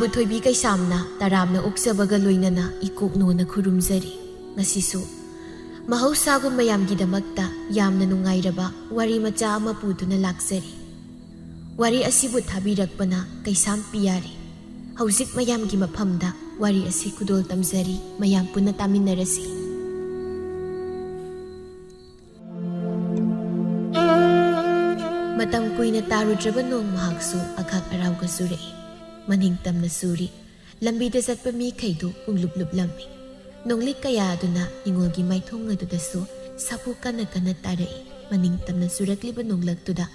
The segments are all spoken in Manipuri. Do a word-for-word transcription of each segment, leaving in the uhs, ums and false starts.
ꯊꯣꯏꯕꯤ ꯀꯩꯁꯥꯝꯅ ꯇꯔꯥꯝꯅ ꯑꯣꯛꯆꯕꯒ ꯂꯣꯏꯅꯅ ꯏꯀꯣꯛ ꯅꯣꯟꯅ ꯈꯨꯔꯨꯝꯖꯔꯤ꯫ ꯉꯁꯤꯁꯨ ꯃꯍꯧꯁꯥꯒꯨꯝ ꯃꯌꯥꯝꯒꯤꯗꯃꯛꯇ ꯌꯥꯝꯅ ꯅꯨꯡꯉꯥꯏꯔꯕ ꯋꯥꯔꯤ ꯃꯆꯥ ꯑꯃ ꯄꯨꯗꯨꯅ ꯂꯥꯛꯆꯔꯤ꯫ ꯋꯥꯔꯤ ꯑꯁꯤꯕꯨ ꯊꯥꯕꯤꯔꯛꯄꯅ ꯀꯩꯁꯥꯝ ꯄꯤꯌꯥꯔꯤ꯫ ꯍꯧꯖꯤꯛ ꯃꯌꯥꯝꯒꯤ ꯃꯐꯝꯗ ꯋꯥꯔꯤ ꯑꯁꯤ ꯈꯨꯗꯣꯜ ꯇꯝꯖꯔꯤ, ꯃꯌꯥꯝ ꯄꯨꯟꯅ ꯇꯥꯃꯤꯟꯅꯔꯁꯤ꯫ ꯃꯇꯝ ꯀꯨꯏꯅ ꯇꯥꯔꯨꯗ꯭ꯔꯕ ꯅꯣꯡ ꯃꯍꯥꯛꯁꯨ ꯑꯈꯥꯛ ꯑꯔꯥꯎꯒ ꯆꯨꯔꯛꯏ꯫ ꯃꯅꯤꯡ ꯇꯝꯅ ꯆꯨꯔꯤ꯫ ꯂꯝꯕꯤꯗ ꯆꯠꯄ ꯃꯤꯈꯩꯗꯨ ꯄꯨꯡꯂꯨꯞ ꯂꯨꯞꯂꯝꯃꯤ꯫ ꯅꯣꯡꯂꯤꯛ ꯀꯌꯥ ꯑꯗꯨꯅ ꯅꯤꯉꯣꯜꯒꯤ ꯃꯥꯏꯊꯣꯡ ꯑꯗꯨꯗꯁꯨ ꯁꯥꯐꯨ ꯀꯟꯅ ꯀꯟꯅ ꯇꯥꯔꯛꯏ꯫ ꯃꯅꯤꯡ ꯇꯝꯅ ꯆꯨꯔꯛꯂꯤꯕ ꯅꯣꯡꯂꯛꯇꯨꯗ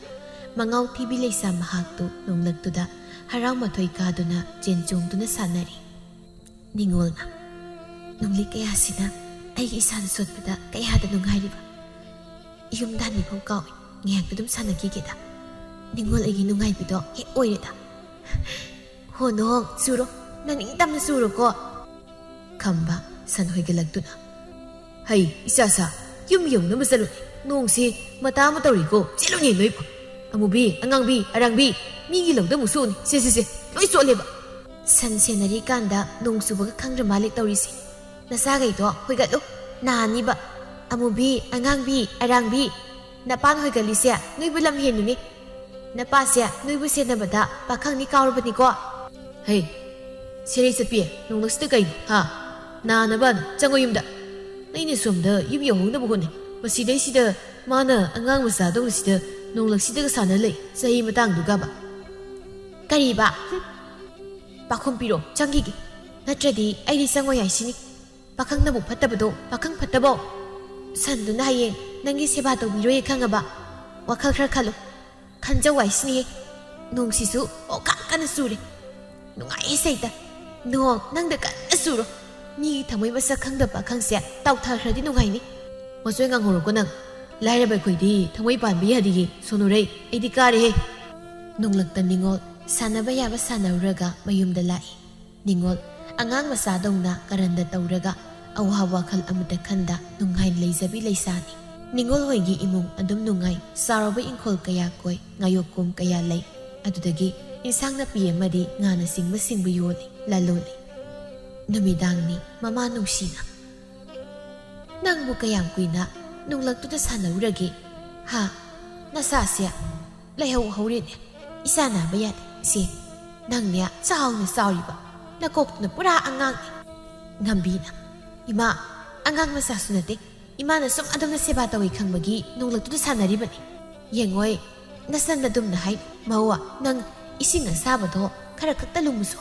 ꯃꯉꯥꯎ ꯊꯤꯕꯤ ꯂꯩꯁꯥ ꯃꯍꯥꯛꯇꯨ ꯅꯣꯡꯂꯛꯇꯨꯗ ꯍꯔꯥꯎ ꯃꯊꯣꯏ ꯀꯥꯗꯨꯅ ꯆꯦꯟ ꯆꯣꯡꯗꯨꯅ ꯁꯥꯟꯅꯔꯤ꯫ ꯅꯤꯉꯣꯜꯅ, "ꯅꯣꯡꯂꯤꯛ ꯀꯌꯥꯁꯤꯅ ꯑꯩꯒꯤ ꯏꯁꯥꯅ ꯁꯣꯠꯄꯗ ꯀꯌꯥꯗ ꯅꯨꯡꯉꯥꯏꯔꯤꯕ꯫ ꯌꯨꯝ ꯍꯟꯅꯤꯐꯥꯎ ꯀꯥꯎꯏ꯫ ꯉꯥꯏꯍꯥꯛꯇ ꯑꯗꯨꯝ ꯁꯥꯟꯅꯈꯤꯒꯦꯗ꯫ ꯅꯤꯉꯣꯜ ꯑꯩꯒꯤ ꯅꯨꯡꯉꯥꯏꯕꯤꯗꯣ ꯍꯦꯛ ꯑꯣꯏꯔꯦꯗ꯫ ꯍꯣ ꯅꯣꯡ, ꯆꯨꯔꯣ, ꯅꯅꯤꯡ ꯇꯝꯅ ꯆꯨꯔꯣꯀꯣ꯫" ꯈꯝꯕ, ꯁꯟ ꯍꯣꯏꯒꯠꯂꯛꯇꯨꯅ, "ꯍꯩ, ꯏꯆꯥ ꯁꯥ, ꯌꯨꯝ ꯌꯧꯅꯕ ꯆꯠꯂꯨꯅꯦ꯫ ꯅꯣꯡꯁꯤ ꯃꯇꯥ ꯑꯃ ꯇꯧꯔꯤꯀꯣ, ꯆꯦꯜꯂꯨꯅꯦ ꯅꯣꯏꯕꯨ꯫ ꯑꯃꯨꯕꯤ, ꯑꯉꯥꯡꯕꯤ, ꯑꯔꯥꯡꯕꯤ, ꯃꯤꯒꯤ ꯂꯧꯗ ꯑꯃꯨꯛ ꯁꯣꯛꯎꯅꯤ꯫ ꯁꯦ, ꯁꯦ, ꯁꯦ, ꯂꯣꯏ ꯆꯣꯠꯂꯦꯕ꯫" ꯁꯟ ꯁꯦꯟꯅꯔꯤꯀꯥꯟꯗ ꯅꯣꯡ ꯆꯨꯕꯒ ꯈꯪꯗ꯭ꯔ ꯃꯥꯜꯂꯦ ꯇꯧꯔꯤꯁꯦ꯫ "ꯅꯆꯥꯈꯩꯗꯣ ꯍꯣꯏꯒꯠꯂꯨ, ꯅꯥꯅꯤꯕ꯫ ꯑꯃꯨꯕꯤ, ꯑꯉꯥꯡꯕꯤ, ꯑꯔꯥꯡꯕꯤ, ꯅꯄꯥꯟ ꯍꯣꯏꯒꯠꯂꯤꯁꯦ ꯅꯣꯏꯕꯨ ꯂꯝ ꯍꯦꯟꯕꯅꯤ꯫ ꯅꯄꯥꯁꯦ ꯅꯣꯏꯕꯨ ꯁꯦꯟꯅꯕꯗ ꯄꯥꯈꯪꯅꯤ ꯀꯥꯎꯔꯕꯅꯤꯀꯣ꯫" "ꯍꯩ, ꯁꯦꯔꯩ ꯆꯠꯄꯤ, ꯅꯣꯡꯂꯛꯁꯤꯗ ꯀꯩꯅꯣ, ꯍꯥ? ꯅꯥꯅꯕꯅ ꯆꯪꯉꯣ ꯌꯨꯝꯗ꯫ ꯑꯩꯅ ꯁꯣꯝꯗ ꯌꯨꯝ ꯌꯧꯍꯧꯅꯕ ꯍꯣꯠꯅꯩ꯫ ꯃꯁꯤꯗꯩꯁꯤꯗ ꯃꯥꯅ ꯑꯉꯥꯡ ꯃꯆꯥꯗꯧꯅ ꯁꯤꯗ ꯅꯣꯡꯂꯛꯁꯤꯗꯒ ꯁꯥꯟꯅ ꯂꯩ, ꯆꯍꯤ ꯃꯇꯥꯡꯗꯨꯒꯕ꯫" "ꯀꯔꯤꯕ? ꯍꯨꯝ꯫ ꯄꯥꯈꯨꯝ ꯄꯤꯔꯣ, ꯆꯪꯈꯤꯒꯦ꯫ ꯅꯠꯇ꯭ꯔꯗꯤ ꯑꯩꯗꯤ ꯆꯪꯉꯣꯏ ꯍꯥꯏꯁꯤꯅꯤ꯫ ꯄꯥꯈꯪꯅꯕꯨ ꯐꯠꯇꯕꯗꯣ ꯄꯥꯈꯪ ꯐꯠꯇꯕꯧ꯫ ꯁꯟꯗꯨꯅ ꯍꯌꯦꯡ ꯅꯪꯒꯤ ꯁꯦꯕꯥ ꯇꯧꯕꯤꯔꯣꯏ ꯈꯪꯉꯕ? ꯋꯥꯈꯜ ꯈꯔ ꯈꯜꯂꯨ꯫ ꯈꯟꯖꯧ ꯍꯥꯏꯁꯤꯅꯤꯍꯦ꯫ ꯅꯣꯡꯁꯤꯁꯨ ꯑꯣꯀꯥꯛ ꯀꯟꯅ ꯆꯨꯔꯦ꯫ ꯅꯨꯡꯉꯥꯏꯍꯦ ꯁꯩꯇ꯫ ꯅꯣꯡ ꯅꯪꯗ ꯀꯟꯅ ꯆꯨꯔꯣ꯫ ꯃꯤꯒꯤ ꯊꯃꯣꯏ ꯃꯁꯛ ꯈꯪꯗꯕ ꯄꯥꯈꯪꯁꯦ ꯇꯥꯎꯊꯈ꯭ꯔꯗꯤ ꯅꯨꯡꯉꯥꯏꯅꯤ꯫" "ꯃꯆꯣꯏ ꯉꯥꯡꯍꯧꯔꯣꯀꯣ ꯅꯪ꯫ ꯂꯥꯏꯔꯕ ꯑꯩꯈꯣꯏꯗꯤ ꯊꯃꯣꯏ ꯄꯥꯟꯕ ꯌꯥꯗꯤꯌꯦ, ꯁꯣꯅꯨꯔꯩ꯫ ꯑꯩꯗꯤ ꯀꯥꯔꯦꯍꯦ꯫" ꯅꯣꯡꯂꯛꯇ ꯅꯤꯉꯣꯜ ꯁꯥꯟꯅꯕ ꯌꯥꯕ ꯁꯥꯟꯅꯔꯨꯔꯒ ꯃꯌꯨꯝꯗ ꯂꯥꯛꯏ꯫ ꯅꯤꯉꯣꯜ ꯑꯉꯥꯡ ꯃꯆꯥꯗꯧꯅ ꯀꯔꯟꯗ ꯇꯧꯔꯒ ꯑꯋꯥ ꯋꯥꯈꯜ ꯑꯃꯠꯇ ꯈꯟꯗ ꯅꯨꯡꯉꯥꯏꯅ ꯂꯩꯖꯕꯤ ꯂꯩꯁꯥꯅꯤ꯫ ꯅꯤꯉꯣꯜ ꯍꯣꯏꯒꯤ ꯏꯃꯨꯡ ꯑꯗꯨꯝ ꯅꯨꯡꯉꯥꯏ, ꯆꯥꯎꯔꯕ ꯏꯪꯈꯣꯜ ꯀꯌꯥ ꯀꯣꯏ, ꯉꯥꯌꯣꯛꯀꯣꯝ ꯀꯌꯥ ꯂꯩ꯫ ꯑꯗꯨꯗꯒꯤ ꯏꯟꯁꯥꯡ ꯅꯥꯄꯤ ꯑꯃꯗꯤ ꯉꯥꯅꯆꯤꯡꯕꯁꯤꯡꯕꯨ ꯌꯣꯜꯂꯤ, ꯂꯂꯣꯜꯂꯤ꯫ ꯅꯨꯃꯤꯗꯥꯡꯅꯤ꯫ ꯃꯃꯥ ꯅꯨꯡꯁꯤꯅ, "ꯅꯪꯕꯨ ꯀꯌꯥꯝ ꯀꯨꯏꯅ ꯅꯨꯡꯂꯛꯇꯨꯗ ꯁꯥꯟꯅꯔꯨꯔꯒꯦ? ꯍꯥ? ꯅꯁꯥꯁꯦ ꯂꯩꯍꯧ ꯍꯧꯔꯦꯅꯦ꯫ ꯏꯁꯥ ꯅꯥꯕ ꯌꯥꯗꯦ꯫ ꯁꯦ, ꯅꯪꯅꯦ ꯆꯥꯎꯅ ꯆꯥꯎꯔꯤꯕ, ꯅꯀꯣꯛꯇꯨꯅ ꯄꯨꯔꯥ ꯑꯉꯥꯡꯅꯤ꯫" ꯉꯝꯕꯤꯅ, "ꯏꯃꯥ, ꯑꯉꯥꯡ ꯃꯆꯥꯁꯨ ꯅꯠꯇꯦ꯫ ꯏꯃꯥꯅ ꯁꯨꯝ ꯑꯗꯨꯝꯅ ꯁꯦꯕꯥ ꯇꯧꯏ ꯈꯪꯕꯒꯤ ꯅꯣꯡꯂꯛꯇꯨꯗ ꯁꯥꯟꯅꯔꯤꯕꯅꯤ꯫ ꯌꯦꯡꯉꯣꯏ, ꯅꯁꯟ ꯑꯗꯨꯝꯅ ꯍꯥꯏ, ꯃꯧꯋꯥ, ꯅꯪ ꯏꯁꯤꯡ ꯑꯁꯥꯕꯗꯣ ꯈꯔ ꯈꯛꯇ ꯂꯨꯝꯃꯨꯁꯣ꯫"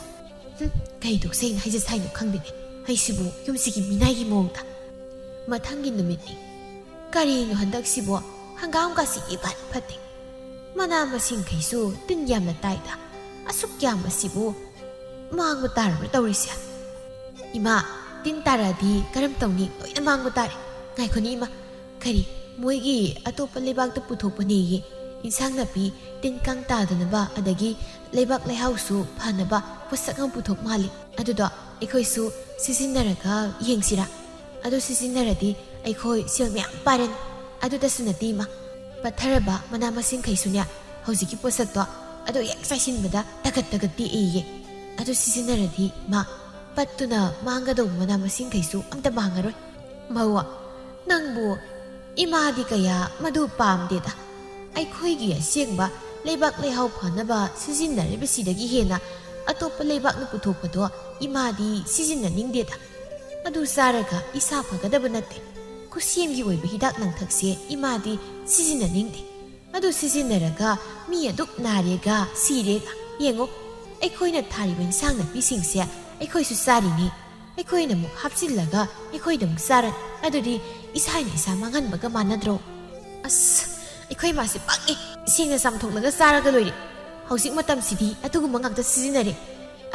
ꯍꯨꯝ, ꯀꯩ ꯇꯧꯁꯦꯅ ꯍꯥꯏꯖ ꯁꯥꯏꯅꯣ ꯈꯪꯗꯦꯅꯦ꯫ ꯑꯩꯁꯤꯕꯨ ꯌꯨꯝꯁꯤꯒꯤ ꯃꯤꯅꯥꯏꯒꯤ ꯃꯑꯣꯡꯗ꯫ ꯃꯊꯪꯒꯤ ꯅꯨꯃꯤꯠꯅꯤ꯫ ꯀꯔꯤꯅꯣ ꯍꯟꯗꯛꯁꯤꯕꯣ? ꯍꯪꯒꯥꯝꯒꯁꯤ ꯏꯐꯠ ꯐꯠꯇꯦ꯫ ꯃꯅꯥ ꯃꯁꯤꯡꯈꯩꯁꯨ ꯇꯤꯟ ꯌꯥꯝꯅ ꯇꯥꯏꯗ꯫ ꯑꯁꯨꯛ ꯌꯥꯝꯕꯁꯤꯕꯨ ꯃꯥꯡꯕ ꯇꯥꯔꯕ꯭ꯔꯥ ꯇꯧꯔꯤꯁꯦ? ꯏꯃꯥ, ꯇꯤꯟ ꯇꯥꯔꯛꯑꯗꯤ ꯀꯔꯝ ꯇꯧꯅꯤ? ꯂꯣꯏꯅ ꯃꯥꯡꯕ ꯇꯥꯔꯦ꯫ ꯉꯥꯏꯈꯣꯅꯦ ꯏꯃꯥ, ꯀꯔꯤ? ꯃꯣꯏꯒꯤ ꯑꯇꯣꯞꯄ ꯂꯩꯕꯥꯛꯇ ꯄꯨꯊꯣꯛꯄꯅꯦꯌꯦ꯫ ꯏꯟꯁꯥꯡ ꯅꯥꯄꯤ ꯇꯤꯟ ꯀꯥꯡ ꯇꯥꯗꯅꯕ, ꯑꯗꯒꯤ ꯂꯩꯕꯥꯛ ꯂꯩꯍꯥꯎꯁꯨ ꯐꯅꯕ ꯄꯣꯠꯁꯛ ꯑꯃ ꯄꯨꯊꯣꯛ ꯃꯥꯜꯂꯤ꯫ ꯑꯗꯨꯗꯣ ꯑꯩꯈꯣꯏꯁꯨ ꯁꯤꯖꯤꯟꯅꯔꯒ ꯌꯦꯡꯁꯤꯔꯥ? ꯑꯗꯨ ꯁꯤꯖꯤꯟꯅꯔꯗꯤ ꯑꯩꯈꯣꯏ ꯁꯦꯜ ꯃꯌꯥꯝ ꯄꯥꯏꯔꯅꯤ꯫ ꯑꯗꯨꯗꯁꯨ ꯅꯠꯇꯦ ꯏꯃꯥ, ꯄꯠꯊꯔꯕ ꯃꯅꯥ ꯃꯁꯤꯡꯈꯩꯁꯨꯅꯦ, ꯍꯧꯖꯤꯛꯀꯤ ꯄꯣꯠꯁꯛꯇꯣ ꯑꯗꯨ ꯍꯦꯛ ꯆꯥꯏꯁꯤꯟꯕꯗ ꯇꯒꯠ ꯇꯒꯠ ꯇꯦꯛꯑꯦꯌꯦ꯫ ꯑꯗꯨ ꯁꯤꯖꯤꯟꯅꯔꯗꯤ ꯏꯃꯥ, ꯄꯠꯇꯨꯅ ꯃꯥꯡꯒꯗꯧꯕ ꯃꯅꯥ ꯃꯁꯤꯡꯈꯩꯁꯨ ꯑꯝꯇ ꯃꯥꯡꯉꯔꯣꯏ꯫ ꯃꯧꯋꯥ, ꯅꯪꯕꯨ, ꯏꯃꯥꯗꯤ ꯀꯌꯥ ꯃꯗꯨ ꯄꯥꯝꯗꯦꯗ꯫ ꯑꯩꯈꯣꯏꯒꯤ ꯑꯁꯦꯡꯕ ꯂꯩꯕꯥꯛ ꯂꯩꯍꯥꯎ ꯐꯅꯕ ꯁꯤꯖꯤꯟꯅꯔꯤꯕꯁꯤꯗꯒꯤ ꯍꯦꯟꯅ ꯑꯇꯣꯞꯄ ꯂꯩꯕꯥꯛꯅ ꯄꯨꯊꯣꯛꯄꯗꯣ ꯏꯃꯥꯗꯤ ꯁꯤꯖꯤꯟꯅꯅꯤꯡꯗꯦꯗ꯫ ꯑꯗꯨ ꯆꯥꯔꯒ ꯏꯁꯥ ꯐꯒꯗꯕ ꯅꯠꯇꯦ꯫ ꯈꯨꯠꯁꯦꯝꯒꯤ ꯑꯣꯏꯕ ꯍꯤꯗꯥꯛ ꯂꯥꯡꯊꯛꯁꯦ ꯏꯃꯥꯗꯤ ꯁꯤꯖꯤꯟꯅꯅꯤꯡꯗꯦ꯫ ꯑꯗꯨ ꯁꯤꯖꯤꯟꯅꯔꯒ ꯃꯤ ꯑꯗꯨꯛ ꯅꯥꯔꯦꯒ ꯁꯤꯔꯦꯒ꯫ ꯌꯦꯡꯉꯣ, ꯑꯩꯈꯣꯏꯅ ꯊꯥꯔꯤꯕ ꯏꯟꯁꯥꯡ ꯅꯥꯄꯤꯁꯤꯡꯁꯦ ꯑꯩꯈꯣꯏꯁꯨ ꯆꯥꯔꯤꯅꯤ꯫ ꯑꯩꯈꯣꯏꯅ ꯑꯃꯨꯛ ꯍꯥꯞꯆꯤꯜꯂꯒ ꯑꯩꯈꯣꯏꯗ ꯑꯃꯨꯛ ꯆꯥꯔꯅꯤ꯫ ꯑꯗꯨꯗꯤ ꯏꯁꯥꯅ ꯏꯁꯥ ꯃꯥꯡꯍꯟꯕꯒ ꯃꯥꯟꯅꯗ꯭ꯔꯣ? ꯑꯁ, ꯑꯩꯈꯣꯏ ꯃꯥꯁꯦ ꯄꯪꯉꯦ꯫ ꯁꯦꯡꯅ ꯆꯥꯝꯊꯣꯛꯂꯒ ꯆꯥꯔꯒ ꯂꯣꯏꯔꯦ꯫ ꯍꯧꯖꯤꯛ ꯃꯇꯝꯁꯤꯗꯤ ꯑꯗꯨꯒꯨꯝꯕ ꯉꯥꯛꯇ ꯁꯤꯖꯤꯟꯅꯔꯦ꯫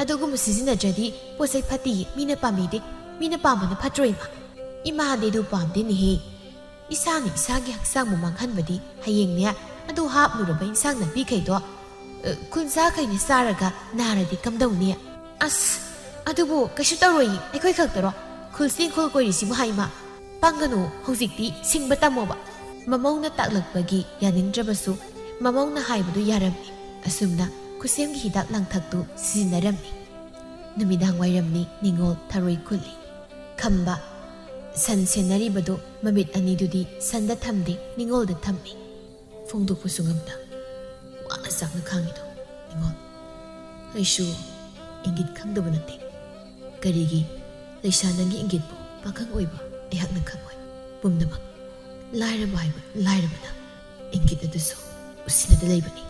ꯑꯗꯨꯒꯨꯝꯕ ꯁꯤꯖꯤꯟꯅꯗ꯭ꯔꯗꯤ ꯄꯣꯠ ꯆꯩ ꯐꯠꯇꯦꯌꯦ꯫ ꯃꯤꯅ ꯄꯥꯝꯕꯤꯗꯦ꯫ ꯃꯤꯅ ꯄꯥꯝꯕꯅ ꯐꯠꯇ꯭ꯔꯣ, ꯏꯃꯥ? ꯏꯃꯥꯗꯤ ꯑꯗꯨ ꯄꯥꯝꯗꯦꯅꯦꯍꯦ꯫ ꯏꯁꯥꯅ ꯏꯁꯥꯒꯤ ꯍꯛꯆꯥꯡꯕꯨ ꯃꯥꯡꯍꯟꯕꯗꯤ ꯍꯌꯦꯡꯅꯦ, ꯑꯗꯨ ꯍꯥꯞꯂꯨꯔꯕ ꯏꯟꯁꯥꯡ ꯅꯥꯄꯤꯈꯩꯗꯣ, ꯑ, ꯈꯨꯟꯖꯥꯈꯩꯅ ꯆꯥꯔꯒ ꯅꯥꯔꯗꯤ ꯀꯝꯗꯧꯅꯤ? ꯑꯁ, ꯑꯗꯨꯕꯨ ꯀꯩꯁꯨ ꯇꯧꯔꯣꯏꯌꯦ, ꯑꯩꯈꯣꯏ ꯈꯛꯇꯔꯣ? ꯈꯨꯜ ꯆꯦꯡꯈꯣꯜ ꯀꯣꯏꯔꯤꯁꯤꯕꯨ ꯍꯥꯏ ꯏꯃꯥ꯫ ꯄꯥꯡꯒꯅꯨ, ꯍꯧꯖꯤꯛꯇꯤ ꯁꯤꯡꯕ ꯇꯝꯃꯣꯕ꯫ ꯃꯃꯧꯅ ꯇꯥꯛꯂꯛꯄꯒꯤ ꯌꯥꯅꯤꯡꯗ꯭ꯔꯕꯁꯨ ꯃꯃꯧꯅ ꯍꯥꯏꯕꯗꯨ ꯌꯥꯔꯝꯃꯤ꯫ ꯑꯁꯨꯝꯅ ꯈꯨꯁꯦꯝꯒꯤ ꯍꯤꯗꯥꯛ ꯂꯥꯡꯊꯛꯇꯨ ꯁꯤꯖꯤꯟꯅꯔꯝꯃꯤ꯫ ꯅꯨꯃꯤꯗꯥꯡ ꯋꯥꯏꯔꯝꯅꯤ꯫ ꯅꯤꯉꯣꯜ ꯊꯔꯣꯏ ꯈꯨꯜꯂꯤ꯫ ꯈꯝꯕ, ꯁꯟ ꯁꯦꯟꯅꯔꯤꯕꯗꯨ ꯃꯃꯤꯠ ꯑꯅꯤꯗꯨꯗꯤ ꯁꯟꯗ ꯊꯝꯗꯦ, ꯅꯤꯉꯣꯜꯗ ꯊꯝꯃꯤ꯫ ꯐꯣꯡꯗꯣꯛꯄꯁꯨ ꯉꯝꯗ ꯋꯥꯅ ꯆꯥꯛꯅ ꯈꯥꯡꯉꯤꯗꯣ꯫ ꯅꯤꯉꯣꯜ, ꯑꯩꯁꯨ ꯏꯪꯒꯤꯠ ꯈꯪꯗꯕ ꯅꯠꯇꯦ꯫ ꯀꯔꯤꯒꯤ ꯂꯩꯁꯥ ꯅꯪꯒꯤ ꯏꯪꯒꯤꯠꯄꯨ ꯄꯥꯈꯪ ꯑꯣꯏꯕ ꯑꯩꯍꯥꯛꯅ ꯈꯪꯉꯣꯏ꯫ ꯄꯨꯝꯅꯃꯛ ꯂꯥꯏꯔꯕ ꯍꯥꯏꯕ ꯂꯥꯏꯔꯕꯅ ꯏꯪꯒꯤꯠ ꯑꯗꯨꯁꯨ ꯎꯁꯤꯟꯅꯗ ꯂꯩꯕꯅꯤ꯫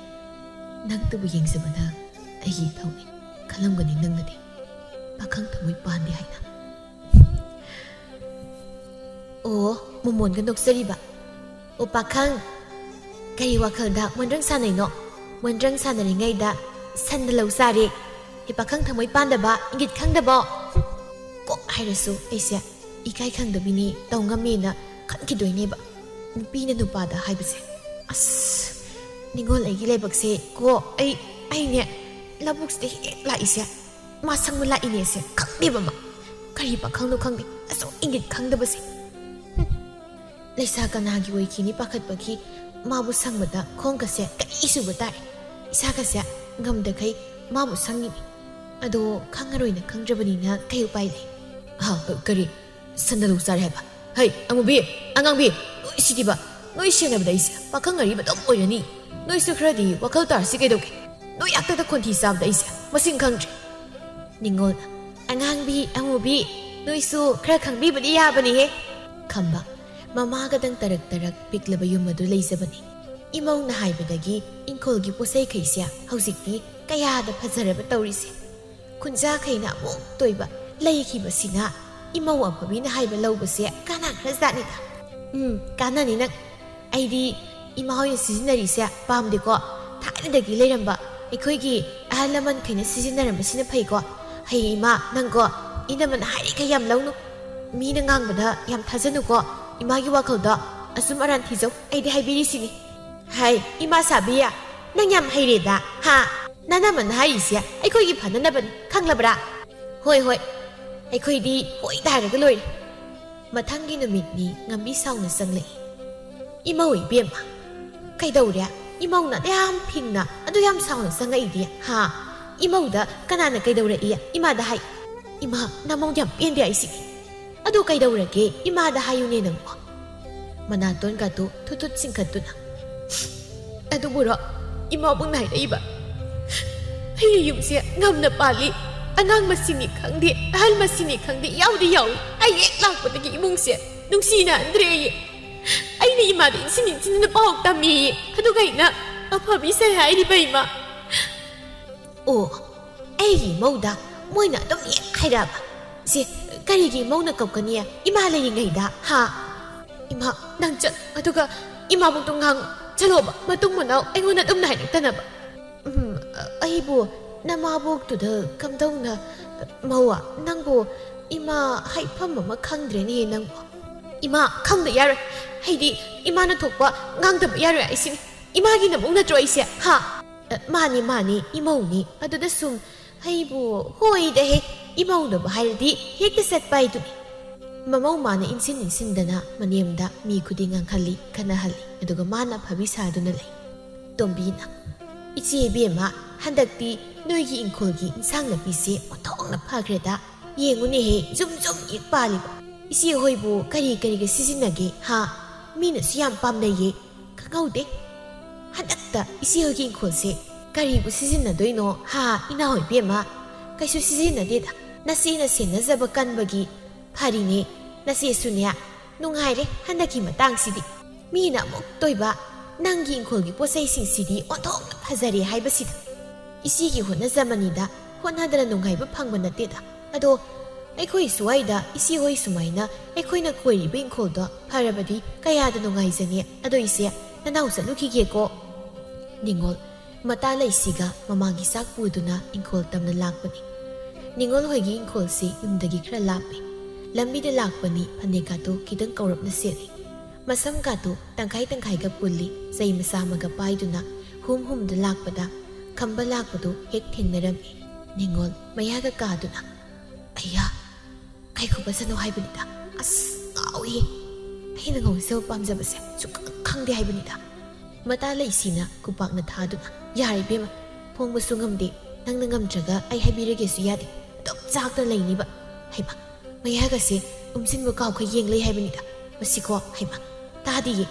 ꯅꯪꯇꯕꯨ ꯌꯦꯡꯖꯕꯗ ꯑꯩꯒꯤ ꯏꯊꯧꯅꯤ ꯈꯜꯂꯝꯒꯅꯤ ꯅꯪꯅꯗꯤ, ꯄꯥꯈꯪ ꯊꯃꯣꯏ ꯄꯥꯟꯗꯦ ꯍꯥꯏꯅ꯫ ꯑꯣ, ꯃꯣꯃꯣꯟꯒ ꯅꯣꯛꯆꯔꯤꯕ꯫ ꯑꯣ ꯄꯥꯈꯪ, ꯀꯔꯤ ꯋꯥꯈꯜꯗ ꯃꯣꯟꯗ꯭ꯔꯪ ꯁꯥꯟꯅꯩꯅꯣ? ꯃꯣꯟꯗ꯭ꯔꯪ ꯁꯥꯟꯅꯔꯤꯉꯩꯗ ꯁꯟꯗ ꯂꯧ ꯆꯥꯔꯦ꯫ ꯍꯦ ꯄꯥꯈꯪ ꯊꯃꯣꯏ ꯄꯥꯟꯗꯕ, ꯏꯪꯒꯤꯠ ꯈꯪꯗꯕꯣ꯫ ꯀꯣꯛ ꯍꯥꯏꯔꯁꯨ ꯑꯩꯁꯦ ꯏꯀꯥꯏ ꯈꯪꯗꯕꯤꯅꯤ, ꯇꯧ ꯉꯝꯃꯦꯅ ꯈꯟꯈꯤꯗꯣꯏꯅꯦꯕ꯫ ꯅꯨꯄꯤꯅ ꯅꯨꯄꯥꯗ ꯍꯥꯏꯕꯁꯦ꯫ ꯑꯁ, ꯅꯤꯉꯣꯜ ꯑꯩꯒꯤ ꯂꯥꯏꯕꯛꯁꯦ ꯀꯣ, ꯑꯩ, ꯑꯩꯅꯦ, ꯂꯧꯕꯨꯛꯁꯤꯗ ꯍꯦꯛ ꯂꯥꯛꯏꯁꯦ, ꯃꯥ ꯁꯪꯕ ꯂꯥꯛꯏꯅꯦꯁꯦ ꯈꯪꯗꯦꯕ ꯃꯥ꯫ ꯀꯔꯤ ꯄꯥꯈꯪꯅꯣ ꯈꯪꯗꯦ, ꯑꯁꯨꯛ ꯏꯪꯒꯤꯠ ꯈꯪꯗꯕꯁꯦ꯫ ꯍꯨꯝ꯫ ꯂꯩꯁꯥ ꯀꯅꯥꯒꯤ ꯑꯣꯏꯈꯤꯅꯤ ꯄꯥꯈꯠꯄꯒꯤ ꯃꯥꯕꯨ ꯁꯪꯕꯗ ꯈꯣꯡꯒꯁꯦ ꯀꯔꯤ ꯁꯨꯕ ꯇꯥꯔꯦ꯫ ꯏꯁꯥꯒꯁꯦ ꯉꯝꯗꯈꯩ ꯃꯥꯕꯨ ꯁꯪꯉꯤꯅꯤ꯫ ꯑꯗꯣ ꯈꯪꯉꯔꯣꯏꯅ ꯈꯪꯗ꯭ꯔꯕꯅꯤꯅ ꯀꯩ ꯎꯄꯥꯏ ꯂꯩ? ꯍꯥ, ꯀꯔꯤ? ꯁꯟꯗ ꯂꯧ ꯆꯥꯔꯦ ꯍꯥꯏꯕ? ꯍꯩ, ꯑꯃꯨꯕꯤ, ꯑꯉꯥꯡꯕꯤ, ꯅꯣꯏ ꯁꯤꯗꯤꯕ, ꯅꯣꯏ ꯁꯦꯟꯅꯕꯗ ꯑꯩꯁꯦ ꯄꯥꯈꯪ ꯑꯔꯤꯕ ꯑꯗꯨꯝ ꯑꯣꯏꯔꯅꯤ꯫ ꯅꯣꯏꯁꯨ ꯈꯔꯗꯤ ꯋꯥꯈꯜ ꯇꯥꯔꯁꯤ ꯀꯩꯗꯧꯒꯦ? ꯅꯣꯏ ꯌꯥꯛꯇꯛꯇ ꯈꯣꯟꯊꯤ ꯆꯥꯕꯗ ꯑꯩꯁꯦ ꯃꯁꯤꯡ ꯈꯪꯗ꯭ꯔꯦ꯫ ꯅꯤꯉꯣꯜ, ꯑꯉꯥꯡꯕꯤ, ꯑꯃꯨꯕꯤ, ꯅꯣꯏꯁꯨ ꯈꯔ ꯈꯪꯕꯤꯕꯗꯤ ꯌꯥꯕꯅꯤꯍꯦ꯫ ꯈꯝꯕ, ꯃꯃꯥꯒꯗꯪ ꯇꯔꯛ ꯇꯔꯛ ꯄꯤꯛꯂꯕ ꯌꯨꯝ ꯑꯗꯨ ꯂꯩꯖꯕꯅꯤ꯫ ꯏꯃꯧꯅ ꯍꯥꯏꯕꯗꯒꯤ ꯏꯪꯈꯣꯜꯒꯤ ꯄꯣꯠꯆꯩꯈꯩꯁꯦ ꯍꯧꯖꯤꯛꯇꯤ ꯀꯌꯥꯗ ꯐꯖꯔꯕ ꯇꯧꯔꯤꯁꯦ꯫ ꯈꯨꯟꯖꯥꯈꯩꯅ ꯑꯃꯨꯛ ꯇꯣꯏꯕ ꯂꯩꯈꯤꯕꯁꯤꯅ ꯏꯃꯧ ꯑꯐꯕꯤꯅ ꯍꯥꯏꯕ ꯂꯧꯕꯁꯦ ꯀꯥꯟꯅꯈ꯭ꯔꯖꯥꯠꯅꯤꯗ꯫ ꯎꯝ, ꯀꯥꯟꯅꯅꯤ ꯅꯪ꯫ ꯑꯩꯗꯤ ꯏꯃꯥ ꯍꯣꯏꯅ ꯁꯤꯖꯤꯟꯅꯔꯤꯁꯦ ꯄꯥꯝꯗꯦꯀꯣ꯫ ꯊꯥꯏꯅꯗꯒꯤ ꯂꯩꯔꯝꯕ ꯑꯩꯈꯣꯏꯒꯤ ꯑꯍꯜ ꯂꯃꯟꯈꯩꯅ ꯁꯤꯖꯤꯟꯅꯔꯝꯕꯁꯤꯅ ꯐꯩꯀꯣ꯫ ꯍꯌꯦꯡ ꯏꯃꯥ, ꯅꯪꯀꯣ, ꯏꯅꯝꯃꯅ ꯍꯥꯏꯔꯤꯈꯩ ꯌꯥꯝ ꯂꯧꯅꯨ꯫ ꯃꯤꯅ ꯉꯥꯡꯕꯗ ꯌꯥꯝ ꯊꯥꯖꯅꯨꯀꯣ꯫ ꯏꯃꯥꯒꯤ ꯋꯥꯈꯜꯗ ꯑꯆꯨꯝ ꯑꯔꯥꯟ ꯊꯤꯖꯧ꯫ ꯑꯩꯗꯤ ꯍꯥꯏꯕꯤꯔꯤꯁꯤꯅꯤ꯫ ꯍꯥꯏ, ꯏꯃꯥ ꯁꯥꯕꯤ, ꯅꯪ ꯌꯥꯝ ꯍꯩꯔꯦꯗ, ꯍꯥ? ꯅꯅꯝꯃꯅ ꯍꯥꯏꯔꯤꯁꯦ ꯑꯩꯈꯣꯏꯒꯤ ꯐꯅꯅꯕꯅꯤ, ꯈꯪꯂꯕ꯭ꯔꯥ? ꯍꯣꯏ, ꯍꯣꯏ, ꯑꯩꯈꯣꯏꯗꯤ ꯍꯣꯏꯗ ꯍꯥꯏꯔꯒ ꯂꯣꯏꯔꯦ꯫ ꯃꯊꯪꯒꯤ ꯅꯨꯃꯤꯠꯅꯤ ꯉꯝꯕꯤ ꯁꯥꯎꯅ ꯆꯪꯂꯛꯏ꯫ ꯏꯃꯧ ꯏꯕꯦꯝꯃ, ꯀꯩꯗꯧꯔꯦ? ꯏꯃꯧꯅ ꯌꯥꯝ ꯐꯤꯡꯅ ꯑꯗꯨ ꯌꯥꯝ ꯁꯥꯎꯅ ꯆꯪꯉꯛꯏꯗꯤ, ꯍꯥ? ꯏꯃꯧꯗ ꯀꯅꯥꯅ ꯀꯩꯗꯧꯔꯛꯏ? ꯏꯃꯥꯗ ꯍꯥꯏ꯫ ꯏꯃꯥ, ꯅꯃꯧ ꯌꯥꯝ ꯄꯦꯟꯗꯦ ꯑꯩꯁꯤ꯫ ꯑꯗꯨ ꯀꯩꯗꯧꯔꯒꯦ? ꯏꯃꯥꯗ ꯍꯥꯏꯌꯨꯅꯦ ꯅꯪꯕꯣ꯫ ꯃꯅꯥꯇꯣꯟꯒꯗꯨ ꯊꯨꯠ ꯊꯨꯠ ꯆꯤꯡꯈꯠꯇꯨꯅ꯫ ꯑꯗꯨꯕꯨꯔꯣ ꯏꯃꯥꯕꯨꯡꯅ ꯍꯥꯏꯔꯛꯏꯕ? ꯑꯩꯒꯤ ꯌꯨꯝꯁꯦ ꯉꯝꯅ ꯄꯥꯜꯂꯤ꯫ ꯑꯉꯥꯡ ꯃꯁꯤꯡꯅꯤ ꯈꯪꯗꯦ, ꯑꯍꯜ ꯃꯁꯤꯡꯅꯤ ꯈꯪꯗꯦ, ꯌꯥꯎꯗꯤ ꯌꯥꯎꯏ꯫ ꯑꯩ ꯍꯦꯛ ꯂꯥꯛꯄꯗꯒꯤ ꯏꯃꯨꯡꯁꯦ ꯅꯨꯡꯁꯤꯅꯍꯟꯗ꯭ꯔꯦꯌꯦ꯫ ꯑꯩꯅ ꯏꯃꯥꯗ ꯏꯟꯁꯤꯟ ꯏꯟꯁꯤꯟꯗꯅ ꯄꯥꯎ ꯇꯝꯃꯦꯌꯦ꯫ ꯑꯗꯨꯒ ꯑꯩꯅ ꯑꯐꯕꯤ ꯁꯥꯏ ꯍꯥꯏꯔꯤꯕ ꯏꯃꯥ꯫ ꯑꯣ, ꯑꯩꯒꯤ ꯏꯃꯧꯗ ꯃꯣꯏꯅ ꯑꯗꯨꯝ ꯍꯦꯛ ꯍꯥꯏꯔꯛꯑꯕ? ꯁꯦ, ꯀꯔꯤꯒꯤ ꯏꯃꯧꯅ ꯀꯞꯀꯅꯤ ꯏꯃꯥ ꯂꯩꯔꯤꯉꯩꯗ, ꯍꯥ? ꯏꯃꯥ, ꯅꯪ ꯆꯠ, ꯑꯗꯨꯒ ꯏꯃꯥꯕꯣꯛꯇꯣ ꯉꯥꯡꯉꯨ꯫ ꯆꯠꯂꯣꯕ, ꯃꯇꯨꯡ ꯃꯅꯥꯎ ꯑꯩꯉꯣꯟꯗ ꯑꯗꯨꯝꯅ ꯍꯥꯏꯔꯛꯇꯅꯕ꯫ ꯎꯝ, ꯑꯩꯕꯨ ꯅꯃꯥꯕꯣꯛꯇꯨꯗ ꯀꯝꯗꯧꯅ, ꯃꯧꯋꯥ, ꯅꯪꯕꯨ ꯏꯃꯥ ꯍꯥꯏꯐꯝ ꯑꯃ ꯈꯪꯗ꯭ꯔꯦꯅꯦ ꯅꯪꯕꯨ꯫ ꯏꯃꯥ, ꯈꯪꯗ ꯌꯥꯔꯣꯏ꯫ ꯑꯩꯗꯤ ꯏꯃꯥꯅ ꯊꯣꯛꯄ ꯉꯥꯡꯗꯕ ꯌꯥꯔꯣꯏ ꯍꯥꯏꯁꯤꯅꯤ꯫ ꯏꯃꯥꯒꯤ ꯅꯃꯧ ꯅꯠꯇ꯭ꯔꯣ ꯑꯩꯁꯦ, ꯍꯥ? ꯑ, ꯃꯥꯅꯤ, ꯃꯥꯅꯤ, ꯏꯃꯧꯅꯤ꯫ ꯑꯗꯨꯗ ꯁꯨꯝ ꯑꯩꯕꯨ, ꯍꯣꯏꯗ ꯍꯦ, ꯏꯃꯧꯅꯕꯨ ꯍꯥꯏꯔꯗꯤ ꯍꯦꯛꯇ ꯆꯠꯄ ꯍꯥꯏꯗꯨꯅꯤ꯫ ꯃꯃꯧ ꯃꯥꯅ ꯏꯟꯁꯤꯟ ꯏꯟꯁꯤꯟꯗꯅ ꯃꯅꯦꯝꯗ ꯃꯤ ꯈꯨꯗꯤꯡ ꯉꯥꯡꯍꯜꯂꯤ, ꯈꯠꯅꯍꯜꯂꯤ, ꯑꯗꯨꯒ ꯃꯥꯅ ꯐꯕꯤ ꯁꯥꯗꯨꯅ ꯂꯩ꯫ ꯇꯣꯝꯕꯤꯅ, "ꯏꯆꯦ ꯏꯕꯦꯝꯃ, ꯍꯟꯗꯛꯇꯤ ꯅꯣꯏꯒꯤ ꯏꯪꯈꯣꯜꯒꯤ ꯏꯟꯁꯥꯡ ꯅꯥꯄꯤꯁꯦ ꯑꯣꯟꯊꯣꯛꯅ ꯐꯈ꯭ꯔꯦꯗ꯫ ꯌꯦꯡꯉꯨꯅꯦꯍꯦ, ꯖꯨꯝ ꯖꯨꯝ ꯍꯦꯛ ꯄꯥꯜꯂꯤꯕ꯫ ꯏꯆꯦ ꯍꯣꯏꯕꯨ ꯀꯔꯤ ꯀꯔꯤꯒ ꯁꯤꯖꯤꯟꯅꯒꯦ, ꯍꯥ? ꯃꯤꯅꯁꯨ ꯌꯥꯝ ꯄꯥꯝꯅꯩꯌꯦ꯫ ꯈꯪꯍꯧꯗꯦ꯫ ꯍꯟꯗꯛꯇ ꯏꯆꯦ ꯍꯣꯏꯒꯤ ꯏꯪꯈꯣꯜꯁꯦ ꯀꯔꯤꯕꯨ ꯁꯤꯖꯤꯟꯅꯗꯣꯏꯅꯣ, ꯍꯥ, ꯏꯅꯥꯎ ꯏꯕꯦꯝꯃ? ꯀꯩꯁꯨ ꯁꯤꯖꯤꯟꯅꯗꯦꯗ꯫ ꯅꯆꯦꯅ ꯁꯦꯟꯅꯖꯕ ꯀꯟꯕꯒꯤ ꯐꯔꯤꯅꯦ꯫ ꯅꯆꯦꯁꯨꯅꯦ, ꯅꯨꯡꯉꯥꯏꯔꯦ ꯍꯟꯗꯛꯀꯤ ꯃꯇꯥꯡꯁꯤꯗꯤ꯫ ꯃꯤꯅ ꯑꯃꯨꯛꯇ ꯑꯣꯏꯕ ꯅꯪꯒꯤ ꯏꯪꯈꯣꯜꯒꯤ ꯄꯣꯠꯆꯩꯁꯤꯡꯁꯤꯗꯤ ꯑꯣꯟꯊꯣꯛꯅ ꯐꯖꯔꯦ ꯍꯥꯏꯕꯁꯤꯗ꯫ ꯏꯆꯦꯒꯤ ꯍꯣꯠꯅꯖꯃꯅꯤꯗ, ꯍꯣꯠꯅꯗꯅ ꯅꯨꯡꯉꯥꯏꯕ ꯐꯪꯕ ꯅꯠꯇꯦꯗ꯫ ꯑꯗꯣ ꯑꯩꯈꯣꯏ ꯁ꯭ꯋꯥꯏꯗ ꯏꯆꯦ ꯍꯣꯏ ꯁꯨꯃꯥꯏꯅ ꯑꯩꯈꯣꯏꯅ ꯀꯣꯏꯔꯤꯕ ꯏꯪꯈꯣꯜꯗꯣ ꯐꯔꯕꯗꯤ ꯀꯌꯥꯗ ꯅꯨꯡꯉꯥꯏꯖꯅꯤ꯫ ꯑꯗꯣ ꯏꯆꯦ, ꯅꯅꯥꯎ ꯆꯠꯂꯨꯈꯤꯒꯦꯀꯣ꯫" ꯅꯤꯉꯣꯜ ꯃꯇꯥ ꯂꯩꯁꯤꯒ ꯃꯃꯥꯒꯤ ꯆꯥꯛ ꯄꯨꯗꯨꯅ ꯏꯪꯈꯣꯜ ꯇꯝꯅ ꯂꯥꯛꯄꯅꯤ꯫ ꯅꯤꯉꯣꯜ ꯍꯣꯏꯒꯤ ꯏꯪꯈꯣꯜꯁꯤ ꯌꯨꯝꯗꯒꯤ ꯈꯔ ꯂꯥꯞꯄꯤ꯫ ꯂꯝꯕꯤꯗ ꯂꯥꯛꯄꯅꯤ ꯐꯅꯦꯛꯀꯥꯗꯨ ꯈꯤꯇꯪ ꯀꯧꯔꯞꯅ ꯁꯦꯠꯂꯤ꯫ ꯃꯁꯝꯒꯥꯗꯨ ꯇꯪꯈꯥꯏ ꯇꯪꯈꯥꯏꯒ ꯄꯨꯜꯂꯤ꯫ ꯆꯩ ꯃꯆꯥ ꯑꯃꯒ ꯄꯥꯏꯗꯨꯅ ꯍꯨꯝ ꯍꯨꯝꯗ ꯂꯥꯛꯄꯗ ꯈꯝꯕ ꯂꯥꯛꯄꯗꯨ ꯍꯦꯛ ꯊꯦꯡꯅꯔꯝꯃꯤ꯫ ꯅꯤꯉꯣꯜ ꯃꯌꯥꯒ ꯀꯥꯗꯨꯅ, "ꯑꯩꯌꯥ, ꯀꯩꯒꯨꯝꯕ ꯆꯠꯅꯧ ꯍꯥꯏꯕꯅꯤꯗ꯫ ꯑꯁ, ꯉꯥꯎꯏꯍꯦ꯫ ꯑꯩꯅ ꯉꯧꯖꯕ ꯄꯥꯝꯖꯕꯁꯦ ꯁꯨꯛꯈꯪ ꯈꯪꯗꯦ ꯍꯥꯏꯕꯅꯤꯗ꯫" ꯃꯇꯥ ꯂꯩꯁꯤꯅ ꯈꯨꯄꯥꯛꯅ ꯊꯥꯗꯨꯅ, "ꯌꯥꯔꯦ ꯏꯕꯦꯝꯃ, ꯐꯣꯡꯕꯁꯨ ꯉꯝꯗꯦ, ꯅꯪꯅ ꯉꯝꯗ꯭ꯔꯒ ꯑꯩ ꯍꯥꯏꯕꯤꯔꯒꯦꯁꯨ ꯌꯥꯗꯦ, ꯑꯗꯨꯝ ꯆꯥꯛꯇ ꯂꯩꯅꯤꯕ꯫ ꯍꯩꯃ, ꯃꯌꯥꯒꯁꯦ ꯎꯝꯁꯤꯟꯕ ꯀꯥꯎꯈꯩ ꯌꯦꯡ ꯂꯩ ꯍꯥꯏꯕꯅꯤꯗ꯫ ꯃꯁꯤꯀꯣ, ꯍꯩꯃ, ꯇꯥꯗꯤꯌꯦ,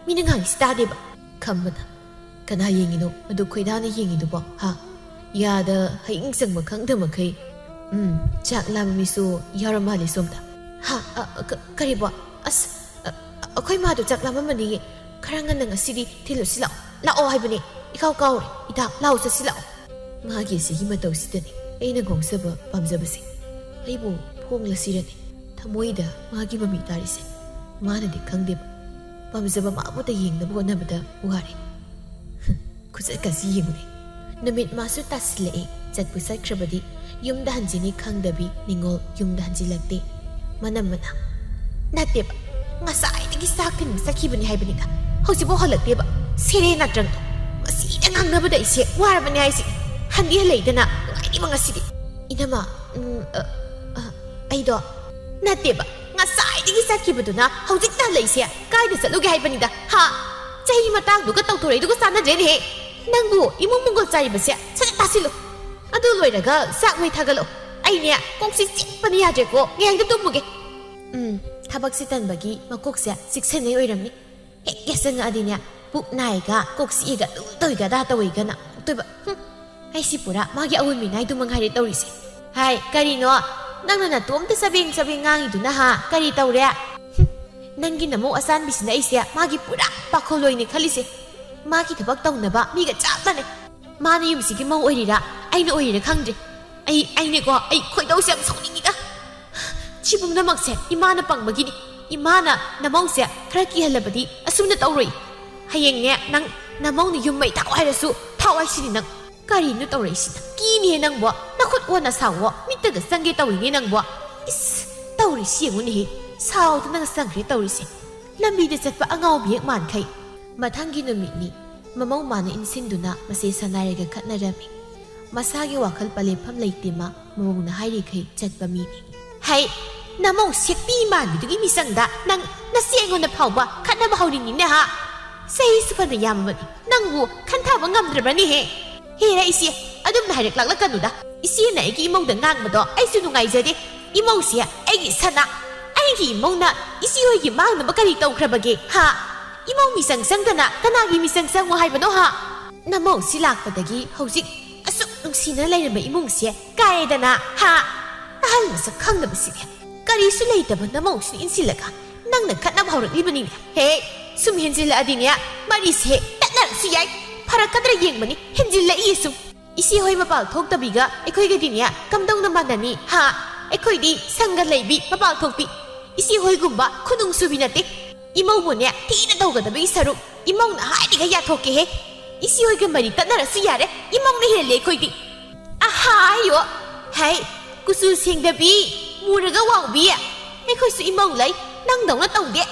ꯃꯤꯅ ꯉꯥꯡꯉꯤꯁꯤ ꯇꯥꯗꯦꯕ꯫" ꯈꯝꯕꯅ, "ꯀꯅꯥ ꯌꯦꯡꯉꯤꯅꯣ ꯑꯗꯨ ꯈꯣꯏꯗꯥꯅ ꯌꯦꯡꯉꯤꯗꯨꯕꯣ, ꯍꯥ? ꯌꯥꯗ ꯍꯌꯤꯡ ꯆꯪꯕ ꯈꯪꯗ ꯃꯈꯩ꯫ ꯎꯝ, ꯆꯥꯛ ꯂꯥꯝꯕ ꯃꯤꯁꯨ ꯌꯥꯎꯔ ꯃꯥꯜꯂꯦ ꯁꯣꯝꯗ꯫" "ꯍꯥ? ꯑ, ꯑ, ꯀ-, ꯀꯔꯤꯕꯣ? ꯑꯁ, ꯑ, ꯑ, ꯑꯩꯈꯣꯏ ꯃꯥꯗꯣ ꯆꯥꯛ ꯂꯥꯝꯃꯝꯃꯅꯤꯌꯦ꯫ ꯈꯔ ꯉꯟꯅ ꯉꯁꯤꯗꯤ ꯊꯤꯜꯂꯨꯁꯤ ꯂꯥꯛꯑꯣ, ꯂꯥꯛꯑꯣ ꯍꯥꯏꯕꯅꯦ꯫ ꯏꯀꯥꯎ ꯀꯥꯎꯔꯦ꯫ ꯏꯇꯥ, ꯂꯥꯛꯑꯣ ꯆꯠꯁꯤ ꯂꯥꯛꯑꯣ꯫" ꯃꯥꯒꯤ ꯑꯁꯤꯒꯤ ꯃꯇꯧꯁꯤꯗꯅꯦ ꯑꯩꯅ ꯉꯥꯎꯖꯕ ꯄꯥꯝꯖꯕꯁꯦ꯫ ꯑꯩꯕꯨ ꯐꯣꯡꯂꯁꯤꯔꯅꯦ ꯊꯃꯣꯏꯗ ꯃꯥꯒꯤ ꯃꯃꯤ ꯇꯥꯔꯤꯁꯦ꯫ ꯃꯥꯅꯗꯤ ꯈꯪꯗꯦꯕ꯫ ꯄꯥꯝꯖꯕ ꯃꯥꯕꯨꯇ ꯌꯦꯡꯅꯕ ꯍꯣꯠꯅꯕꯗ ꯋꯥꯔꯦ꯫ ꯈꯨꯆꯠꯀꯁꯤ ꯌꯦꯡꯉꯨꯅꯦ꯫ ꯅꯨꯃꯤꯠ ꯃꯥꯁꯨ ꯇꯥꯁꯤꯜꯂꯛꯑꯦ꯫ ꯆꯠꯄꯨ ꯆꯠꯈ꯭ꯔꯕꯗꯤ ꯌꯨꯝꯗ ꯍꯟꯖꯤꯅꯤ ꯈꯪꯗꯕꯤ ꯅꯤꯡꯉꯣꯜ ꯌꯨꯝꯗ ꯍꯟꯖꯤꯜꯂꯛꯇꯦ꯫ ꯃꯅꯝ ꯃꯅꯥ꯫ ꯅꯠꯇꯦꯕ꯫ ꯉꯁꯥꯏꯗꯒꯤ ꯆꯥꯛ ꯊꯤꯟꯕ ꯆꯠꯈꯤꯕꯅꯤ ꯍꯥꯏꯕꯅꯤꯗ꯫ ꯍꯧꯖꯤꯛꯐꯥꯎ ꯍꯜꯂꯛꯇꯦꯕ꯫ ꯁꯦꯔꯦ ꯅꯥꯇ꯭ꯔꯪꯗꯣ꯫ ꯃꯁꯤꯗ ꯉꯥꯡꯅꯕꯗ ꯑꯩꯁꯦ ꯋꯥꯔꯕꯅꯤ ꯍꯥꯏꯁꯦ꯫ ꯍꯟꯗꯤ ꯍꯜꯂꯛꯏꯗꯅ ꯅꯨꯡꯉꯥꯏꯅꯤꯕ ꯉꯁꯤꯗꯤ꯫ ꯏꯅꯝꯃ, ꯎꯝ, ꯑ, ꯑ, ꯑꯩꯗꯣ꯫ ꯅꯠꯇꯦꯕ꯫ ꯉꯁꯥꯏꯗꯒꯤ ꯆꯠꯈꯤꯕꯗꯨꯅ ꯍꯧꯖꯤꯛꯇ ꯍꯜꯂꯛꯏꯁꯦ꯫ ꯀꯥꯏꯗ ꯆꯠꯂꯨꯒꯦ ꯍꯥꯏꯕꯅꯤꯗ? ꯍꯥ? ꯆꯍꯤ ꯃꯇꯥꯡꯗꯨꯒ ꯇꯧꯊꯣꯔꯛꯏꯗꯨꯒ ꯆꯥꯟꯅꯗ꯭ꯔꯦꯅꯦꯍꯦ꯫ ꯅꯪꯕꯨ ꯏꯃꯨꯡ ꯃꯪꯒꯣꯜ ꯆꯥꯏꯔꯤꯕꯁꯦ ꯁꯠ ꯁꯠ ꯇꯥꯁꯤꯜꯂꯨ꯫ ꯑꯗꯨ ꯂꯣꯏꯔꯒ ꯆꯥꯛ ꯃꯩ ꯊꯥꯒꯠꯂꯛꯑꯣ꯫ ꯑꯩꯅꯦ ꯀꯣꯛꯁꯤ ꯆꯤꯛꯄꯅ ꯌꯥꯗ꯭ꯔꯦꯀꯣ꯫ ꯉꯥꯏꯍꯥꯛꯇ ꯇꯨꯝꯃꯨꯒꯦ꯫ ꯎꯝ, ꯊꯕꯛꯁꯦ ꯇꯟꯕꯒꯤ ꯃꯀꯣꯛꯁꯦ ꯆꯤꯛꯁꯟꯅꯩ ꯑꯣꯏꯔꯝꯅꯤ꯫ ꯍꯦꯛ ꯌꯥꯆꯪꯉꯛꯑꯗꯤꯅꯦ ꯄꯨꯛ ꯅꯥꯏꯒ ꯀꯣꯛ ꯆꯤꯛꯏꯒ ꯑꯗꯨꯝ ꯇꯧꯏꯒ ꯑꯗꯥ ꯇꯧꯏꯒꯅ ꯇꯣꯏꯕ꯫ ꯍꯨꯝ, ꯑꯩꯁꯤ ꯄꯨꯔꯥ ꯃꯥꯒꯤ ꯑꯑꯣꯟ ꯃꯤꯅꯥꯏꯗꯨ ꯃꯉꯥꯏꯔꯦ ꯇꯧꯔꯤꯁꯦ꯫ ꯍꯥꯏ, ꯀꯔꯤꯅꯣ? ꯅꯪꯅ ꯅꯇꯣꯝꯇ ꯆꯕꯦꯡ ꯆꯕꯦꯡ ꯉꯥꯡꯉꯤꯗꯨꯅ ꯍꯥ? ꯀꯔꯤ ꯇꯧꯔꯦ? ꯍꯨꯝ, ꯅꯪꯒꯤ ꯅꯃꯧ ꯑꯆꯥꯟꯕꯤꯁꯤꯅ ꯑꯩꯁꯦ ꯃꯥꯒꯤ ꯄꯨꯔꯥ ꯄꯥꯈꯣꯜꯂꯣꯏꯅꯦ ꯈꯜꯂꯤꯁꯦ꯫ ꯃꯥꯒꯤ ꯊꯕꯛ ꯇꯧꯅꯕ ꯃꯤꯒ ꯆꯞ ꯃꯥꯟꯅꯩ꯫ ꯃꯥꯅ ꯌꯨꯝꯁꯤꯒꯤ ꯃꯧ ꯑꯣꯏꯔꯤꯔꯥ, ꯑꯩꯅ ꯑꯣꯏꯔꯤꯔꯥ ꯈꯪꯗ꯭ꯔꯦ꯫ ꯑꯩ, ꯑꯩꯅꯦꯀꯣ, ꯑꯩ ꯈꯣꯏꯗꯧꯁꯦ ꯌꯥꯝ ꯁꯥꯎꯅꯤꯡꯉꯤꯗ꯫ ꯁꯤ ꯄꯨꯝꯅꯃꯛꯁꯦ ꯏꯃꯥꯅ ꯄꯪꯕꯒꯤꯅꯤ꯫ ꯏꯃꯥꯅ ꯅꯃꯧꯁꯦ ꯈꯔ ꯀꯤꯍꯜꯂꯕꯗꯤ ꯑꯁꯨꯝꯅ ꯇꯧꯔꯣꯏ꯫ ꯍꯌꯦꯡꯅꯦ ꯅꯪ ꯅꯃꯧꯅ ꯌꯨꯝ ꯃꯩ ꯊꯥꯎ ꯍꯥꯏꯔꯁꯨ ꯊꯥꯎ ꯍꯥꯏꯁꯤꯅꯤ ꯅꯪ꯫ ꯀꯔꯤꯅꯣ ꯇꯧꯔꯛꯏꯁꯤꯅ? ꯀꯤꯅꯤꯍꯦ ꯅꯪꯕꯣ꯫ ꯅꯈꯨꯠ ꯑꯣꯟꯅ ꯁꯥꯎꯋꯣ꯫ ꯃꯤꯠꯇꯒ ꯆꯪꯒꯦ ꯇꯧꯏꯅꯦ ꯅꯪꯕꯣ꯫ ꯏꯁ, ꯇꯧꯔꯤꯁꯤ ꯌꯦꯡꯉꯨꯅꯦꯍꯦ꯫ ꯁꯥꯎꯗꯅꯒ ꯆꯪꯈ꯭ꯔꯦ ꯇꯧꯔꯤꯁꯦ꯫ ꯂꯝꯕꯤꯗ ꯆꯠꯄ ꯑꯉꯥꯎꯕꯤ ꯍꯦꯛ ꯃꯥꯟꯈꯩ꯫ ꯃꯊꯪꯒꯤ ꯅꯨꯃꯤꯠꯅꯤ꯫ ꯃꯃꯧ ꯃꯥꯅ ꯏꯟꯁꯤꯟꯗꯨꯅ ꯃꯆꯦ ꯁꯅꯥꯔꯩꯒ ꯈꯠꯅꯔꯝꯃꯤ꯫ ꯃꯁꯥꯒꯤ ꯋꯥꯈꯜ ꯄꯂꯦꯞꯐꯝ ꯂꯩꯇꯦ ꯃꯥ, ꯃꯃꯧꯅ ꯍꯥꯏꯔꯤꯈꯩ ꯆꯠꯄ ꯃꯤꯅꯤ꯫ ꯍꯩ, ꯅꯃꯧ ꯁꯦꯛꯄꯤ ꯃꯥꯟꯕꯤꯗꯨꯒꯤ ꯃꯤꯆꯪꯗ ꯅꯪ ꯅꯆꯦ ꯑꯩꯉꯣꯟꯗ ꯐꯥꯎꯕ ꯈꯠꯅꯕ ꯍꯧꯔꯤꯅꯤꯅꯦ ꯍꯥ? ꯆꯍꯤꯁꯨ ꯐꯅ ꯌꯥꯝꯃꯕꯅꯤ, ꯅꯪꯕꯨ ꯈꯟꯊꯕ ꯉꯝꯗ꯭ꯔꯕꯅꯤꯍꯦ꯫ ꯍꯦꯔꯥ ꯏꯆꯦ, ꯑꯗꯨꯝꯅ ꯍꯥꯏꯔꯛꯂꯛꯂꯛꯀꯅꯨꯗ꯫ ꯏꯆꯦꯅ ꯑꯩꯒꯤ ꯏꯃꯧꯗ ꯉꯥꯡꯕꯗꯣ ꯑꯩꯁꯨ ꯅꯨꯡꯉꯥꯏꯖꯗꯦ꯫ ꯏꯃꯧꯁꯦ ꯑꯩꯒꯤ ꯁꯅꯥ, ꯑꯩꯒꯤ ꯏꯃꯧꯅ ꯏꯆꯦ ꯍꯣꯏꯒꯤ ꯃꯥꯡꯅꯕ ꯀꯔꯤ ꯇꯧꯈ꯭ꯔꯕꯒꯦ ꯍꯥ? ꯏꯃꯧ ꯃꯤꯆꯪ ꯆꯪꯗꯅ ꯀꯅꯥꯒꯤ ꯃꯤꯆꯪ ꯆꯪꯉꯣ ꯍꯥꯏꯕꯅꯣ ꯍꯥ? ꯅꯃꯧꯁꯤ ꯂꯥꯛꯄꯗꯒꯤ ꯍꯧꯖꯤꯛ ꯑꯁꯨꯛ ꯅꯨꯡꯁꯤꯅ ꯂꯩꯔꯝꯕ ꯏꯃꯨꯡꯁꯦ ꯀꯥꯏꯔꯦꯗꯅ ꯍꯥ? ꯑꯍꯜ ꯃꯁꯛ ꯈꯪꯗꯕꯁꯤꯗꯤ꯫ ꯀꯔꯤꯁꯨ ꯂꯩꯇꯕ ꯅꯃꯧꯁꯤꯅ ꯏꯟꯁꯤꯜꯂꯒ ꯅꯪꯅ ꯈꯠꯅꯕ ꯍꯧꯔꯛꯂꯤꯕꯅꯤꯅꯦ꯫ ꯍꯦ, ꯁꯨꯝ ꯍꯦꯟꯖꯤꯜꯂꯛꯑꯗꯤꯅꯦ, ꯃꯔꯤꯁꯦ ꯇꯠꯅꯔꯁꯨ ꯌꯥꯏ꯫ ꯐꯔꯛꯀꯗ꯭ꯔꯥ ꯌꯦꯡꯕꯅꯤ, ꯍꯦꯟꯖꯤꯜꯂꯛꯏ ꯁꯨꯝ꯫ ꯏꯆꯦ ꯍꯣꯏ ꯃꯄꯥꯜ ꯊꯣꯛꯇꯕꯤꯒ ꯑꯩꯈꯣꯏꯒꯗꯤꯅꯦ ꯀꯝꯗꯧꯅ ꯃꯥꯟꯅꯅꯤ ꯍꯥ? ꯑꯩꯈꯣꯏꯗꯤ ꯁꯪꯒ ꯂꯩꯕꯤ, ꯃꯄꯥꯜ ꯊꯣꯛꯄꯤ꯫ ꯏꯆꯦ ꯍꯣꯏꯒꯨꯝꯕ ꯈꯨꯅꯨꯡ ꯁꯨꯕꯤ ꯅꯠꯇꯦ꯫ ꯏꯃꯧꯕꯨꯅꯦ ꯊꯤꯅ ꯇꯧꯒꯗꯕꯒꯤ ꯁꯔꯨꯛ ꯏꯃꯧꯅ ꯍꯥꯏꯔꯤꯈꯩ ꯌꯥꯊꯣꯛꯀꯦꯍꯦ꯫ ꯏꯆꯦ ꯍꯣꯏꯒ ꯃꯔꯤ ꯇꯠꯅꯔꯁꯨ ꯌꯥꯔꯦ, ꯏꯃꯧꯅ ꯍꯦꯜꯂꯦ ꯑꯩꯈꯣꯏꯗꯤ꯫ ꯑꯍꯥꯌꯣ! ꯍꯩ, ꯀꯨꯆꯨ ꯁꯦꯡꯗꯕꯤ, ꯃꯨꯔꯒ ꯋꯥꯎꯕꯤ, ꯑꯩꯈꯣꯏꯁꯨ ꯏꯃꯧ ꯂꯩ, ꯅꯪꯗꯧꯅ ꯇꯧꯗꯦ꯫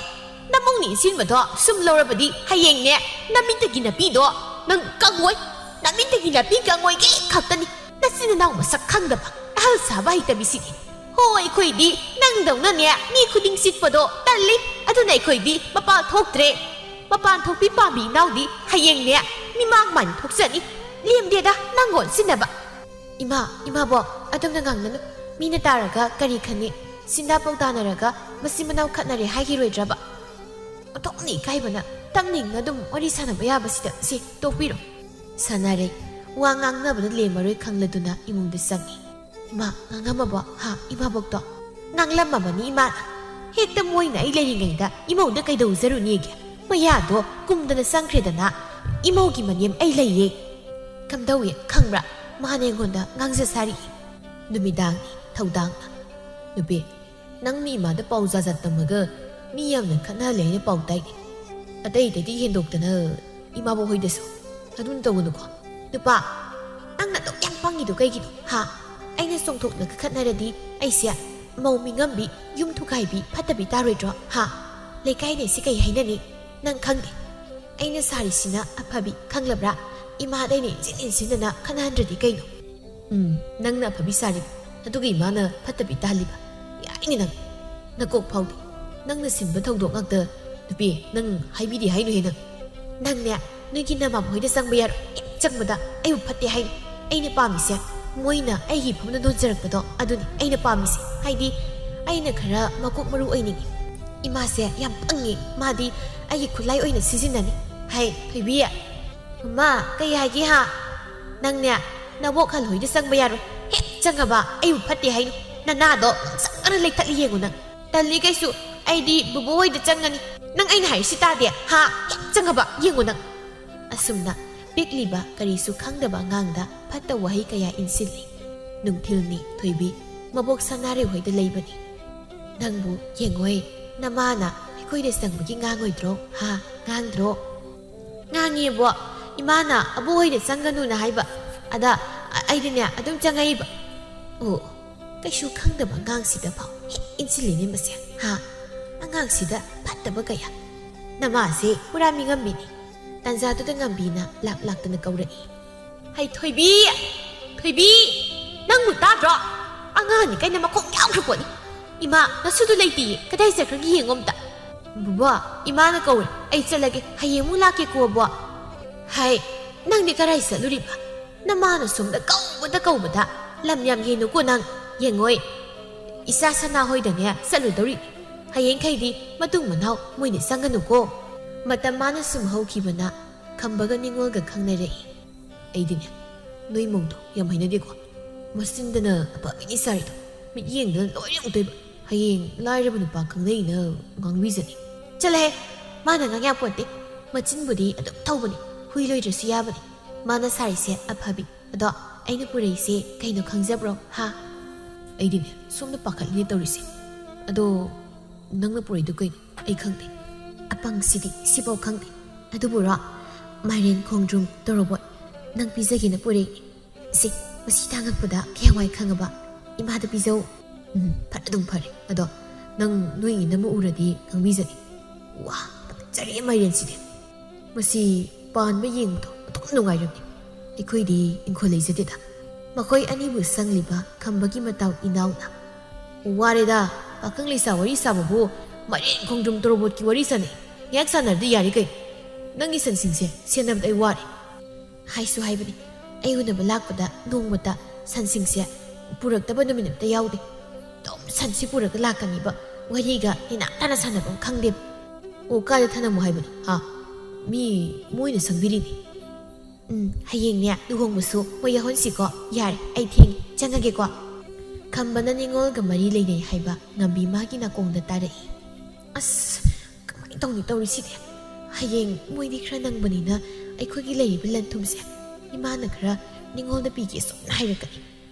ꯅꯃꯧꯅ ꯏꯟꯁꯤꯟꯕꯗꯣ ꯁꯨꯝ ꯂꯧꯔꯕꯗꯤ ꯍꯌꯦꯡꯅꯦ ꯅꯃꯤꯠꯇꯒꯤ ꯅꯥꯄꯤꯗꯣ ꯅꯪ ꯀꯪꯉꯣꯏ, ꯅꯃꯤꯠꯇꯒꯤ ꯅꯥꯄꯤ ꯀꯪꯉꯣꯏꯒꯦ ꯈꯛꯇꯅꯤ꯫ ꯅꯆꯤꯟ ꯅꯅꯥꯎ ꯃꯁꯛ ꯈꯪꯗꯕ, ꯑꯍꯜ ꯁꯥꯕ ꯍꯩꯇꯕꯤꯁꯤꯗꯤ꯫ ꯍꯣ, ꯑꯩꯈꯣꯏꯗꯤ ꯅꯪꯗꯧꯅꯅꯦ ꯃꯤ ꯈꯨꯗꯤꯡ ꯆꯤꯠꯄꯗꯣ ꯇꯜꯂꯤ, ꯑꯗꯨꯅ ꯑꯩꯈꯣꯏꯗꯤ ꯃꯄꯥꯟ ꯊꯣꯛꯇ꯭ꯔꯦ꯫ ꯃꯄꯥꯟ ꯊꯣꯛꯄꯤ ꯄꯥꯝꯕꯤ ꯏꯅꯥꯎꯗꯤ ꯍꯌꯦꯡꯅꯦ ꯃꯤꯃꯥꯡ ꯃꯥꯟ ꯊꯣꯛꯆꯅꯤ꯫ ꯂꯦꯝꯗꯦꯗ ꯅꯪ ꯑꯣꯟꯁꯤꯟꯅꯕ꯫ ꯏꯃꯥ, ꯏꯃꯥꯕꯣꯛ, ꯑꯗꯨꯝꯅ ꯉꯥꯡꯅꯅꯨ꯫ ꯃꯤꯅ ꯇꯥꯔꯒ ꯀꯔꯤ ꯈꯟꯅꯤ? ꯁꯤꯟꯗꯥ ꯄꯥꯎꯗꯥꯅꯔꯒ ꯃꯆꯤꯟ ꯃꯅꯥꯎ ꯈꯠꯅꯔꯦ ꯍꯥꯏꯈꯤꯔꯣꯏꯗ꯭ꯔꯕ? ꯑꯣꯟꯊꯣꯛꯅ ꯏꯀꯥꯏꯕꯅ꯫ ꯇꯝꯅꯤꯡꯅ ꯑꯗꯨꯝ ꯋꯥꯔꯤ ꯁꯥꯟꯅꯕ ꯌꯥꯕꯁꯤꯗ ꯁꯤ ꯇꯣꯛꯄꯤꯔꯣ꯫ ꯁꯥꯟꯅꯔꯦ꯫ ꯋꯥ ꯉꯥꯡꯅꯕꯗ ꯂꯦꯝꯃꯔꯣꯏ ꯈꯪꯂꯗꯨꯅ ꯏꯃꯨꯡꯗ ꯆꯪꯉꯤ꯫ ꯏꯃꯥ, ꯉꯥꯡꯉꯝꯃꯕꯣ? ꯍꯥ, ꯏꯃꯥꯕꯣꯛꯇꯣ? ꯉꯥꯡꯂꯝꯃꯕꯅꯤ ꯏꯃꯥꯅ꯫ ꯍꯦꯛꯇ ꯃꯣꯏꯅ ꯑꯩ ꯂꯩꯔꯤꯉꯩꯗ ꯏꯃꯧꯗ ꯀꯩꯗꯧꯖꯔꯨꯅꯤꯒꯦ? ꯃꯌꯥꯗꯣ ꯀꯨꯝꯗꯅ ꯆꯪꯈ꯭ꯔꯦꯗꯅ꯫ ꯏꯃꯧꯒꯤ ꯃꯅꯦꯝ ꯑꯩ ꯂꯩꯌꯦ꯫ ꯀꯝꯗꯧꯏ ꯈꯪꯕ꯭ꯔꯥ? ꯃꯥꯅ ꯑꯩꯉꯣꯟꯗ ꯉꯥꯡꯖ ꯁꯥꯔꯤ꯫ ꯅꯨꯃꯤꯗꯥꯡꯅꯤ, ꯊꯧꯗꯥꯡꯅ꯫ ꯅꯨꯄꯤ, ꯅꯪꯅ ꯏꯃꯥꯗ ꯄꯥꯎ ꯖꯥꯠ ꯖꯥꯠ ꯇꯝꯃꯒ ꯃꯤ ꯌꯥꯝꯅ ꯈꯠꯅꯍꯜꯂꯦ ꯍꯥꯏꯅ ꯄꯥꯎ ꯇꯥꯏꯅꯦ꯫ ꯑꯇꯩ ꯑꯇꯩꯗꯤ ꯍꯦꯟꯗꯣꯛꯇꯅ ꯏꯃꯥꯕꯣꯛ ꯍꯣꯏꯗꯁꯨ꯫ ꯑꯗꯨꯝ ꯇꯧꯒꯅꯨꯀꯣ꯫ ꯅꯨꯄꯥ, ꯅꯪꯅ ꯑꯗꯨꯛ ꯌꯥꯝ ꯄꯪꯉꯤꯗꯣ ꯀꯩꯒꯤꯅꯣ? ꯍꯥ? ꯑꯩꯅ ꯆꯣꯡꯊꯣꯛꯂꯒ ꯈꯠꯅꯔꯗꯤ ꯑꯩꯁꯦ ꯃꯧ ꯃꯤꯉꯝꯕꯤ, ꯌꯨꯝ ꯊꯨꯒꯥꯏꯕꯤ, ꯐꯠꯇꯕꯤ ꯇꯥꯔꯣꯏꯗ꯭ꯔꯣ? ꯍꯥ? ꯂꯩꯀꯥꯏꯅ ꯑꯩꯁꯦ ꯀꯩ ꯍꯥꯏꯅꯅꯤ? ꯅꯪ ꯈꯪꯗꯦ꯫ ꯑꯩꯅ ꯁꯥꯔꯤꯁꯤꯅ ꯑꯐꯕꯤ ꯈꯪꯂꯕ꯭ꯔꯥ? ꯏꯃꯥꯗ ꯑꯩꯅ ꯏꯟꯁꯤꯟ ꯏꯟꯁꯤꯟꯗꯅ ꯈꯠꯅꯍꯟꯗ꯭ꯔꯗꯤ ꯀꯩꯅꯣ? ꯎꯝ, ꯅꯪꯅ ꯑꯐꯕꯤ ꯁꯥꯔꯤꯕ, ꯑꯗꯨꯒ ꯏꯃꯥꯅ ꯐꯠꯇꯕꯤ ꯇꯥꯍꯜꯂꯤꯕ꯫ ꯌꯥꯏꯅꯦ ꯅꯪ꯫ ꯅꯀꯣꯛ ꯐꯥꯎꯗꯦ꯫ ꯅꯪꯅ ꯁꯤꯟꯕ ꯊꯧꯗꯣꯛ ꯉꯥꯛꯇ꯫ ꯅꯨꯄꯤ, ꯅꯪ ꯍꯥꯏꯕꯤꯗꯦ ꯍꯥꯏꯅꯨꯍꯦ ꯅꯪ꯫ ꯅꯪꯅꯦ, ꯅꯣꯏꯒꯤ ꯅꯃꯥꯕ ꯍꯣꯏꯗ ꯆꯪꯕ ꯌꯥꯔꯣꯏ꯫ ꯍꯦꯛ ꯆꯪꯕꯗ ꯑꯩꯕꯨ ꯐꯠꯇꯦ ꯍꯥꯏꯅꯤ꯫ ꯑꯩꯅ ꯄꯥꯝꯃꯤꯁꯦ ꯃꯣꯏꯅ ꯑꯩꯒꯤ ꯏꯐꯝꯗ ꯅꯣꯟꯖꯔꯛꯄꯗꯣ ꯑꯗꯨꯅꯤ ꯑꯩꯅ ꯄꯥꯝꯃꯤꯁꯦ꯫ ꯍꯥꯏꯗꯤ ꯑꯩꯅ ꯈꯔ ꯃꯀꯣꯛ ꯃꯔꯨ ꯑꯣꯏꯅꯤꯡꯉꯤ꯫ ꯏꯃꯥꯁꯦ ꯌꯥꯝ ꯄꯪꯉꯤ꯫ ꯃꯥꯗꯤ ꯑꯩꯒꯤ ꯈꯨꯠꯂꯥꯏ ꯑꯣꯏꯅ ꯁꯤꯖꯤꯟꯅꯅꯤ꯫ ꯍꯥꯏ ꯊꯣꯏꯕꯤ, ꯃꯃꯥ, ꯀꯩ ꯍꯥꯏꯒꯦ ꯍꯥ? ꯅꯪꯅꯦ, ꯅꯕꯣꯛ ꯍꯜꯍꯣꯏꯗ ꯆꯪꯕ ꯌꯥꯔꯣꯏ꯫ ꯍꯦꯛ ꯆꯪꯉꯕ ꯑꯩꯕꯨ ꯐꯠꯇꯦ ꯍꯥꯏꯅꯤ꯫ ꯅꯅꯥꯗꯣ ꯉꯥꯡꯁꯪꯅꯅ ꯂꯩꯊꯠꯂꯤ ꯌꯦꯡꯉꯨ ꯅꯪ꯫ ꯇꯜꯂꯤ ꯀꯩꯁꯨ꯫ ꯑꯩꯗꯤ ꯕꯨꯕꯣꯛ ꯍꯣꯏꯗ ꯆꯪꯉꯅꯤ꯫ ꯅꯪ ꯑꯩꯅ ꯍꯥꯏꯔꯤꯁꯤ ꯇꯥꯗꯦ ꯍꯥ? ꯍꯦꯛ ꯆꯪꯉꯕ ꯌꯦꯡꯉꯨ ꯅꯪ꯫ ꯑꯁꯨꯝꯅ ꯄꯤꯛꯂꯤꯕ ꯀꯔꯤꯁꯨ ꯈꯪꯗꯕ ꯑꯉꯥꯡꯗ ꯐꯠꯇ ꯋꯥꯍꯩ ꯀꯌꯥ ꯏꯟꯁꯤꯜꯂꯤ꯫ ꯅꯨꯡꯊꯤꯜꯅꯤ ꯊꯣꯏꯕꯤ ꯃꯕꯣꯛ ꯁꯅꯥꯔꯩ ꯍꯣꯏꯗ ꯂꯩꯕꯅꯤ꯫ ꯅꯪꯕꯨ ꯌꯦꯡꯉꯣꯏ, ꯅꯃꯥꯅ ꯑꯩꯈꯣꯏꯗ ꯆꯪꯕꯒꯤ ꯉꯥꯡꯉꯣꯏꯗ꯭ꯔꯣ ꯍꯥ? ꯉꯥꯡꯗ꯭ꯔꯣ? ꯉꯥꯡꯉꯦꯕꯣ, ꯏꯃꯥꯅ ꯑꯕꯣꯛ ꯍꯣꯏꯗ ꯆꯪꯒꯅꯨꯅ ꯍꯥꯏꯕ꯫ ꯑꯗ ꯑ- ꯑꯩꯗꯤꯅꯦ ꯑꯗꯨꯝ ꯆꯪꯉꯛꯏꯕ꯫ ꯑꯣ, ꯀꯩꯁꯨ ꯈꯪꯗꯕ ꯑꯉꯥꯡꯁꯤꯗ ꯐꯥꯎ ꯍꯦꯛ ꯏꯟꯁꯤꯜꯂꯤꯅꯦ ꯃꯁꯦ ꯍꯥ? ꯑꯉꯥꯡꯁꯤꯗ ꯐꯠꯇꯕ ꯀꯌꯥ꯫ ꯅꯃꯥꯁꯦ ꯄꯨꯔꯥ ꯃꯤꯉꯝꯃꯤꯅꯤ꯫ ꯇꯥꯟꯖꯥꯗꯨꯗ ꯉꯝꯕꯤꯅ ꯂꯥꯛ ꯂꯥꯛꯇꯅ ꯀꯧꯔꯛꯏ꯫ ꯍꯩ ꯊꯣꯏꯕꯤ! ꯊꯣꯏꯕꯤ! ꯅꯪꯕꯨ ꯇꯥꯗ꯭ꯔꯣ? ꯑꯉꯥꯡꯅꯤ ꯀꯩꯅ ꯃꯈꯣꯡ ꯌꯥꯎꯈ꯭ꯔ ꯄꯣꯠꯅꯤ꯫ ꯏꯃꯥ, ꯅꯁꯨꯗꯨ ꯂꯩꯇꯤꯌꯦ꯫ ꯀꯗꯥꯏ ꯆꯠꯈ꯭ꯔꯒꯦ ꯌꯦꯡꯉꯣ ꯑꯝꯇ꯫ ꯕꯨꯕꯣ, ꯏꯃꯥꯅ ꯀꯧꯔꯦ꯫ ꯑꯩ ꯆꯠꯂꯒꯦ꯫ ꯍꯌꯦꯡ ꯑꯃꯨꯛ ꯂꯥꯛꯀꯦꯀꯣ, ꯕꯣ꯫ ꯍꯥꯏ, ꯅꯪꯗꯤ ꯀꯔꯥꯏ ꯆꯠꯂꯨꯔꯤꯕ? ꯅꯃꯥꯅ ꯁꯣꯝꯗ ꯀꯧꯕꯗ ꯀꯧꯕꯗ꯫ ꯂꯝ ꯌꯥꯝ ꯍꯦꯟꯅꯨꯀꯣ ꯅꯪ꯫ ꯌꯦꯡꯉꯣꯏ, ꯏꯆꯥ ꯁꯅꯥ ꯍꯣꯏꯗꯅꯦ ꯆꯠꯂꯨꯗꯧꯔꯤ꯫ ꯍꯌꯦꯡꯈꯩꯗꯤ ꯃꯇꯨꯡ ꯃꯅꯥꯎ ꯃꯣꯏꯅ ꯆꯪꯒꯅꯨꯀꯣ꯫ ꯃꯇꯝ ꯃꯥꯅ ꯁꯨꯝ ꯍꯧꯈꯤꯕꯅ ꯈꯝꯕꯒ ꯅꯤꯉꯣꯜꯒ ꯈꯪꯅꯔꯛꯏ꯫ ꯑꯩꯗꯤꯅꯦ, ꯅꯣꯏ ꯃꯧꯗꯣ ꯌꯥꯝ ꯍꯩꯅꯗꯦꯀꯣ꯫ ꯃꯆꯤꯟꯗꯅ ꯑꯐꯕꯤꯅꯤ ꯁꯥꯔꯤꯗꯣ꯫ ꯃꯤꯠꯌꯦꯡꯗꯅ ꯂꯣꯏꯔꯦ ꯑꯃꯨꯛꯇꯣꯏꯕ꯫ ꯍꯌꯦꯡ ꯂꯥꯏꯔꯕ ꯅꯨꯄꯥ ꯈꯪꯅꯩꯅ ꯉꯥꯡꯕꯤꯖꯅꯤ꯫ ꯆꯠꯂꯍꯦ, ꯃꯥꯅ ꯉꯥꯡ ꯌꯥꯄꯣꯠꯇꯦ꯫ ꯃꯆꯤꯟꯕꯨꯗꯤ ꯑꯗꯨꯝ ꯊꯧꯕꯅꯤ, ꯍꯨꯏ ꯂꯣꯏꯗ꯭ꯔꯁꯨ ꯌꯥꯕꯅꯤ꯫ ꯃꯥꯅ ꯁꯥꯔꯤꯁꯦ ꯑꯐꯕꯤ꯫ ꯑꯗꯣ ꯑꯩꯅ ꯄꯨꯔꯛꯏꯁꯦ ꯀꯩꯅꯣ ꯈꯪꯖꯕ꯭ꯔꯣ ꯍꯥ? ꯑꯩꯗꯤꯅꯦ, ꯁꯣꯝꯗ ꯄꯥꯈꯠꯂꯤꯅꯦ ꯇꯧꯔꯤꯁꯦ꯫ ꯑꯗꯣ ꯅꯪꯅ ꯄꯨꯔꯛꯏꯗꯣ ꯀꯩꯅꯣ? ꯑꯩ ꯈꯪꯗꯦ꯫ ꯑꯄꯪꯁꯤꯗꯤ ꯁꯤꯐꯥꯎ ꯈꯪꯗꯦ꯫ ꯑꯗꯨꯕꯨꯔꯣ, ꯃꯥꯏꯔꯦꯟ, ꯈꯣꯡꯗ꯭ꯔꯨꯝ, ꯇꯣꯔꯣꯕꯣꯠ ꯅꯪ ꯄꯤꯖꯒꯦꯅ ꯄꯨꯔꯛꯏꯅꯦ꯫ ꯁꯤ, ꯃꯁꯤ ꯇꯥꯡꯉꯛꯄꯗ ꯀꯌꯥꯝ ꯋꯥꯏ ꯈꯪꯉꯕ? ꯏꯃꯥꯗ ꯄꯤꯖꯧ꯫ ꯎꯝ, ꯐꯔꯦ, ꯑꯗꯨꯝ ꯐꯔꯦ꯫ ꯑꯗꯣ ꯅꯪ ꯅꯣꯏ ꯏꯅꯝꯃ ꯎꯔꯗꯤ ꯉꯥꯡꯕꯤꯖꯅꯤ꯫ ꯋꯥ, ꯐꯖꯔꯦ ꯃꯥꯏꯔꯦꯟꯁꯤꯗꯤ꯫ ꯃꯁꯤ ꯄꯥꯟꯕ ꯌꯦꯡꯕꯗꯣ ꯑꯗꯨꯝ ꯅꯨꯡꯉꯥꯏꯔꯝꯃꯤ꯫ ꯑꯩꯈꯣꯏꯗꯤ ꯏꯪꯈꯣꯜ ꯂꯩꯖꯗꯦꯗ꯫ ꯃꯈꯣꯏ ꯑꯅꯤꯕꯨ ꯁꯪꯂꯤꯕ ꯈꯝꯕꯒꯤ ꯃꯇꯥꯎ ꯏꯅꯥꯎꯅ, "ꯋꯥꯔꯦꯗ, ꯄꯥꯈꯪ ꯂꯩꯁꯥ ꯋꯥꯔꯤ ꯁꯥꯕꯕꯨ ꯃꯥꯏꯔꯦꯟ ꯈꯣꯡꯗ꯭ꯔꯨꯝ ꯇꯣꯔꯣꯕꯣꯠꯀꯤ ꯋꯥꯔꯤ ꯁꯥꯟꯅꯩ꯫ ꯉꯥꯏꯍꯥꯛ ꯁꯥꯟꯅꯔꯗꯤ ꯌꯥꯔꯦ ꯀꯩꯅꯣ?" "ꯅꯪꯒꯤ ꯁꯟꯁꯤꯡꯁꯦ ꯁꯦꯟꯅꯕꯗ ꯑꯩ ꯋꯥꯔꯦ꯫" ꯍꯥꯏꯁꯨ ꯍꯥꯏꯕꯅꯤ, ꯑꯩ ꯎꯅꯕ ꯂꯥꯛꯄꯗ ꯅꯣꯡꯃꯇ ꯁꯟꯁꯤꯡꯁꯦ ꯄꯨꯔꯛꯇꯕ ꯅꯨꯃꯤꯠ ꯑꯝꯇ ꯌꯥꯎꯗꯦ꯫ ꯑꯗꯨꯝ ꯁꯟꯁꯤ ꯄꯨꯔꯒ ꯂꯥꯛꯀꯅꯤꯕ, ꯋꯥꯔꯤꯒ ꯅꯦꯅꯥ ꯇꯥꯅ ꯁꯥꯟꯅꯕ ꯑꯃ ꯈꯪꯗꯦꯕ꯫ "ꯑꯣ, ꯀꯥꯏꯗ ꯊꯅꯝꯃꯣ ꯍꯥꯏꯕꯅꯣ? ꯍꯥ? ꯃꯤ ꯃꯣꯏꯅ ꯁꯪꯕꯤꯔꯤꯅꯤ꯫" "ꯎꯝ, ꯍꯌꯦꯡꯅꯦ ꯂꯨꯍꯣꯡꯕꯁꯨ ꯃꯣꯏ ꯌꯥꯎꯍꯟꯁꯤꯀꯣ꯫ ꯌꯥꯔꯦ, ꯑꯩ ꯊꯦꯡꯉꯦ, ꯆꯪꯉꯒꯦꯀꯣ꯫" ꯈꯝꯕꯅ ꯅꯤꯉꯣꯜꯒ ꯃꯔꯤ ꯂꯩꯅꯩ ꯍꯥꯏꯕ ꯉꯝꯕꯤ ꯃꯥꯒꯤ ꯅꯥꯀꯣꯡꯗ ꯇꯥꯔꯛꯏ꯫ "ꯑꯁ, ꯀꯃꯥꯏꯅ ꯇꯧꯅꯤ ꯇꯧꯔꯤꯁꯤꯗꯤ? ꯍꯌꯦꯡ ꯃꯣꯏꯗꯤ ꯈꯔ ꯅꯪꯕꯅꯤꯅ ꯑꯩꯈꯣꯏꯒꯤ ꯂꯩꯔꯤꯕ ꯂꯟ ꯊꯨꯝꯁꯦ ꯏꯃꯥꯅ ꯈꯔ ꯅꯤꯉꯣꯜꯗ ꯄꯤꯒꯦ ꯁꯨꯝꯅ ꯍꯥꯏꯔꯛꯀꯅꯤ꯫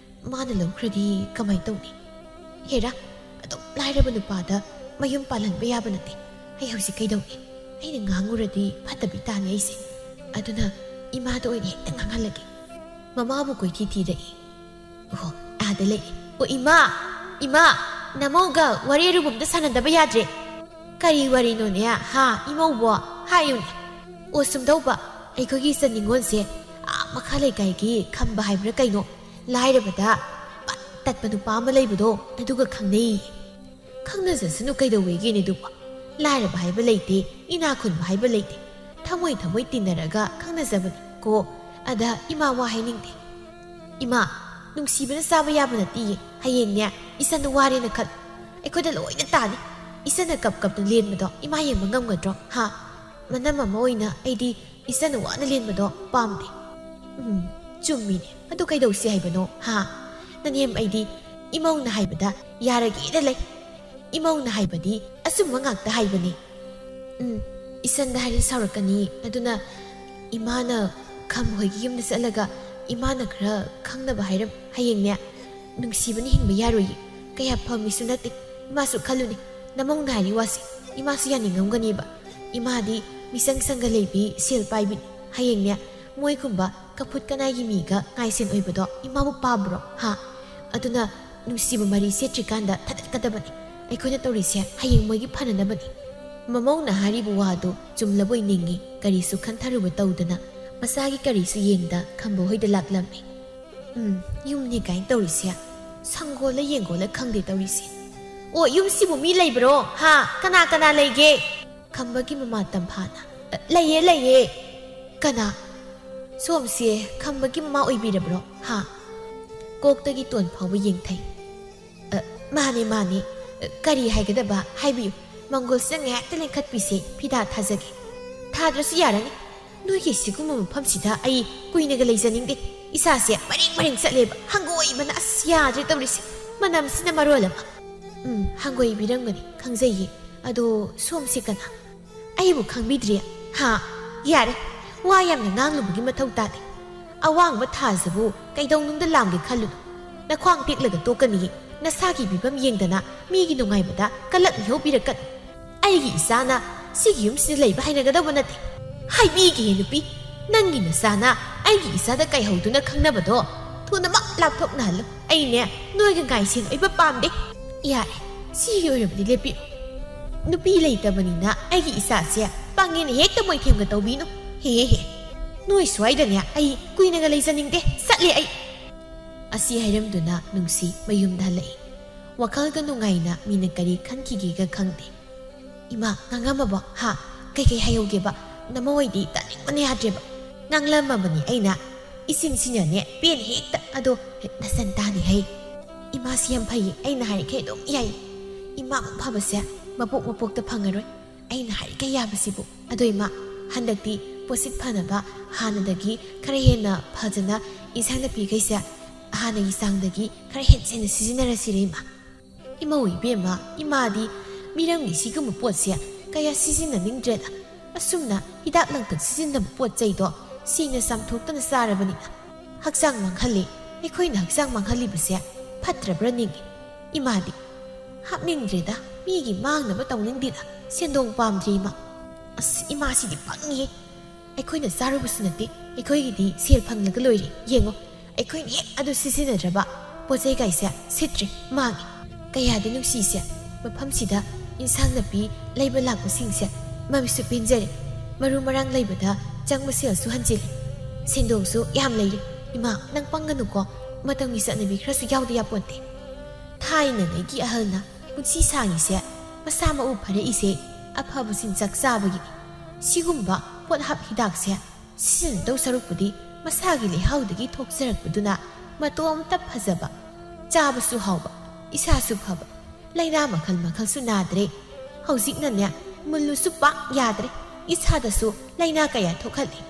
ꯃꯥꯅ ꯂꯧꯈ꯭ꯔꯗꯤ ꯀꯃꯥꯏꯅ ꯇꯧꯅꯤ? ꯍꯦꯔꯥ, ꯑꯗꯨꯝ ꯂꯥꯏꯔꯕ ꯅꯨꯄꯥꯗ ꯃꯌꯨꯝ ꯄꯥꯜꯍꯟꯕ ꯌꯥꯕ ꯅꯠꯇꯦ꯫ ꯑꯩ ꯍꯧꯖꯤꯛ ꯀꯩꯗꯧꯅꯤ? ꯑꯩꯅ ꯉꯥꯡꯉꯨꯔꯗꯤ ꯐꯠꯇꯕꯤ ꯇꯥꯅꯤ ꯑꯩꯁꯦ꯫ ꯑꯗꯨꯅ ꯏꯃꯥꯗ ꯑꯣꯏꯅ ꯍꯦꯛꯇ ꯉꯥꯡꯍꯜꯂꯒꯦ꯫" ꯃꯃꯥꯕꯨ ꯀꯣꯏꯊꯤ ꯊꯤꯔꯛꯏ꯫ "ꯑꯣ, ꯑꯥꯗ ꯂꯩ꯫ ꯑꯣ, ꯏꯃꯥ! ꯏꯃꯥ! ꯅꯃꯧꯒ ꯋꯥꯔꯤ ꯑꯔꯨꯕ ꯑꯝꯇ ꯁꯥꯟꯅꯗꯕ ꯌꯥꯗ꯭ꯔꯦ꯫" "ꯀꯔꯤ ꯋꯥꯔꯤꯅꯣꯅꯦ, ꯍꯥ, ꯏꯃꯧꯕꯣ? ꯍꯥꯏꯌꯨꯅꯦ꯫" "ꯑꯣ, ꯁꯨꯝꯗꯧꯕ, ꯑꯩꯈꯣꯏꯒꯤ ꯏꯆꯟ ꯅꯤꯉꯣꯜꯁꯦ ꯑꯥ ꯃꯈꯥ ꯂꯩꯀꯥꯏꯒꯤ ꯈꯝꯕ ꯍꯥꯏꯕ꯭ꯔꯥ ꯀꯩꯅꯣ, ꯂꯥꯏꯔꯕꯗ ꯄꯠ ꯇꯠꯄ ꯅꯨꯄꯥ ꯑꯃ ꯂꯩꯕꯗꯣ, ꯑꯗꯨꯒ ꯈꯪꯅꯩꯌꯦ꯫" "ꯈꯪꯅꯖꯁꯅꯨ ꯀꯩꯗꯧꯋꯦꯒꯦꯅꯦ ꯑꯗꯨꯕꯣ? ꯂꯥꯏꯔꯕ ꯍꯥꯏꯕ ꯂꯩꯇꯦ, ꯏꯅꯥ ꯈꯨꯟꯕ ꯍꯥꯏꯕ ꯂꯩꯇꯦ꯫ ꯊꯃꯣꯏ ꯊꯃꯣꯏ ꯇꯤꯟꯅꯔꯒ ꯈꯪꯅꯖꯕꯅꯤ ꯀꯣ꯫ ꯑꯗ ꯏꯃꯥ ꯋꯥ ꯍꯥꯏꯅꯤꯡꯗꯦ꯫" "ꯏꯃꯥ, ꯅꯨꯡꯁꯤꯕꯅ ꯆꯥꯕ ꯌꯥꯕ ꯅꯠꯇꯤꯌꯦ꯫ ꯍꯌꯦꯡꯅꯦ ꯏꯆꯟꯗꯣ ꯋꯥꯔꯦꯅ ꯈꯜ, ꯑꯩꯈꯣꯏꯗ ꯂꯣꯏꯅ ꯇꯥꯅꯤ꯫ ꯏꯆꯟꯅ ꯀꯞ ꯀꯞꯅ ꯂꯦꯟꯕꯗꯣ ꯏꯃꯥ ꯌꯦꯡꯕ ꯉꯝꯒꯗ꯭ꯔꯣ? ꯍꯥ? ꯃꯅꯝ ꯑꯃ ꯑꯣꯏꯅ ꯑꯩꯗꯤ ꯏꯆꯟꯅ ꯋꯥꯅ ꯂꯦꯟꯕꯗꯣ ꯄꯥꯝꯗꯦ꯫" "ꯎꯝ, ꯆꯨꯝꯃꯤꯅꯦ꯫ ꯑꯗꯨ ꯀꯩꯗꯧꯁꯤ ꯍꯥꯏꯕꯅꯣ? ꯍꯥ? ꯅꯅꯦꯝ ꯑꯩꯗꯤ ꯏꯃꯧꯅ ꯍꯥꯏꯕꯗ ꯌꯥꯔꯒꯦꯗ ꯂꯩ꯫ ꯏꯃꯧꯅ ꯍꯥꯏꯕꯗꯤ ꯑꯆꯨꯝꯕ ꯉꯥꯛꯇ ꯍꯥꯏꯕꯅꯤ꯫" "ꯎꯝ, ꯏꯆꯟꯗ ꯍꯥꯏꯔꯤ ꯁꯥꯎꯔꯛꯀꯅꯤ꯫ ꯑꯗꯨꯅ ꯏꯃꯥꯅ ꯈꯝꯕ ꯍꯣꯏꯒꯤ ꯌꯨꯝꯗ ꯆꯠꯂꯒ ꯏꯃꯥꯅ ꯈꯔ ꯈꯪꯅꯕ ꯍꯥꯏꯔꯝ꯫ ꯍꯌꯦꯡꯅꯦ ꯅꯨꯡꯁꯤꯕꯅ ꯍꯤꯡꯕ ꯌꯥꯔꯣꯏꯌꯦ꯫ ꯀꯌꯥ ꯐꯝꯃꯤꯁꯨ ꯅꯠꯇꯦ꯫ ꯏꯃꯥꯁꯨ ꯈꯜꯂꯨꯅꯦ, ꯅꯃꯧꯅ ꯍꯥꯏꯔꯤ ꯋꯥꯁꯦ ꯏꯃꯥꯁꯨ ꯌꯥꯅꯤꯡꯉꯝꯒꯅꯤꯕ꯫ ꯏꯃꯥꯗꯤ ꯃꯤꯆꯪ ꯆꯪꯒ ꯂꯩꯕꯤ ꯁꯦꯜ ꯄꯥꯏꯕꯤꯅꯤ꯫ ꯍꯌꯦꯡꯅꯦ ꯃꯣꯏꯒꯨꯝꯕ ꯀꯐꯨꯠ ꯀꯅꯥꯏꯒꯤ ꯃꯤꯒ ꯉꯥꯏꯁꯦꯟ ꯑꯣꯏꯕꯗꯣ ꯏꯃꯥꯕꯨ ꯄꯥꯝꯕ꯭ꯔꯣ? ꯍꯥ? ꯑꯗꯨꯅ ꯅꯨꯡꯁꯤꯕ ꯃꯔꯤ ꯁꯦꯠꯇ꯭ꯔꯤꯀꯥꯟꯗ ꯊꯗꯠꯀꯗꯕꯅꯤ꯫ ꯑꯩꯈꯣꯏꯅ ꯇꯧꯔꯤꯁꯦ ꯍꯌꯦꯡ ꯃꯣꯏꯒꯤ ꯐꯅꯅꯕꯅꯤ꯫" ꯃꯃꯧꯅ ꯍꯥꯏꯔꯤꯕ ꯋꯥꯗꯨ ꯆꯨꯝꯂꯕꯣꯏ ꯅꯤꯡꯏ꯫ ꯀꯔꯤꯁꯨ ꯈꯟꯊꯔꯨꯕ ꯇꯧꯗꯅ ꯃꯆꯥꯒꯤ ꯀꯔꯤꯁꯨ ꯌꯦꯡꯗ ꯈꯝꯕ ꯍꯣꯏꯗ ꯂꯥꯛꯂꯝꯃꯤ꯫ "ꯎꯝ, ꯌꯨꯝꯅꯤ ꯀꯥꯏꯅ ꯇꯧꯔꯤꯁꯦ꯫ ꯁꯪꯒꯣꯜꯂ ꯌꯦꯡꯒꯣꯜꯂ ꯈꯪꯗꯦ ꯇꯧꯔꯤꯁꯦ꯫ ꯑꯣ, ꯌꯨꯝꯁꯤꯕꯨ ꯃꯤ ꯂꯩꯕ꯭ꯔꯣ? ꯍꯥ? ꯀꯅꯥ ꯀꯅꯥ ꯂꯩꯒꯦ?" ꯈꯝꯕꯒꯤ ꯃꯃꯥ ꯇꯝꯐꯥꯅ ꯑ, ꯂꯩꯌꯦ, ꯂꯩꯌꯦ꯫ ꯀꯅꯥ? ꯁꯣꯝꯁꯦ ꯈꯝꯕꯒꯤ ꯃꯃꯥ ꯑꯣꯏꯕꯤꯔꯕ꯭ꯔꯣ? ꯍꯥ? ꯀꯣꯛꯇꯒꯤ ꯇꯣꯟ ꯐꯥꯎꯕ ꯌꯦꯡꯊꯩ꯫ "ꯑ, ꯃꯥꯅꯦ, ꯃꯥꯅꯦ꯫ ꯑ, ꯀꯔꯤ ꯍꯥꯏꯒꯗꯕ? ꯍꯥꯏꯕꯤꯌꯨ꯫ ꯃꯪꯒꯣꯜꯁꯤꯗ ꯉꯥꯏꯍꯥꯛꯇ ꯂꯦꯡꯈꯠꯄꯤꯁꯦ, ꯐꯤꯗꯥ ꯊꯥꯖꯒꯦ꯫" "ꯊꯥꯗ꯭ꯔꯁꯨ ꯌꯥꯔꯅꯤ꯫ ꯅꯣꯏꯒꯤ ꯁꯤꯒꯨꯝꯕ ꯃꯐꯝꯁꯤꯗ ꯑꯩ ꯀꯨꯏꯅꯒ ꯂꯩꯖꯅꯤꯡꯗꯦ꯫ ꯏꯁꯥꯁꯦ ꯃꯔꯦꯡ ꯃꯔꯦꯡ ꯆꯠꯂꯦꯕ꯫ ꯍꯪꯒꯣꯏꯕꯅ ꯑꯁ ꯌꯥꯗ꯭ꯔꯦ ꯇꯧꯔꯤꯁꯦ꯫ ꯃꯅꯝꯁꯤꯅ ꯃꯔꯣꯜ ꯑꯃ꯫" "ꯎꯝ, ꯍꯪꯒꯣꯏꯕꯤꯔꯝꯒꯅꯤ, ꯈꯪꯖꯩꯌꯦ꯫ ꯑꯗꯣ ꯁꯣꯝꯁꯦ ꯀꯅꯥ?" "ꯑꯩꯕꯨ ꯈꯪꯕꯤꯗ꯭ꯔꯤ? ꯍꯥ? ꯌꯥꯔꯦ, ꯋꯥ ꯌꯥꯝꯅ ꯉꯥꯡꯂꯨꯕꯒꯤ ꯃꯊꯧ ꯇꯥꯗꯦ꯫ ꯑꯋꯥꯡꯕ ꯊꯥꯁꯤꯕꯨ ꯀꯩꯗꯧꯅꯨꯡꯗ ꯂꯥꯝꯒꯦ ꯈꯜꯂꯨꯅꯨ꯫ ꯅꯈ꯭ꯋꯥꯡ ꯇꯦꯛꯂꯒ ꯇꯣꯛꯀꯅꯤꯌꯦ꯫ ꯅꯁꯥꯒꯤ ꯐꯤꯕꯝ ꯌꯦꯡꯗꯅ ꯃꯤꯒꯤ ꯅꯨꯡꯉꯥꯏꯕꯗ ꯀꯂꯛ ꯃꯤꯍꯧꯕꯤꯔꯛꯀꯅꯨ꯫ ꯑꯩꯒꯤ ꯏꯆꯥꯅ ꯁꯤꯒꯤ ꯌꯨꯝꯁꯤꯗ ꯂꯩꯕ ꯍꯩꯅꯒꯗꯧꯕ ꯅꯠꯇꯦ꯫ ꯍꯥꯏꯕꯤꯒꯦꯍꯦ ꯅꯨꯄꯤ, ꯅꯪꯒꯤ ꯅꯆꯥꯅ ꯑꯩꯒꯤ ꯏꯆꯥꯗ ꯀꯥꯏꯍꯧꯗꯨꯅ ꯈꯪꯅꯕꯗꯣ ꯊꯨꯅꯃꯛ ꯂꯥꯞꯊꯣꯛꯅꯍꯜꯂꯨ꯫ ꯑꯩꯅꯦ ꯅꯣꯏꯒ ꯉꯥꯏꯁꯦꯟ ꯑꯣꯏꯕ ꯄꯥꯝꯗꯦ꯫ ꯌꯥꯔꯦ, ꯁꯤꯒꯤ ꯑꯣꯏꯔꯕꯗꯤ ꯂꯦꯞꯄꯤꯔꯣ꯫ ꯅꯨꯄꯤ ꯂꯩꯇꯕꯅꯤꯅ ꯑꯩꯒꯤ ꯏꯆꯥꯁꯦ ꯄꯥꯡꯉꯦꯅ ꯍꯦꯛꯇ ꯃꯣꯏꯊꯦꯝꯒ ꯇꯧꯕꯤꯅꯨ꯫ ꯍꯦ ꯍꯦ ꯍꯦ꯫ ꯅꯣꯏ ꯁ꯭ꯋꯥꯏꯗꯅꯦ ꯑꯩ ꯀꯨꯏꯅꯒ ꯂꯩꯖꯅꯤꯡꯗꯦ꯫ ꯆꯠꯂꯦ ꯑꯩ꯫" ꯑꯁꯤ ꯍꯥꯏꯔꯝꯗꯨꯅ ꯅꯨꯡꯁꯤ ꯃꯌꯨꯝꯗ ꯍꯜꯂꯛꯏ꯫ ꯋꯥꯈꯜꯒ ꯅꯨꯡꯉꯥꯏꯅ ꯃꯤꯅ ꯀꯔꯤ ꯈꯟꯈꯤꯒꯦꯒ ꯈꯪꯗꯦ꯫ "ꯏꯃꯥ, ꯉꯥꯡꯉꯝꯃꯕꯣ? ꯍꯥ? ꯀꯩꯀꯩ ꯍꯥꯏꯍꯧꯒꯦꯕ? ꯅꯃꯧ ꯑꯣꯏꯗꯤ ꯇꯥꯅꯤꯡꯕꯅ ꯌꯥꯗ꯭ꯔꯦꯕ꯫" "ꯉꯥꯡꯂꯝꯃꯕꯅꯤ ꯑꯩꯅ꯫ ꯏꯆꯤꯟꯁꯤꯅꯅꯦ ꯄꯦꯟ ꯍꯦꯛꯇ꯫ ꯑꯗꯣ ꯅꯆꯟ ꯇꯥꯅꯤ ꯍꯩ꯫ ꯏꯃꯥꯁꯤ ꯌꯥꯝ ꯐꯩꯌꯦ, ꯑꯩꯅ ꯍꯥꯏꯔꯤꯈꯩ ꯑꯗꯨꯝ ꯌꯥꯏ꯫ ꯏꯃꯥꯃꯨꯛ ꯐꯕꯁꯦ ꯃꯄꯣꯛ ꯃꯄꯣꯛꯇ ꯐꯪꯉꯔꯣꯏ꯫ ꯑꯩꯅ ꯍꯥꯏꯔꯤꯈꯩ ꯌꯥꯕꯁꯤꯕꯨ꯫ ꯑꯗꯣ ꯏꯃꯥ, ꯍꯟꯗꯛꯇꯤ ꯄꯣꯠꯁꯤꯠ ꯐꯅꯕ ꯍꯥꯟꯅꯗꯒꯤ ꯈꯔ ꯍꯦꯟꯅ ꯐꯖꯅ ꯏꯟꯁꯥꯡ ꯅꯥꯄꯤꯈꯩꯁꯦ ꯍꯥꯟꯅꯒꯤ ꯆꯥꯡꯗꯒꯤ ꯈꯔ ꯍꯦꯟꯖꯤꯟꯅ ꯁꯤꯖꯤꯟꯅꯔꯁꯤꯔꯦ ꯏꯃꯥ?" "ꯏꯃꯧ ꯏꯕꯦꯝꯃ, ꯏꯃꯥꯗꯤ ꯃꯤꯔꯝꯒꯤ ꯁꯤꯒꯨꯝꯕ ꯄꯣꯠꯁꯦ ꯀꯌꯥ ꯁꯤꯖꯤꯟꯅꯅꯤꯡꯗ꯭ꯔꯦꯗ꯫ ꯑꯁꯨꯝꯅ ꯍꯤꯗꯥꯛ ꯂꯥꯡꯊꯛ ꯁꯤꯖꯤꯟꯅꯕ ꯄꯣꯠ ꯆꯩꯗꯣ ꯁꯦꯡꯅ ꯆꯥꯝꯊꯣꯛꯇꯅ ꯆꯥꯔꯕꯅꯤꯅ ꯍꯛꯆꯥꯡ ꯃꯥꯡꯍꯜꯂꯤ꯫ ꯑꯩꯈꯣꯏꯅ ꯍꯛꯆꯥꯡ ꯃꯥꯡꯍꯜꯂꯤꯕꯁꯦ ꯐꯠꯇ꯭ꯔꯕ꯭ꯔꯥ ꯅꯤꯡꯉꯤ꯫ ꯏꯃꯥꯗꯤ ꯍꯥꯞꯅꯤꯡꯗ꯭ꯔꯦꯗ, ꯃꯤꯒꯤ ꯃꯥꯡꯅꯕ ꯇꯧꯅꯤꯡꯗꯦꯗ꯫ ꯁꯦꯟꯗꯣꯡ ꯄꯥꯝꯗ꯭ꯔꯦ ꯏꯃꯥ꯫" "ꯑꯁ, ꯏꯃꯥꯁꯤꯗꯤ ꯄꯪꯉꯤꯍꯦ꯫ ꯑꯩꯈꯣꯏꯅ ꯆꯥꯔꯨꯕꯁꯨ ꯅꯠꯇꯦ, ꯑꯩꯈꯣꯏꯒꯤꯗꯤ ꯁꯦꯜ ꯐꯪꯂꯒ ꯂꯣꯏꯔꯦ꯫ ꯌꯦꯡꯉꯣ, ꯑꯩꯈꯣꯏꯅ ꯍꯦꯛ ꯑꯗꯨ ꯁꯤꯖꯤꯟꯅꯗ꯭ꯔꯕ ꯄꯣꯠ ꯆꯩ ꯀꯥꯏꯁꯦ ꯁꯤꯠꯇ꯭ꯔꯦ, ꯃꯥꯡꯉꯦ꯫ ꯀꯌꯥꯗꯤ ꯅꯨꯡꯁꯤꯁꯦ, ꯃꯐꯝꯁꯤꯗ ꯏꯟꯁꯥꯡ ꯅꯥꯄꯤ ꯂꯩꯕ ꯂꯥꯛꯄꯁꯤꯡꯁꯦ ꯃꯃꯤꯠꯁꯨ ꯄꯦꯟꯖꯔꯦ, ꯃꯔꯨ ꯃꯔꯥꯡ ꯂꯩꯕꯗ ꯆꯪꯕ ꯁꯦꯜꯁꯨ ꯍꯟꯖꯤꯜꯂꯦ, ꯁꯦꯟꯗꯣꯡꯁꯨ ꯌꯥꯝ ꯂꯩꯔꯦ꯫ ꯏꯃꯥ, ꯅꯪ ꯄꯪꯒꯅꯨꯀꯣ, ꯃꯇꯝꯒꯤ ꯆꯠꯅꯕꯤ ꯈꯔꯁꯨ ꯌꯥꯎꯗ ꯌꯥꯄꯣꯟꯇꯦ꯫ ꯊꯥꯏꯅꯉꯩꯒꯤ ꯑꯍꯜꯅ ꯄꯨꯟꯁꯤ ꯁꯥꯡꯉꯤꯁꯦ ꯃꯁꯥ ꯃꯎ ꯐꯔꯛꯏꯁꯦ ꯑꯐꯕ ꯆꯤꯟꯖꯥꯛ ꯆꯥꯕꯒꯤꯅꯤ꯫ ꯁꯤꯒꯨꯝꯕ ꯄꯣꯠꯍꯥꯞ ꯍꯤꯗꯥꯛꯁꯦ ꯁꯤꯖꯤꯟꯅꯗꯧ ꯁꯔꯨꯛꯄꯨꯗꯤ ꯃꯁꯥꯒꯤ ꯂꯩꯍꯥꯎꯗꯒꯤ ꯊꯣꯛꯆꯔꯛꯄꯗꯨꯅ ꯃꯇꯣꯝꯇ ꯐꯖꯕ, ꯆꯥꯕꯁꯨ ꯍꯥꯎꯕ, ꯏꯁꯥꯁꯨ ꯐꯕ, ꯂꯥꯏꯅꯥ ꯃꯈꯜ ꯃꯈꯜꯁꯨ ꯅꯥꯗ꯭ꯔꯦ꯫ ꯍꯧꯖꯤꯛꯅꯅꯦ, ꯃꯨꯜꯂꯨꯁꯨ ꯄꯥꯛ ꯌꯥꯗ꯭ꯔꯦ, ꯏꯁꯥꯗꯁꯨ ꯂꯥꯏꯅꯥ ꯀꯌꯥ ꯊꯣꯛꯍꯜꯂꯤ꯫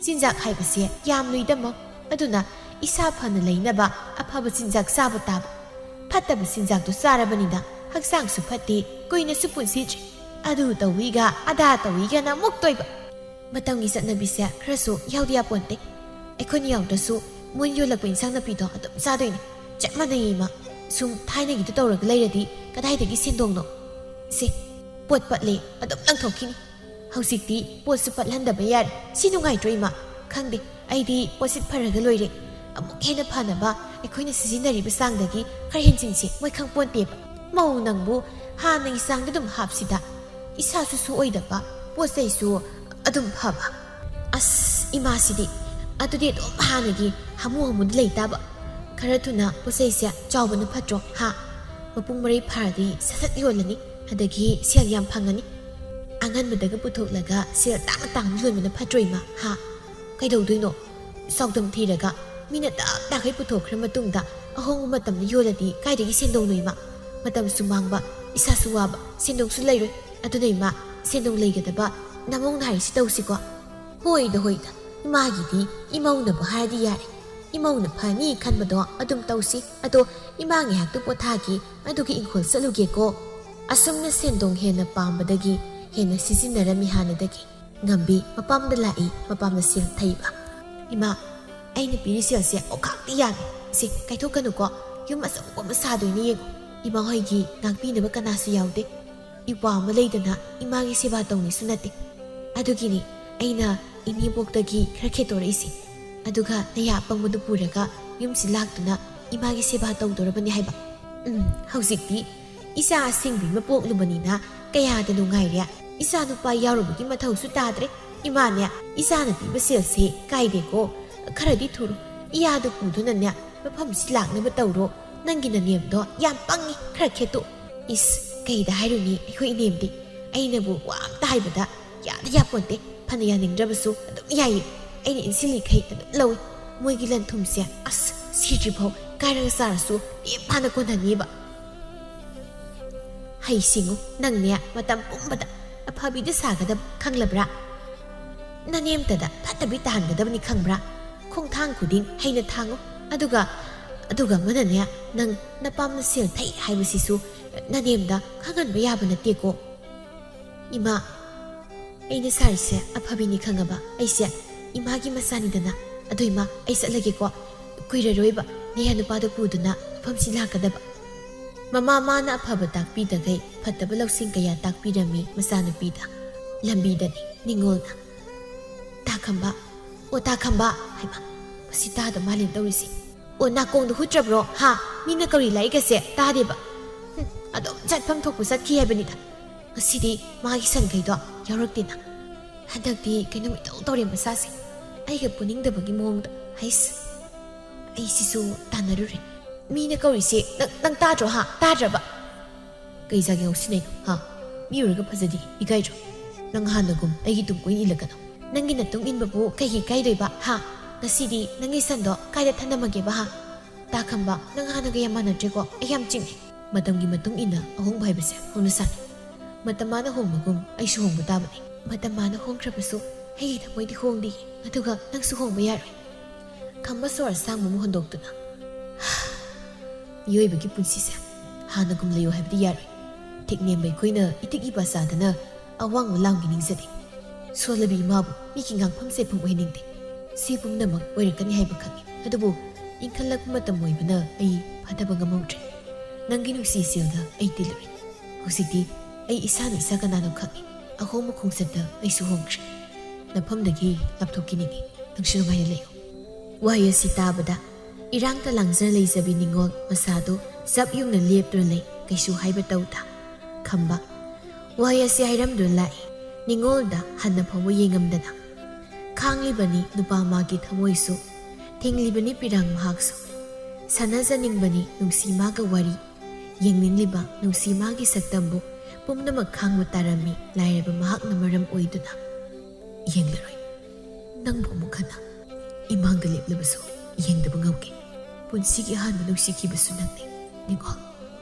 ꯆꯤꯟꯖꯥꯛ ꯍꯥꯏꯕꯁꯦ ꯌꯥꯝ ꯂꯨꯏꯗꯃꯣ, ꯑꯗꯨꯅ ꯏꯁꯥ ꯐꯅ ꯂꯩꯅꯕ ꯑꯐꯕ ꯆꯤꯟꯖꯥꯛ ꯆꯥꯕ ꯇꯥꯕ꯫ ꯐꯠꯇꯕ ꯆꯤꯟꯖꯥꯛꯇꯨ ꯆꯥꯔꯕꯅꯤꯅ ꯍꯛꯆꯥꯡꯁꯨ ꯐꯠꯇꯦ, ꯀꯨꯏꯅꯁꯨ ꯄꯨꯟꯁꯤꯗ꯭ꯔꯤ꯫ ꯑꯗꯨ ꯇꯧꯏꯒ ꯑꯗꯥ ꯇꯧꯏꯒꯅ ꯑꯃꯨꯛ ꯇꯣꯏꯕ꯫ ꯃꯇꯝꯒꯤ ꯆꯠꯅꯕꯤꯁꯦ ꯈꯔꯁꯨ ꯌꯥꯎꯗ ꯌꯥꯄꯣꯟꯇꯦ꯫ ꯑꯩꯈꯣꯏꯅ ꯌꯥꯎꯗ꯭ꯔꯁꯨ ꯃꯣꯏꯅ ꯌꯣꯜꯂꯛꯄ ꯏꯟꯁꯥꯡ ꯅꯥꯄꯤꯗꯣ ꯑꯗꯨꯝ ꯆꯥꯗꯣꯏꯅꯦ꯫ ꯆꯞ ꯃꯥꯟꯅꯩꯌꯦ ꯏꯃꯥ꯫ ꯁꯨꯝ ꯊꯥꯏꯅꯒꯤꯗꯨ ꯇꯧꯔꯒ ꯂꯩꯔꯗꯤ ꯀꯗꯥꯏꯗꯒꯤ ꯁꯦꯟꯗꯣꯡꯅꯣ? ꯁꯦ, ꯄꯣꯠ ꯄꯠꯂꯦ, ꯑꯗꯨꯝ ꯂꯪꯊꯣꯛꯈꯤꯅꯤ꯫ ꯍꯧꯖꯤꯛꯇꯤ ꯄꯣꯠꯁꯨ ꯄꯠꯍꯟꯗꯕ ꯌꯥꯔꯦ꯫ ꯁꯤ ꯅꯨꯡꯉꯥꯏꯇ꯭ꯔꯣ ꯏꯃꯥ? ꯈꯪꯗꯦ, ꯑꯩꯗꯤ ꯄꯣꯠꯁꯤꯠ ꯐꯔꯒ ꯂꯣꯏꯔꯦ꯫ ꯑꯃꯨꯛ ꯍꯦꯟꯅ ꯐꯅꯕ ꯑꯩꯈꯣꯏꯅ ꯁꯤꯖꯤꯟꯅꯔꯤꯕ ꯆꯥꯡꯗꯒꯤ ꯈꯔ ꯍꯦꯟꯖꯤꯟꯁꯦ, ꯃꯣꯏ ꯈꯪꯄꯣꯟꯇꯦꯕ꯫ ꯃꯧ ꯅꯪꯕꯨ ꯍꯥꯟꯅꯒꯤ ꯆꯥꯡꯗ ꯑꯗꯨꯝ ꯍꯥꯞꯁꯤꯗ꯫ ꯏꯁꯥꯁꯨ ꯁꯣꯛꯑꯣꯏꯗꯕ, ꯄꯣꯠ ꯆꯩꯁꯨ ꯑꯗꯨꯝ ꯐꯕ꯫ ꯑꯁ, ꯏꯃꯥꯁꯤꯗꯤ꯫ ꯑꯗꯨꯗꯤ ꯑꯗꯨꯝ ꯍꯥꯟꯅꯒꯤ ꯍꯥꯃꯨ ꯍꯥꯃꯨꯗ ꯂꯩ ꯇꯥꯕ꯫ ꯈꯔ ꯊꯨꯅ ꯄꯣꯠ ꯆꯩꯁꯦ ꯆꯥꯎꯕꯅ ꯐꯠꯇ꯭ꯔꯣ, ꯍꯥ? ꯃꯄꯨꯡ ꯃꯔꯩ ꯐꯥꯔꯗꯤ ꯁꯠ ꯁꯠ ꯌꯣꯜꯂꯅꯤ, ꯑꯗꯒꯤ ꯁꯦꯜ ꯌꯥꯝ ꯐꯪꯉꯅꯤ꯫ ꯑꯉꯟꯕꯗꯒ ꯄꯨꯊꯣꯛꯂꯒ ꯁꯦꯜ ꯇꯥꯡꯅ ꯇꯥꯡꯅ ꯌꯣꯟꯕꯅ ꯐꯠꯇ꯭ꯔꯣ, ꯏꯃꯥ? ꯍꯥ? ꯀꯩꯗꯧꯗꯣꯏꯅꯣ? ꯆꯥꯎꯗꯝ ꯊꯤꯔꯒ ꯃꯤꯅ ꯇꯞ ꯇꯥꯈꯩ ꯄꯨꯊꯣꯛꯈ꯭ꯔ ꯃꯇꯨꯡꯗ ꯑꯍꯣꯡꯕ ꯃꯇꯝꯗ ꯌꯣꯜꯂꯗꯤ ꯀꯥꯏꯗꯒꯤ ꯁꯦꯟꯗꯣꯡꯅꯣ, ꯏꯃꯥ? ꯃꯇꯝꯁꯨ ꯃꯥꯡꯕ, ꯏꯁꯥꯁꯨ ꯋꯥꯕ, ꯁꯦꯟꯗꯣꯡꯁꯨ ꯂꯩꯔꯣꯏ꯫ ꯑꯗꯨꯅ, ꯏꯃꯥ, ꯁꯦꯟꯗꯣꯡ ꯂꯩꯒꯗꯕ ꯅꯃꯧ ꯅꯥꯏꯔꯤꯁꯤ ꯇꯧꯁꯤꯀꯣ꯫ ꯍꯣꯏꯗ, ꯍꯣꯏꯗ, ꯏꯃꯥꯒꯤꯗꯤ ꯏꯃꯧꯅꯕꯨ ꯍꯥꯏꯔꯗꯤ ꯌꯥꯔꯦ꯫ ꯏꯃꯧꯅ ꯐꯅꯤ ꯈꯟꯕꯗꯣ ꯑꯗꯨꯝ ꯇꯧꯁꯤ꯫ ꯑꯗꯣ ꯏꯃꯥ ꯉꯥꯏꯍꯥꯛꯇꯨ ꯄꯣꯊꯥꯒꯦ, ꯑꯗꯨꯒ ꯏꯪꯈꯣꯜ ꯆꯠꯂꯨꯒꯦꯀꯣ꯫ ꯑꯁꯨꯝꯅ ꯁꯦꯟꯗꯣꯡ ꯍꯦꯟꯅ ꯄꯥꯝꯕꯗꯒꯤ ꯍꯦꯟꯅ ꯁꯤꯖꯤꯟꯅꯔꯝꯃꯤ ꯍꯥꯟꯅꯗꯒꯤ꯫ ꯉꯝꯕꯤ ꯃꯄꯥꯝꯗ ꯂꯥꯛꯏ, ꯃꯄꯥꯝꯗ ꯁꯦꯜ ꯊꯩꯕ꯫ ꯏꯃꯥ, ꯑꯩꯅ ꯄꯤꯔꯤ ꯁꯦꯜꯁꯦ ꯑꯣꯈꯥꯛꯇꯤ ꯌꯥꯝꯃꯤ꯫ ꯁꯦ, ꯀꯥꯏꯊꯣꯛꯀꯅꯨꯀꯣ꯫ ꯌꯨꯝ ꯑꯆꯧꯕ ꯑꯃ ꯁꯥꯗꯣꯏꯅꯦ ꯌꯦꯡꯉꯨ꯫ ꯏꯃꯥ ꯍꯣꯏꯒꯤ ꯉꯥꯛꯄꯤꯅꯕ ꯀꯅꯥꯁꯨ ꯌꯥꯎꯗꯦ꯫ ꯏꯄ꯭ꯋꯥ ꯑꯃ ꯂꯩꯗꯅ ꯏꯃꯥꯒꯤ ꯁꯦꯕꯥ ꯇꯧꯅꯤꯁꯨ ꯅꯠꯇꯦ꯫ ꯑꯗꯨꯒꯤꯅꯤ ꯑꯩꯅ ꯏꯅꯦꯕꯣꯛꯇꯒꯤ ꯈꯔ ꯈꯦꯠꯇꯣꯔꯛꯏꯁꯦ꯫ ꯑꯗꯨꯒ ꯅꯌꯥ ꯑꯄꯪꯕꯗꯨ ꯄꯨꯔꯒ ꯌꯨꯝꯁꯤ ꯂꯥꯛꯇꯨꯅ ꯏꯃꯥꯒꯤ ꯁꯦꯕꯥ ꯇꯧꯗꯣꯔꯕꯅꯤ ꯍꯥꯏꯕ꯫ ꯎꯝ, ꯍꯧꯖꯤꯛꯇꯤ ꯏꯆꯥ ꯑꯁꯦꯡꯕꯤ ꯑꯃ ꯄꯣꯛꯂꯨꯕꯅꯤꯅ ꯀꯌꯥꯗ ꯅꯨꯡꯉꯥꯏꯔꯦ꯫ ꯏꯆꯥ ꯅꯨꯄꯥ ꯌꯥꯎꯔꯨꯕꯒꯤ ꯃꯊꯧꯁꯨ ꯇꯥꯗ꯭ꯔꯦ꯫ ꯏꯃꯥꯅꯦ, ꯏꯆꯥꯅ ꯄꯤꯕ ꯁꯦꯜꯁꯦ ꯀꯥꯏꯗꯦꯀꯣ꯫ ꯈꯔꯗꯤ ꯊꯨꯔꯣ꯫ ꯏꯌꯥꯗꯨ ꯄꯨꯗꯨꯅꯅꯦ, ꯃꯐꯝꯁꯤ ꯂꯥꯛꯅꯕ ꯇꯧꯔꯣ꯫ ꯅꯪꯒꯤ ꯅꯅꯦꯝꯗꯣ ꯌꯥꯝ ꯄꯪꯉꯤ, ꯈꯔ ꯈꯦꯠꯇꯣꯛ꯫ ꯏꯁ, ꯀꯩꯗ ꯍꯥꯏꯔꯨꯅꯤ ꯑꯩꯈꯣꯏ ꯏꯅꯦꯝꯗꯤ꯫ ꯑꯩꯅꯕꯨ ꯋꯥ ꯑꯝꯇ ꯍꯥꯏꯕꯗ ꯌꯥꯗ ꯌꯥꯄꯣꯟꯇꯦ꯫ ꯐꯅ ꯌꯥꯅꯤꯡꯗ꯭ꯔꯕꯁꯨ ꯑꯗꯨꯝ ꯌꯥꯏꯌꯦ꯫ ꯑꯩꯅ ꯏꯟꯁꯤꯜꯂꯤꯈꯩ ꯑꯗꯨꯝ ꯂꯧꯏ꯫ ꯃꯣꯏꯒꯤ ꯂꯟ ꯊꯨꯝꯁꯦ ꯑꯁ ꯁꯤꯗ꯭ꯔꯤꯐꯥꯎ ꯀꯥꯏꯔꯒ ꯆꯥꯔꯁꯨ ꯂꯦꯝ ꯐꯥꯅ ꯀꯣꯟꯅꯅꯤꯕ꯫ ꯍꯩꯁꯤꯡꯉꯨ ꯅꯪꯅꯦ, ꯃꯇꯝ ꯄꯨꯝꯕꯗ ꯑꯐꯕꯤꯗ ꯁꯥꯒꯗꯕ ꯈꯪꯂꯕ꯭ꯔꯥ? ꯅꯅꯦꯝꯇꯗ ꯐꯠꯇꯕꯤ ꯇꯥꯍꯟꯒꯗꯕꯅꯤ ꯈꯪꯕ꯭ꯔꯥ? ꯈꯣꯡꯊꯥꯡ ꯈꯨꯗꯤꯡ ꯍꯩꯅ ꯊꯥꯡꯉꯨ꯫ ꯑꯗꯨꯒ ꯑꯗꯨꯒ ꯑꯃꯅꯅꯦ, ꯅꯪ ꯅꯄꯥꯝꯅ ꯁꯦꯜ ꯊꯩ ꯍꯥꯏꯕꯁꯤꯁꯨ ꯅꯅꯦꯝꯗ ꯈꯪꯍꯟꯕ ꯌꯥꯕ ꯅꯠꯇꯦꯀꯣ꯫ ꯏꯃꯥ, ꯑꯩꯅ ꯁꯥꯔꯤꯁꯦ ꯑꯐꯕꯤꯅꯤ ꯈꯪꯉꯕ? ꯑꯩꯁꯦ ꯏꯃꯥꯒꯤ ꯃꯆꯥꯅꯤꯗꯅ꯫ ꯑꯗꯣ ꯏꯃꯥ, ꯑꯩ ꯆꯠꯂꯒꯦꯀꯣ꯫ ꯀꯨꯏꯔꯔꯣꯏꯕ ꯅꯌꯥ ꯅꯨꯄꯥꯗꯣ ꯄꯨꯗꯨꯅ ꯃꯐꯝꯁꯤ ꯂꯥꯛꯀꯗꯕ꯫ ꯃꯃꯥ ꯃꯥꯅ ꯑꯐꯕ ꯇꯥꯛꯄꯤꯗꯈꯩ ꯐꯠꯇꯕ ꯂꯧꯁꯤꯡ ꯀꯌꯥ ꯇꯥꯛꯄꯤꯔꯝꯃꯤ ꯃꯆꯥꯅꯨꯄꯤꯗ꯫ ꯂꯝꯕꯤꯗꯅꯤ ꯅꯤꯉꯣꯜꯅ, "ꯇꯥ ꯈꯝꯕ, ꯑꯣ ꯇꯥ ꯈꯝꯕ!" ꯍꯥꯏꯕ꯫ ꯃꯁꯤ ꯇꯥꯗ ꯃꯥꯂꯦꯝ ꯇꯧꯔꯤꯁꯤ꯫ "ꯑꯣ ꯅꯥꯀꯣꯡꯗ ꯍꯨꯠꯇ꯭ꯔꯕ꯭ꯔꯣ? ꯍꯥ? ꯃꯤꯅ ꯀꯧꯔꯤ ꯂꯥꯛꯏꯒꯁꯦ ꯇꯥꯗꯦꯕ꯫ ꯍꯨꯝ, ꯑꯗꯨꯝ ꯆꯠꯐꯝ ꯊꯣꯛꯄ ꯆꯠꯈꯤ ꯍꯥꯏꯕꯅꯤꯗ꯫ ꯉꯁꯤꯗꯤ ꯃꯥꯒꯤ ꯁꯟꯈꯩꯗꯣ ꯌꯥꯎꯔꯛꯇꯦꯅ꯫ ꯍꯟꯗꯛꯇꯤ ꯀꯩꯅꯣꯝ ꯏꯇꯧ ꯇꯧꯔꯦ ꯃꯁꯥꯁꯦ꯫ ꯑꯩꯒ ꯄꯨꯅꯤꯡꯗꯕꯒꯤ ꯃꯑꯣꯡꯗ꯫ ꯍꯩꯁ, ꯑꯩꯁꯤꯁꯨ ꯇꯥꯟꯅꯔꯨꯔꯦ꯫ ꯃꯤꯅ ꯀꯧꯔꯤꯁꯦ ꯅꯪ, ꯅꯪ ꯇꯥꯗ꯭ꯔꯣ ꯍꯥ? ꯇꯥꯗ꯭ꯔꯕ?" "ꯀꯩ ꯆꯥꯒꯦ ꯉꯧꯁꯤꯟꯅꯩꯅꯣ ꯍꯥ? ꯃꯤ ꯎꯔꯒ ꯐꯖꯗꯦ, ꯏꯀꯥꯏꯗ꯭ꯔꯣ? ꯅꯪ ꯍꯥꯟꯅꯒꯨꯝ ꯑꯩꯒꯤ ꯇꯨꯡ ꯀꯣꯏꯅ ꯏꯜꯂꯛꯀꯅꯣ꯫ ꯅꯪꯒꯤ ꯅꯇꯨꯡ ꯏꯟꯕꯕꯨ ꯀꯩꯒꯤ ꯏꯀꯥꯏꯗꯣꯏꯕ ꯍꯥ? ꯉꯁꯤꯗꯤ ꯅꯪꯒꯤ ꯁꯟꯗꯣ ꯀꯥꯏꯗ ꯊꯅꯝꯃꯒꯦꯕ ꯍꯥ? ꯇꯥ ꯈꯝꯕ, ꯅꯪ ꯍꯥꯟꯅꯒ ꯌꯥꯝ ꯃꯥꯟꯅꯗ꯭ꯔꯦꯀꯣ, ꯑꯩ ꯌꯥꯝ ꯆꯤꯡꯅꯩ꯫" ꯃꯇꯝꯒꯤ ꯃꯇꯨꯡ ꯏꯟꯅ ꯑꯍꯣꯡꯕ ꯍꯥꯏꯕꯁꯦ ꯍꯧꯅꯁꯥꯅꯤ꯫ ꯃꯇꯝ ꯃꯥꯅ ꯍꯣꯡꯕꯒꯨꯝ ꯑꯩꯁꯨ ꯍꯣꯡꯕ ꯇꯥꯕꯅꯤ꯫ ꯃꯇꯝ ꯃꯥꯅ ꯍꯣꯡꯈ꯭ꯔꯕꯁꯨ ꯑꯩꯒꯤ ꯊꯃꯣꯏꯗꯤ ꯍꯣꯡꯗꯦ, ꯑꯗꯨꯒ ꯅꯪꯁꯨ ꯍꯣꯡꯕ ꯌꯥꯔꯣꯏ꯫ ꯈꯝꯕ ꯁꯣꯔ ꯑꯁꯥꯡꯕ ꯑꯃ ꯍꯣꯟꯗꯣꯛꯇꯨꯅ, "ꯃꯤꯑꯣꯏꯕꯒꯤ ꯄꯨꯟꯁꯤꯁꯦ ꯍꯥꯟꯅꯒꯨꯝ ꯂꯩꯌꯨ ꯍꯥꯏꯕꯗꯤ ꯌꯥꯔꯣꯏ꯫ ꯊꯤꯛ ꯅꯦꯝꯕ ꯑꯩꯈꯣꯏꯅ ꯏꯇꯤꯛ ꯏꯄꯥ ꯆꯥꯗꯅ ꯑꯋꯥꯡꯕ ꯂꯥꯝꯒꯤ ꯅꯤꯡꯖꯗꯦ꯫ ꯁꯣꯜꯂꯕꯤ ꯏꯃꯥꯕꯨ ꯃꯤꯒꯤ ꯉꯥꯡꯐꯝ ꯆꯩꯐꯝ ꯑꯣꯏꯍꯟꯅꯤꯡꯗꯦ꯫ ꯁꯤ ꯄꯨꯝꯅꯃꯛ ꯑꯣꯏꯔꯛꯀꯅꯤ ꯍꯥꯏꯕ ꯈꯪꯏ꯫ ꯑꯗꯨꯕꯨ ꯏꯟꯈꯠꯂꯛꯄ ꯃꯇꯝ ꯑꯣꯏꯕꯅ ꯑꯩ ꯐꯥꯊꯕ ꯉꯝꯍꯧꯗ꯭ꯔꯦ꯫ ꯅꯪꯒꯤ ꯅꯨꯡꯁꯤ ꯏꯆꯦꯜꯗ ꯑꯩ ꯇꯤꯜꯂꯨꯔꯦ꯫ ꯍꯧꯖꯤꯛꯇꯤ ꯑꯩ ꯏꯁꯥꯅ ꯏꯁꯥ ꯀꯅꯥꯅꯣ ꯈꯪꯏ꯫ ꯑꯍꯣꯡꯕ ꯈꯣꯡꯆꯠꯇ ꯑꯩꯁꯨ ꯍꯣꯡꯈ꯭ꯔꯦ꯫ ꯅꯐꯝꯗꯒꯤ ꯂꯥꯞꯊꯣꯛꯈꯤꯅꯤꯡꯏ꯫ ꯅꯪꯁꯨ ꯅꯨꯡꯉꯥꯏꯅ ꯂꯩꯌꯨ꯫" ꯋꯥꯍꯩ ꯑꯁꯤ ꯇꯥꯕꯗ ꯏꯔꯥꯡꯇ ꯂꯥꯡꯖ ꯂꯩꯖꯕꯤ ꯅꯤꯉꯣꯜ ꯃꯁꯥꯗꯨ ꯆꯞ ꯌꯨꯡꯅ ꯂꯦꯞꯇꯨꯅ ꯂꯩ, ꯀꯩꯁꯨ ꯍꯥꯏꯕ ꯇꯧꯗ꯫ ꯈꯝꯕ ꯋꯥꯍꯩ ꯑꯁꯤ ꯍꯥꯏꯔꯝꯗꯨꯅ ꯂꯥꯛꯏ꯫ ꯅꯤꯉꯣꯜꯗ ꯍꯟꯅ ꯐꯥꯎꯕ ꯌꯦꯡꯉꯝꯗꯅ꯫ ꯈꯥꯡꯂꯤꯕꯅꯤ ꯅꯨꯄꯥ ꯃꯥꯒꯤ ꯊꯃꯣꯏꯁꯨ, ꯊꯤꯡꯂꯤꯕꯅꯤ ꯄꯤꯔꯥꯡ ꯃꯍꯥꯛꯁꯨ꯫ ꯁꯥꯟꯅꯖꯅꯤꯡꯕꯅꯤ ꯅꯨꯡꯁꯤ ꯃꯥꯒ ꯋꯥꯔꯤ, ꯌꯦꯡꯅꯤꯡꯂꯤꯕ ꯅꯨꯡꯁꯤ ꯃꯥꯒꯤ ꯁꯛꯇꯝꯕꯨ ꯄꯨꯝꯅꯃꯛ ꯈꯥꯡꯕ ꯇꯥꯔꯝꯃꯤ꯫ ꯂꯥꯏꯔꯕ ꯃꯍꯥꯛꯅ ꯃꯔꯝ ꯑꯣꯏꯗꯨꯅ ꯌꯦꯡꯂꯔꯣꯏ꯫ ꯅꯪꯕꯨ ꯑꯃꯨꯛ ꯍꯟꯅ ꯏꯃꯥꯡꯗ ꯂꯦꯞꯂꯕꯁꯨ ꯌꯦꯡꯗꯕ ꯉꯝꯒꯦ꯫ ꯄꯨꯟꯁꯤꯒꯤ ꯑꯍꯥꯟꯕ ꯅꯨꯡꯁꯤꯈꯤꯕꯁꯨ ꯅꯪꯅꯤ, ꯅꯤꯉꯣꯜ꯫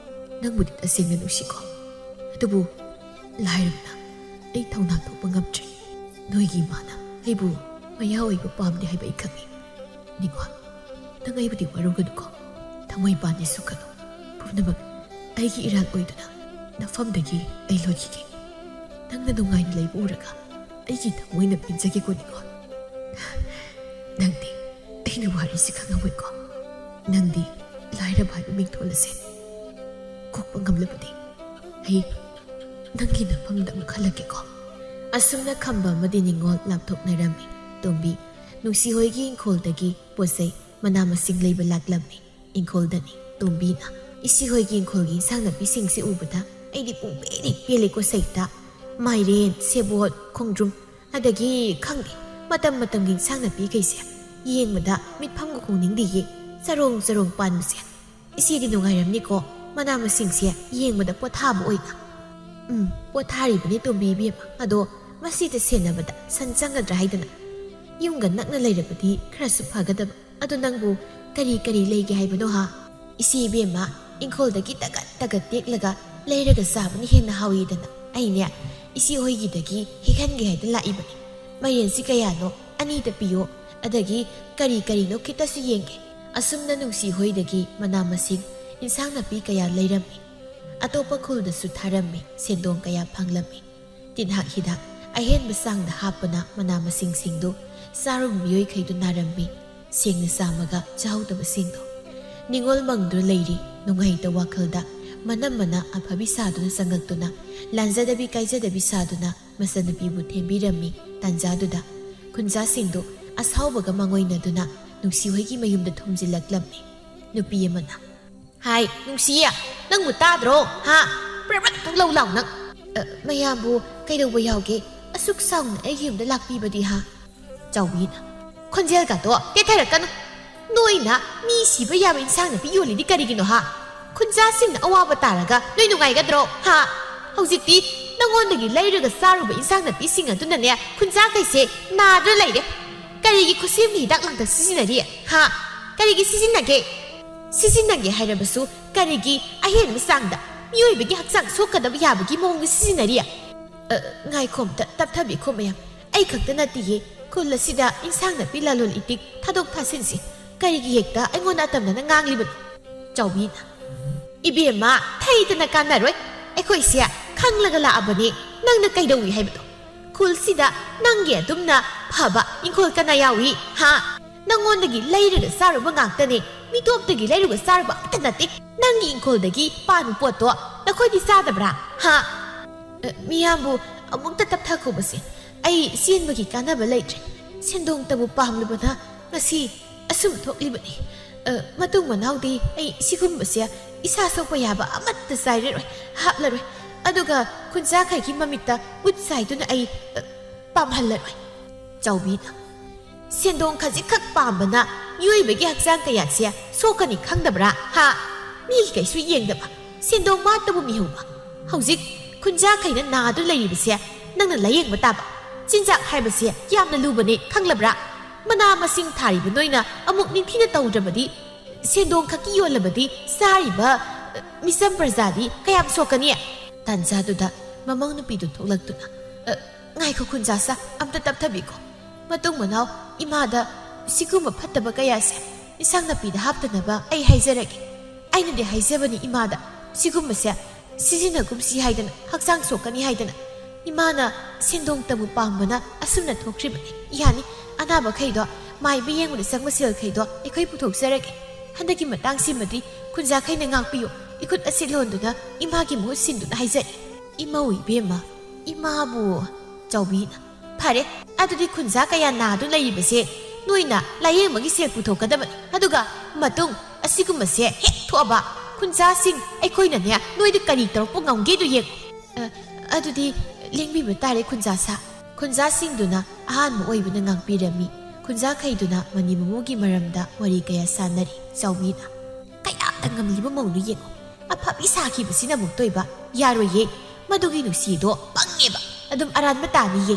ꯅꯪꯕꯨꯗꯤ ꯇꯁꯦꯡꯅ ꯅꯨꯡꯁꯤꯀꯣ, ꯑꯗꯨꯕꯨ ꯂꯥꯏꯔꯕꯅ ꯑꯩ ꯊꯧꯅꯥ ꯊꯣꯛꯄ ꯉꯝꯗ꯭ꯔꯦ꯫ ꯅꯣꯏꯒꯤ ꯏꯃꯥꯅ ꯑꯩꯕꯨ ꯃꯌꯥ ꯑꯣꯏꯕ ꯄꯥꯝꯗꯦ ꯍꯥꯏꯕ ꯑꯩ ꯈꯪꯏ꯫ ꯅꯤꯉꯣꯜ, ꯅꯪ ꯑꯩꯕꯨꯗꯤ ꯋꯥꯔꯧꯒꯅꯨꯀꯣ꯫ ꯊꯃꯣꯏ ꯄꯥꯟꯗꯦ ꯁꯨꯛꯀꯅꯨ꯫ ꯄꯨꯝꯅꯃꯛ ꯑꯩꯒꯤ ꯏꯔꯥꯜ ꯑꯣꯏꯗꯨꯅ ꯅꯐꯝꯗꯒꯤ ꯑꯩ ꯂꯣꯠꯈꯤꯒꯦ꯫ ꯅꯪꯅ ꯅꯨꯡꯉꯥꯏꯅ ꯂꯩꯕ ꯎꯔꯒ ꯑꯩꯒꯤ ꯊꯃꯣꯏꯅ ꯄꯦꯟꯖꯒꯦꯀꯣ, ꯅꯤꯉꯣꯜ꯫ ꯅꯪꯗꯤ ꯑꯩꯅ ꯋꯥꯔꯤꯁꯤ ꯈꯪꯉꯝꯃꯣꯏꯀꯣ꯫ ꯅꯪꯗꯤ ꯂꯥꯏꯔꯕ ꯍꯥꯏꯕ ꯃꯤꯡꯊꯣꯜ ꯑꯁꯦ ꯀꯣꯛꯄ ꯉꯝꯂꯕꯗꯤ ꯑꯩ ꯅꯪꯒꯤ ꯅꯐꯝꯗ ꯑꯃꯨꯛ ꯍꯜꯂꯛꯀꯦꯀꯣ꯫ ꯑꯁꯨꯝꯅ ꯈꯝꯕ ꯑꯃꯗꯤ ꯅꯤꯉꯣꯜ ꯂꯥꯞꯊꯣꯛꯅꯔꯝꯃꯤ꯫ ꯇꯣꯝꯕꯤ ꯅꯨꯡꯁꯤꯍꯣꯏꯒꯤ ꯏꯪꯈꯣꯜꯗꯒꯤ ꯄꯣꯠꯆꯩ ꯃꯅꯥ ꯃꯁꯤꯡ ꯂꯩꯕ ꯂꯥꯛꯂꯝꯃꯤ꯫ ꯏꯪꯈꯣꯜꯗꯅꯤ ꯇꯣꯝꯕꯤꯅ꯫ "ꯏꯆꯦꯍꯣꯏꯒꯤ ꯏꯪꯈꯣꯜꯒꯤ ꯏꯟꯁꯥꯡ ꯅꯥꯄꯤꯁꯤꯡꯁꯤ ꯎꯕꯗ ꯑꯩꯗꯤ ꯄꯨꯡꯄꯦꯟ ꯍꯦꯛ ꯄꯦꯜꯂꯦꯀꯣ ꯁꯩꯇ꯫ ꯃꯥꯏꯔꯦꯟ, ꯁꯦꯕꯣꯠ, ꯈꯣꯡꯗ꯭ꯔꯨꯝ, ꯑꯗꯒꯤ ꯈꯪꯗꯦ, ꯃꯇꯝ ꯃꯇꯝꯒꯤ ꯏꯟꯁꯥꯡ ꯅꯥꯄꯤꯈꯩꯁꯦ ꯌꯦꯡꯕꯗ ꯃꯤꯠꯐꯝꯒ ꯈꯣꯡꯅꯤꯡꯗꯤꯌꯦ꯫ ꯆꯔꯣꯡ ꯆꯔꯣꯡ ꯄꯥꯟꯕꯁꯦ꯫ ꯏꯆꯦꯗꯤ ꯅꯨꯡꯉꯥꯏꯔꯝꯅꯤꯀꯣ, ꯃꯅꯥ ꯃꯁꯤꯡꯁꯦ ꯌꯦꯡꯕꯗ ꯄꯣꯊꯥꯕ ꯑꯣꯏꯅ?" "ꯎꯝ, ꯄꯣꯊꯥꯔꯤꯕꯅꯤ ꯇꯣꯝꯕꯤ ꯏꯕꯦꯝꯃ꯫ ꯑꯗꯣ ꯃꯁꯤꯗ ꯁꯦꯟꯅꯕꯗ ꯁꯟ ꯆꯪꯒꯗ꯭ꯔꯥ ꯍꯥꯏꯗꯅ꯫ ꯌꯨꯝꯒ ꯅꯛꯅ ꯂꯩꯔꯕꯗꯤ ꯈꯔꯁꯨ ꯐꯒꯗꯕ꯫ ꯑꯗꯣ ꯅꯪꯕꯨ ꯀꯔꯤ ꯀꯔꯤ ꯂꯩꯒꯦ ꯍꯥꯏꯕꯅꯣ ꯍꯥ?" "ꯏꯆꯦ ꯏꯕꯦꯝꯃ, ꯏꯪꯈꯣꯜꯗꯒꯤ ꯇꯒꯠ ꯇꯒꯠ ꯇꯦꯛꯂꯒ ꯂꯩꯔꯒ ꯆꯥꯕꯅ ꯍꯦꯟꯅ ꯍꯥꯎꯏꯗꯅ꯫ ꯑꯩꯅꯦ ꯏꯆꯦ ꯍꯣꯏꯒꯤꯗꯒꯤ ꯍꯦꯛꯍꯟꯒꯦ ꯍꯥꯏꯗꯅ ꯂꯥꯛꯏꯕꯅꯤ꯫ ꯃꯥꯏꯔꯦꯟꯁꯤ ꯀꯌꯥꯅꯣ? ꯑꯅꯤꯗ ꯄꯤꯌꯣ꯫ ꯑꯗꯒꯤ ꯀꯔꯤ ꯀꯔꯤꯅꯣ ꯈꯤꯇꯁꯨ ꯌꯦꯡꯒꯦ꯫" ꯑꯁꯨꯝꯅ ꯅꯨꯡꯁꯤ ꯍꯣꯏꯗꯒꯤ ꯃꯅꯥ ꯃꯁꯤꯡ, ꯏꯟꯁꯥꯡ ꯅꯥꯄꯤ ꯀꯌꯥ ꯂꯩꯔꯝꯃꯤ꯫ ꯑꯇꯣꯞꯄ ꯈꯨꯜꯗꯁꯨ ꯊꯥꯔꯝꯃꯤ꯫ ꯁꯦꯟꯗꯣꯡ ꯀꯌꯥ ꯐꯪꯂꯝꯃꯤ꯫ ꯇꯤꯟꯍꯥꯛ ꯍꯤꯗꯥꯛ ꯑꯍꯦꯟꯕ ꯆꯥꯡꯗ ꯍꯥꯞꯄꯅ ꯃꯅꯥ ꯃꯁꯤꯡꯁꯤꯡꯗꯨ ꯆꯥꯔꯨꯕ ꯃꯤꯑꯣꯏꯈꯩꯗꯨ ꯅꯥꯔꯝꯃꯤ꯫ ꯁꯦꯡꯅ ꯆꯥꯝꯃꯒ ꯆꯥꯍꯧꯗꯕꯁꯤꯡꯗꯣ꯫ ꯅꯤꯉꯣꯜ ꯃꯪꯗꯨꯅ ꯂꯩꯔꯤ꯫ ꯅꯨꯡꯉꯥꯏꯇ ꯋꯥꯈꯜꯗ ꯃꯅꯝ ꯃꯅꯥ ꯑꯐꯕꯤ ꯁꯥꯗꯨꯅ ꯆꯪꯉꯛꯇꯨꯅ, ꯂꯥꯟꯖꯗꯕꯤ ꯀꯥꯏꯖꯗꯕꯤ ꯁꯥꯗꯨꯅ ꯃꯆꯟꯅꯨꯄꯤꯕꯨ ꯊꯦꯝꯕꯤꯔꯝꯃꯤ꯫ ꯇꯥꯟꯖꯥꯗꯨꯗ ꯈꯨꯟꯖꯥꯁꯤꯡꯗꯨ ꯑꯁꯥꯎꯕꯒ ꯃꯥꯡꯑꯣꯏꯅꯗꯨꯅ ꯅꯨꯡꯁꯤꯍꯣꯏꯒꯤ ꯃꯌꯨꯝꯗ ꯊꯣꯝꯖꯤꯜꯂꯛꯂꯝꯃꯤ꯫ ꯅꯨꯄꯤ ꯑꯃꯅ, "ꯍꯥꯏ, ꯅꯨꯡꯁꯤꯌꯦ, ꯅꯪꯕꯨ ꯇꯥꯗ꯭ꯔꯣ? ꯍꯥ? ꯄ꯭ꯔꯦ ꯄ꯭ꯔꯦ ꯊꯣꯛꯂꯛꯎ ꯂꯥꯎ ꯅꯪ꯫ ꯑ, ꯃꯌꯥꯝꯕꯨ ꯀꯩꯗꯧꯕ ꯌꯥꯎꯒꯦ? ꯑꯁꯨꯛ ꯆꯥꯎꯅ ꯑꯩꯒꯤ ꯌꯨꯝꯗ ꯂꯥꯛꯄꯤꯕꯗꯤ, ꯍꯥ?" ꯆꯥꯎꯕꯤꯅ, "ꯈꯣꯟꯖꯦꯜꯒꯗꯣ ꯇꯦꯊꯔꯛꯀꯅꯨ꯫ ꯅꯣꯏꯅ ꯃꯤ ꯁꯤꯕ ꯌꯥꯕ ꯏꯟꯁꯥꯡ ꯅꯥꯄꯤ ꯌꯣꯜꯂꯤꯗꯤ ꯀꯔꯤꯒꯤꯅꯣ, ꯍꯥ? ꯈꯨꯟꯖꯥꯁꯤꯡꯅ ꯑꯋꯥꯕ ꯇꯥꯔꯒ ꯅꯣꯏ ꯅꯨꯡꯉꯥꯏꯒꯗ꯭ꯔꯣ, ꯍꯥ?" ꯍꯧꯖꯤꯛꯇꯤ ꯅꯪꯉꯣꯟꯗꯒꯤ ꯂꯩꯔꯒ ꯆꯥꯔꯨꯕ ꯏꯟꯁꯥꯡ ꯅꯥꯄꯤꯁꯤꯡ ꯑꯗꯨꯅꯅꯦ ꯈꯨꯟꯖꯥꯈꯩꯁꯦ ꯅꯥꯗꯨꯅ ꯂꯩꯔꯦ꯫ ꯀꯔꯤꯒꯤ ꯈꯨꯠꯁꯦꯝꯒꯤ ꯍꯤꯗꯥꯛ ꯂꯥꯡꯊꯛ ꯁꯤꯖꯤꯟꯅꯔꯤ? ꯍꯥ? ꯀꯔꯤꯒꯤ ꯁꯤꯖꯤꯟꯅꯒꯦ? ꯁꯤꯖꯤꯟꯅꯒꯦ ꯍꯥꯏꯔꯕꯁꯨ ꯀꯔꯤꯒꯤ ꯑꯍꯦꯟꯕ ꯆꯥꯡꯗ ꯃꯤꯑꯣꯏꯕꯒꯤ ꯍꯛꯆꯥꯡ ꯁꯣꯛꯀꯗꯕ ꯌꯥꯕꯒꯤ ꯃꯑꯣꯡꯗ ꯁꯤꯖꯤꯟꯅꯔꯤ? ꯑ, ꯉꯥꯏꯈꯣ ꯑꯝꯇ, ꯇꯞꯊꯕꯤꯈꯣ ꯃꯌꯥꯝ꯫ ꯑꯩ ꯈꯛꯇ ꯅꯠꯇꯤꯌꯦ ꯈꯨꯜ ꯑꯁꯤꯗ ꯏꯟꯁꯥꯡ ꯅꯥꯄꯤ ꯂꯂꯣꯟ ꯏꯇꯤꯛ ꯊꯥꯗꯣꯛ ꯊꯥꯁꯤꯟꯁꯦ꯫ ꯀꯔꯤꯒꯤ ꯍꯦꯛꯇ ꯑꯩꯉꯣꯟꯗ ꯑꯇꯝꯅꯅ ꯉꯥꯡꯂꯤꯕꯅꯣ? ꯆꯥꯎꯕꯤꯅ, ꯏꯕꯦꯝꯃ, ꯊꯩꯗꯅ ꯀꯥꯟꯅꯔꯣꯏ꯫ ꯑꯩꯈꯣꯏꯁꯦ ꯈꯪꯂꯒ ꯂꯥꯛꯑꯕꯅꯦ꯫ ꯅꯪꯅ ꯀꯩꯗꯧꯏ ꯍꯥꯏꯕꯗꯣ? ꯈꯨꯜꯁꯤꯗ ꯅꯪꯒꯤ ꯑꯗꯨꯝꯅ ꯐꯕ ꯏꯪꯈꯣꯜ ꯀꯅꯥ ꯌꯥꯎꯏ? ꯍꯥ? ꯅꯪꯉꯣꯟꯗꯒꯤ ꯂꯩꯔꯒ ꯆꯥꯔꯨꯕ ꯉꯥꯛꯇꯅꯦ꯫ ꯃꯤꯇꯣꯞꯇꯒꯤ ꯂꯩꯔꯒ ꯆꯥꯔꯨꯕ ꯑꯝꯇ ꯅꯠꯇꯦ꯫ ꯅꯪꯒꯤ ꯏꯪꯈꯣꯜꯗꯒꯤ ꯄꯥꯟꯕ ꯄꯣꯠꯇꯣ ꯅꯈꯣꯏꯗꯤ ꯆꯥꯗꯕ꯭ꯔꯥ? ꯍꯥ? ꯑ, ꯃꯤꯌꯥꯝꯕꯨ ꯑꯃꯨꯛꯇ ꯇꯞꯊꯈꯣꯕꯁꯦ꯫ ꯑꯩ ꯆꯦꯟꯕꯒꯤ ꯀꯥꯟꯅꯕ ꯂꯩꯇ꯭ꯔꯦ꯫ ꯁꯦꯟꯗꯣꯡꯇꯕꯨ ꯄꯥꯝꯂꯨꯕꯅ ꯉꯁꯤ ꯑꯁꯨꯝ ꯊꯣꯛꯂꯤꯕꯅꯤ꯫ ꯑ, ꯃꯇꯨꯡ ꯃꯅꯥꯎꯗꯤ ꯑꯩ ꯁꯤꯒꯨꯝꯕꯁꯦ ꯏꯁꯥ ꯁꯣꯛꯄ ꯌꯥꯕ ꯑꯃꯠꯇ ꯆꯥꯏꯔꯔꯣꯏ, ꯍꯥꯞꯂꯔꯣꯏ꯫ ꯑꯗꯨꯒ ꯈꯨꯟꯖꯥꯈꯩꯒꯤ ꯃꯃꯤꯠꯇ ꯎꯠ ꯆꯥꯏꯗꯨꯅ ꯑꯩ, ꯑ, ꯄꯥꯝꯍꯜꯂꯔꯣꯏ꯫ ꯆꯥꯎꯕꯤꯅ, ꯁꯦꯟꯗꯣꯡ ꯈꯖꯤꯛꯈꯛ ꯄꯥꯝꯕꯅ ꯃꯤꯑꯣꯏꯕꯒꯤ ꯍꯛꯆꯥꯡ ꯀꯌꯥꯠꯁꯦ ꯁꯣꯛꯀꯅꯤ ꯈꯪꯗꯕ꯭ꯔꯥ? ꯍꯥ? ꯃꯤꯒꯤ ꯀꯩꯁꯨ ꯌꯦꯡꯗꯕ, ꯁꯦꯟꯗꯣꯡ ꯃꯥꯇꯕꯨ ꯃꯤꯍꯧꯕ꯫ ꯍꯧꯖꯤꯛ ꯈꯨꯟꯖꯥꯈꯩꯅ ꯅꯥꯗꯨꯅ ꯂꯩꯔꯤꯕꯁꯦ ꯅꯪꯅ ꯂꯥꯌꯦꯡꯕ ꯇꯥꯕ꯫ ꯆꯤꯟꯖꯥꯛ ꯍꯥꯏꯕꯁꯦ ꯌꯥꯝꯅ ꯂꯨꯕꯅꯦ, ꯈꯪꯂꯕ꯭ꯔꯥ? ꯃꯅꯥ ꯃꯁꯤꯡ ꯊꯥꯔꯤꯕ ꯅꯣꯏꯅ ꯑꯃꯨꯛ ꯅꯤꯡꯊꯤꯅ ꯇꯧꯗ꯭ꯔꯕꯗꯤ, ꯁꯦꯟꯗꯣꯡ ꯈꯛꯀꯤ ꯌꯣꯜꯂꯕꯗꯤ ꯆꯥꯔꯤꯕ, ꯑ, ꯃꯤꯆꯝ ꯄ꯭ꯔꯖꯥꯗꯤ ꯀꯌꯥꯝ ꯁꯣꯛꯀꯅꯤ? ꯇꯥꯟꯖꯥꯗꯨꯗ ꯃꯃꯧ ꯅꯨꯄꯤꯗꯨ ꯊꯣꯛꯂꯛꯇꯨꯅ, "ꯑ, ꯉꯥꯏꯈꯣ ꯈꯨꯟꯖꯥꯁꯥ, ꯑꯝꯇ ꯇꯞꯊꯕꯤꯈꯣ꯫ ꯃꯇꯨꯡ ꯃꯅꯥꯎ ꯏꯃꯥꯗ ꯁꯤꯒꯨꯝꯕ ꯐꯠꯇꯕ ꯀꯌꯥꯁꯦ ꯏꯟꯁꯥꯡ ꯅꯥꯄꯤꯗ ꯍꯥꯞꯇꯅꯕ ꯑꯩ ꯍꯥꯏꯖꯔꯒꯦ꯫ ꯑꯩꯅꯗꯤ ꯍꯥꯏꯖꯕꯅꯤ ꯏꯃꯥꯗ, ꯁꯤꯒꯨꯝꯕꯁꯦ ꯁꯤꯖꯤꯟꯅꯒꯨꯝꯁꯤ ꯍꯥꯏꯗꯅ, ꯍꯛꯆꯥꯡ ꯁꯣꯛꯀꯅꯤ ꯍꯥꯏꯗꯅ꯫ ꯏꯃꯥꯅ ꯁꯦꯟꯗꯣꯡꯇꯕꯨ ꯄꯥꯝꯕꯅ ꯑꯁꯨꯝꯅ ꯊꯣꯛꯈ꯭ꯔꯤꯕꯅꯤ꯫ ꯌꯥꯅꯤ, ꯑꯅꯥꯕꯈꯩꯗꯣ, ꯃꯥꯏꯕ ꯌꯦꯡꯕꯗ ꯆꯪꯕ ꯁꯦꯜꯈꯩꯗꯣ ꯑꯩꯈꯣꯏ ꯄꯨꯊꯣꯛꯆꯔꯒꯦ꯫ ꯍꯟꯗꯛꯀꯤ ꯃꯇꯥꯡꯁꯤꯃꯗꯤ ꯈꯨꯟꯖꯥꯈꯩꯅ ꯉꯥꯛꯄꯤꯌꯨ", ꯏꯈꯨꯠ ꯑꯁꯤ ꯂꯣꯟꯗꯨꯅ ꯏꯃꯥꯒꯤ ꯃꯍꯨꯠ ꯁꯤꯟꯗꯨꯅ ꯍꯥꯏꯖꯔꯤ꯫ "ꯏꯃꯧ ꯏꯕꯦꯝꯃ, ꯏꯃꯥꯕꯨ", ꯆꯥꯎꯕꯤꯅ, "ꯐꯔꯦ, ꯑꯗꯨꯗꯤ ꯈꯨꯟꯖꯥ ꯀꯌꯥ ꯅꯥꯗꯨꯅ ꯂꯩꯔꯤꯕꯁꯦ ꯅꯣꯏꯅ ꯂꯥꯌꯦꯡꯕꯒꯤ ꯁꯦꯜ ꯄꯨꯊꯣꯛꯀꯗꯕꯅꯤ꯫ ꯑꯗꯨꯒ ꯃꯇꯨꯡ ꯑꯁꯤꯒꯨꯝꯕꯁꯦ ꯍꯦꯛ ꯊꯣꯛꯑꯕ, ꯈꯨꯟꯖꯥꯁꯤꯡ ꯑꯩꯈꯣꯏꯅꯅꯦ ꯅꯣꯏꯗ ꯀꯔꯤ ꯇꯧꯔꯛꯄ ꯉꯝꯒꯦꯗꯨ ꯌꯦꯡꯉꯨ꯫ ꯑ, ꯑꯗꯨꯗꯤ ꯂꯦꯡꯕꯤꯕ ꯇꯥꯔꯦ ꯈꯨꯟꯖꯥꯁꯥ꯫" ꯈꯨꯟꯖꯥꯁꯤꯡꯗꯨꯅ ꯑꯍꯥꯟꯕ ꯑꯣꯏꯕꯅ ꯉꯥꯡꯄꯤꯔꯝꯃꯤ꯫ ꯈꯨꯟꯖꯥꯈꯩꯗꯨꯅ ꯃꯅꯤ ꯃꯃꯧꯒꯤ ꯃꯔꯝꯗ ꯋꯥꯔꯤ ꯀꯌꯥ ꯁꯥꯟꯅꯔꯤ꯫ ꯆꯥꯎꯕꯤꯅ, "ꯀꯌꯥꯗ ꯉꯝꯂꯤꯕ ꯃꯧꯅꯣ ꯌꯦꯡꯉꯨ꯫ ꯑꯐꯕꯤ ꯁꯥꯈꯤꯕꯁꯤꯅ ꯑꯃꯨꯛꯇꯣꯏꯕ꯫ ꯌꯥꯔꯣꯏꯌꯦ꯫ ꯃꯗꯨꯒꯤ ꯅꯨꯡꯁꯤꯗꯣ ꯄꯪꯉꯦꯕ꯫ ꯑꯗꯨꯝ ꯑꯔꯥꯟꯕ ꯇꯥꯅꯤꯌꯦ꯫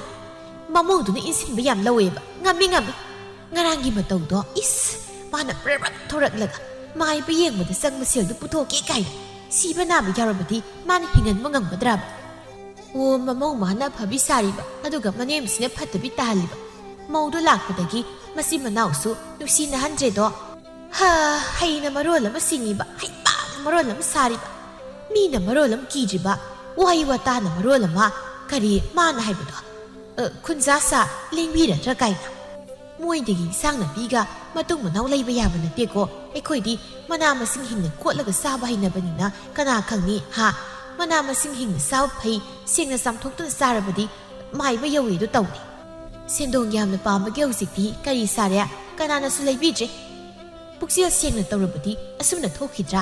ꯃꯃꯧꯗꯨꯅ ꯏꯟꯁꯤꯟꯕ ꯌꯥꯝ ꯂꯧꯋꯦꯕ꯫ ꯉꯝꯃꯤ, ꯉꯝꯃꯤ꯫ ꯉꯔꯥꯡꯒꯤ ꯃꯇꯧꯗꯣ, ꯏꯁ, ꯃꯥꯅ ꯄ꯭ꯔꯞ ꯄ꯭ꯔꯞ ꯊꯣꯔꯛꯂꯒ ꯃꯥꯏꯕ ꯌꯦꯡꯕꯗ ꯆꯪꯕ ꯁꯦꯜꯗꯨ ꯄꯨꯊꯣꯛꯀꯦ ꯀꯥꯏꯅ꯫ ꯁꯤꯕ ꯅꯥꯕ ꯌꯥꯎꯔꯕꯗꯤ ꯃꯥꯅ ꯍꯤꯡꯍꯟꯕ ꯉꯝꯒꯗ꯭ꯔꯥꯕ? ꯑꯣ, ꯃꯃꯧ ꯃꯥꯅ ꯑꯐꯕꯤ ꯁꯥꯔꯤꯕ, ꯑꯗꯨꯒ ꯃꯅꯦꯝꯁꯤꯅ ꯐꯠꯇꯕꯤ ꯇꯥꯍꯜꯂꯤꯕ꯫ ꯃꯧꯗꯨ ꯂꯥꯛꯄꯗꯒꯤ ꯃꯆꯤꯟ ꯃꯅꯥꯎꯁꯨ ꯅꯨꯡꯁꯤꯅꯍꯟꯗ꯭ꯔꯦꯗꯣ꯫ ꯍꯥ, ꯍꯩꯅ ꯃꯔꯣꯜ ꯑꯃ ꯁꯤꯡꯉꯤꯕ, ꯍꯩꯄꯥꯅ ꯃꯔꯣꯜ ꯑꯃ ꯁꯥꯔꯤꯕ, ꯃꯤꯅ ꯃꯔꯣꯜ ꯑꯃ ꯀꯤꯗ꯭ꯔꯤꯕ, ꯋꯥꯍꯩ ꯋꯥꯇꯥꯅ ꯃꯔꯣꯜ ꯑꯃ, ꯀꯔꯤ ꯃꯥꯅ ꯍꯥꯏꯕꯗꯣ? ꯑ, ꯈꯨꯟꯖꯥ ꯁꯥ ꯂꯦꯡꯕꯤꯔꯗ꯭ꯔꯥ ꯀꯥꯏꯅ꯫ ꯃꯣꯏꯗꯒꯤ ꯏꯟꯁꯥꯡ ꯅꯥꯄꯤꯒ ꯃꯇꯨꯡ ꯃꯅꯥꯎ ꯂꯩꯕ ꯌꯥꯕ ꯅꯠꯇꯦꯀꯣ꯫ ꯑꯩꯈꯣꯏꯗꯤ ꯃꯅꯥ ꯃꯁꯤꯡ ꯍꯤꯡꯅ ꯀꯣꯠꯂꯒ ꯆꯥꯕ ꯍꯩꯅꯕꯅꯤꯅ ꯀꯅꯥ ꯈꯪꯅꯤ, ꯍꯥ? ꯃꯅꯥ ꯃꯁꯤꯡ ꯍꯤꯡꯅ ꯆꯥꯕ ꯐꯩ, ꯁꯦꯡꯅ ꯆꯥꯝꯊꯣꯛꯇꯨꯅ ꯆꯥꯔꯕꯗꯤ ꯃꯥꯏꯕ ꯌꯧꯏꯗꯣ ꯇꯧꯗꯦ꯫ ꯁꯦꯟꯗꯣꯡ ꯌꯥꯝꯅ ꯄꯥꯝꯕꯒꯤ ꯍꯧꯖꯤꯛꯇꯤ ꯀꯔꯤ ꯁꯥꯔꯦ? ꯀꯅꯥꯅꯁꯨ ꯂꯩꯕꯤꯗ꯭ꯔꯦ꯫ ꯄꯨꯛꯆꯦꯜ ꯁꯦꯡꯅ ꯇꯧꯔꯕꯗꯤ ꯑꯁꯨꯝꯅ ꯊꯣꯛꯈꯤꯗ꯭ꯔꯥ?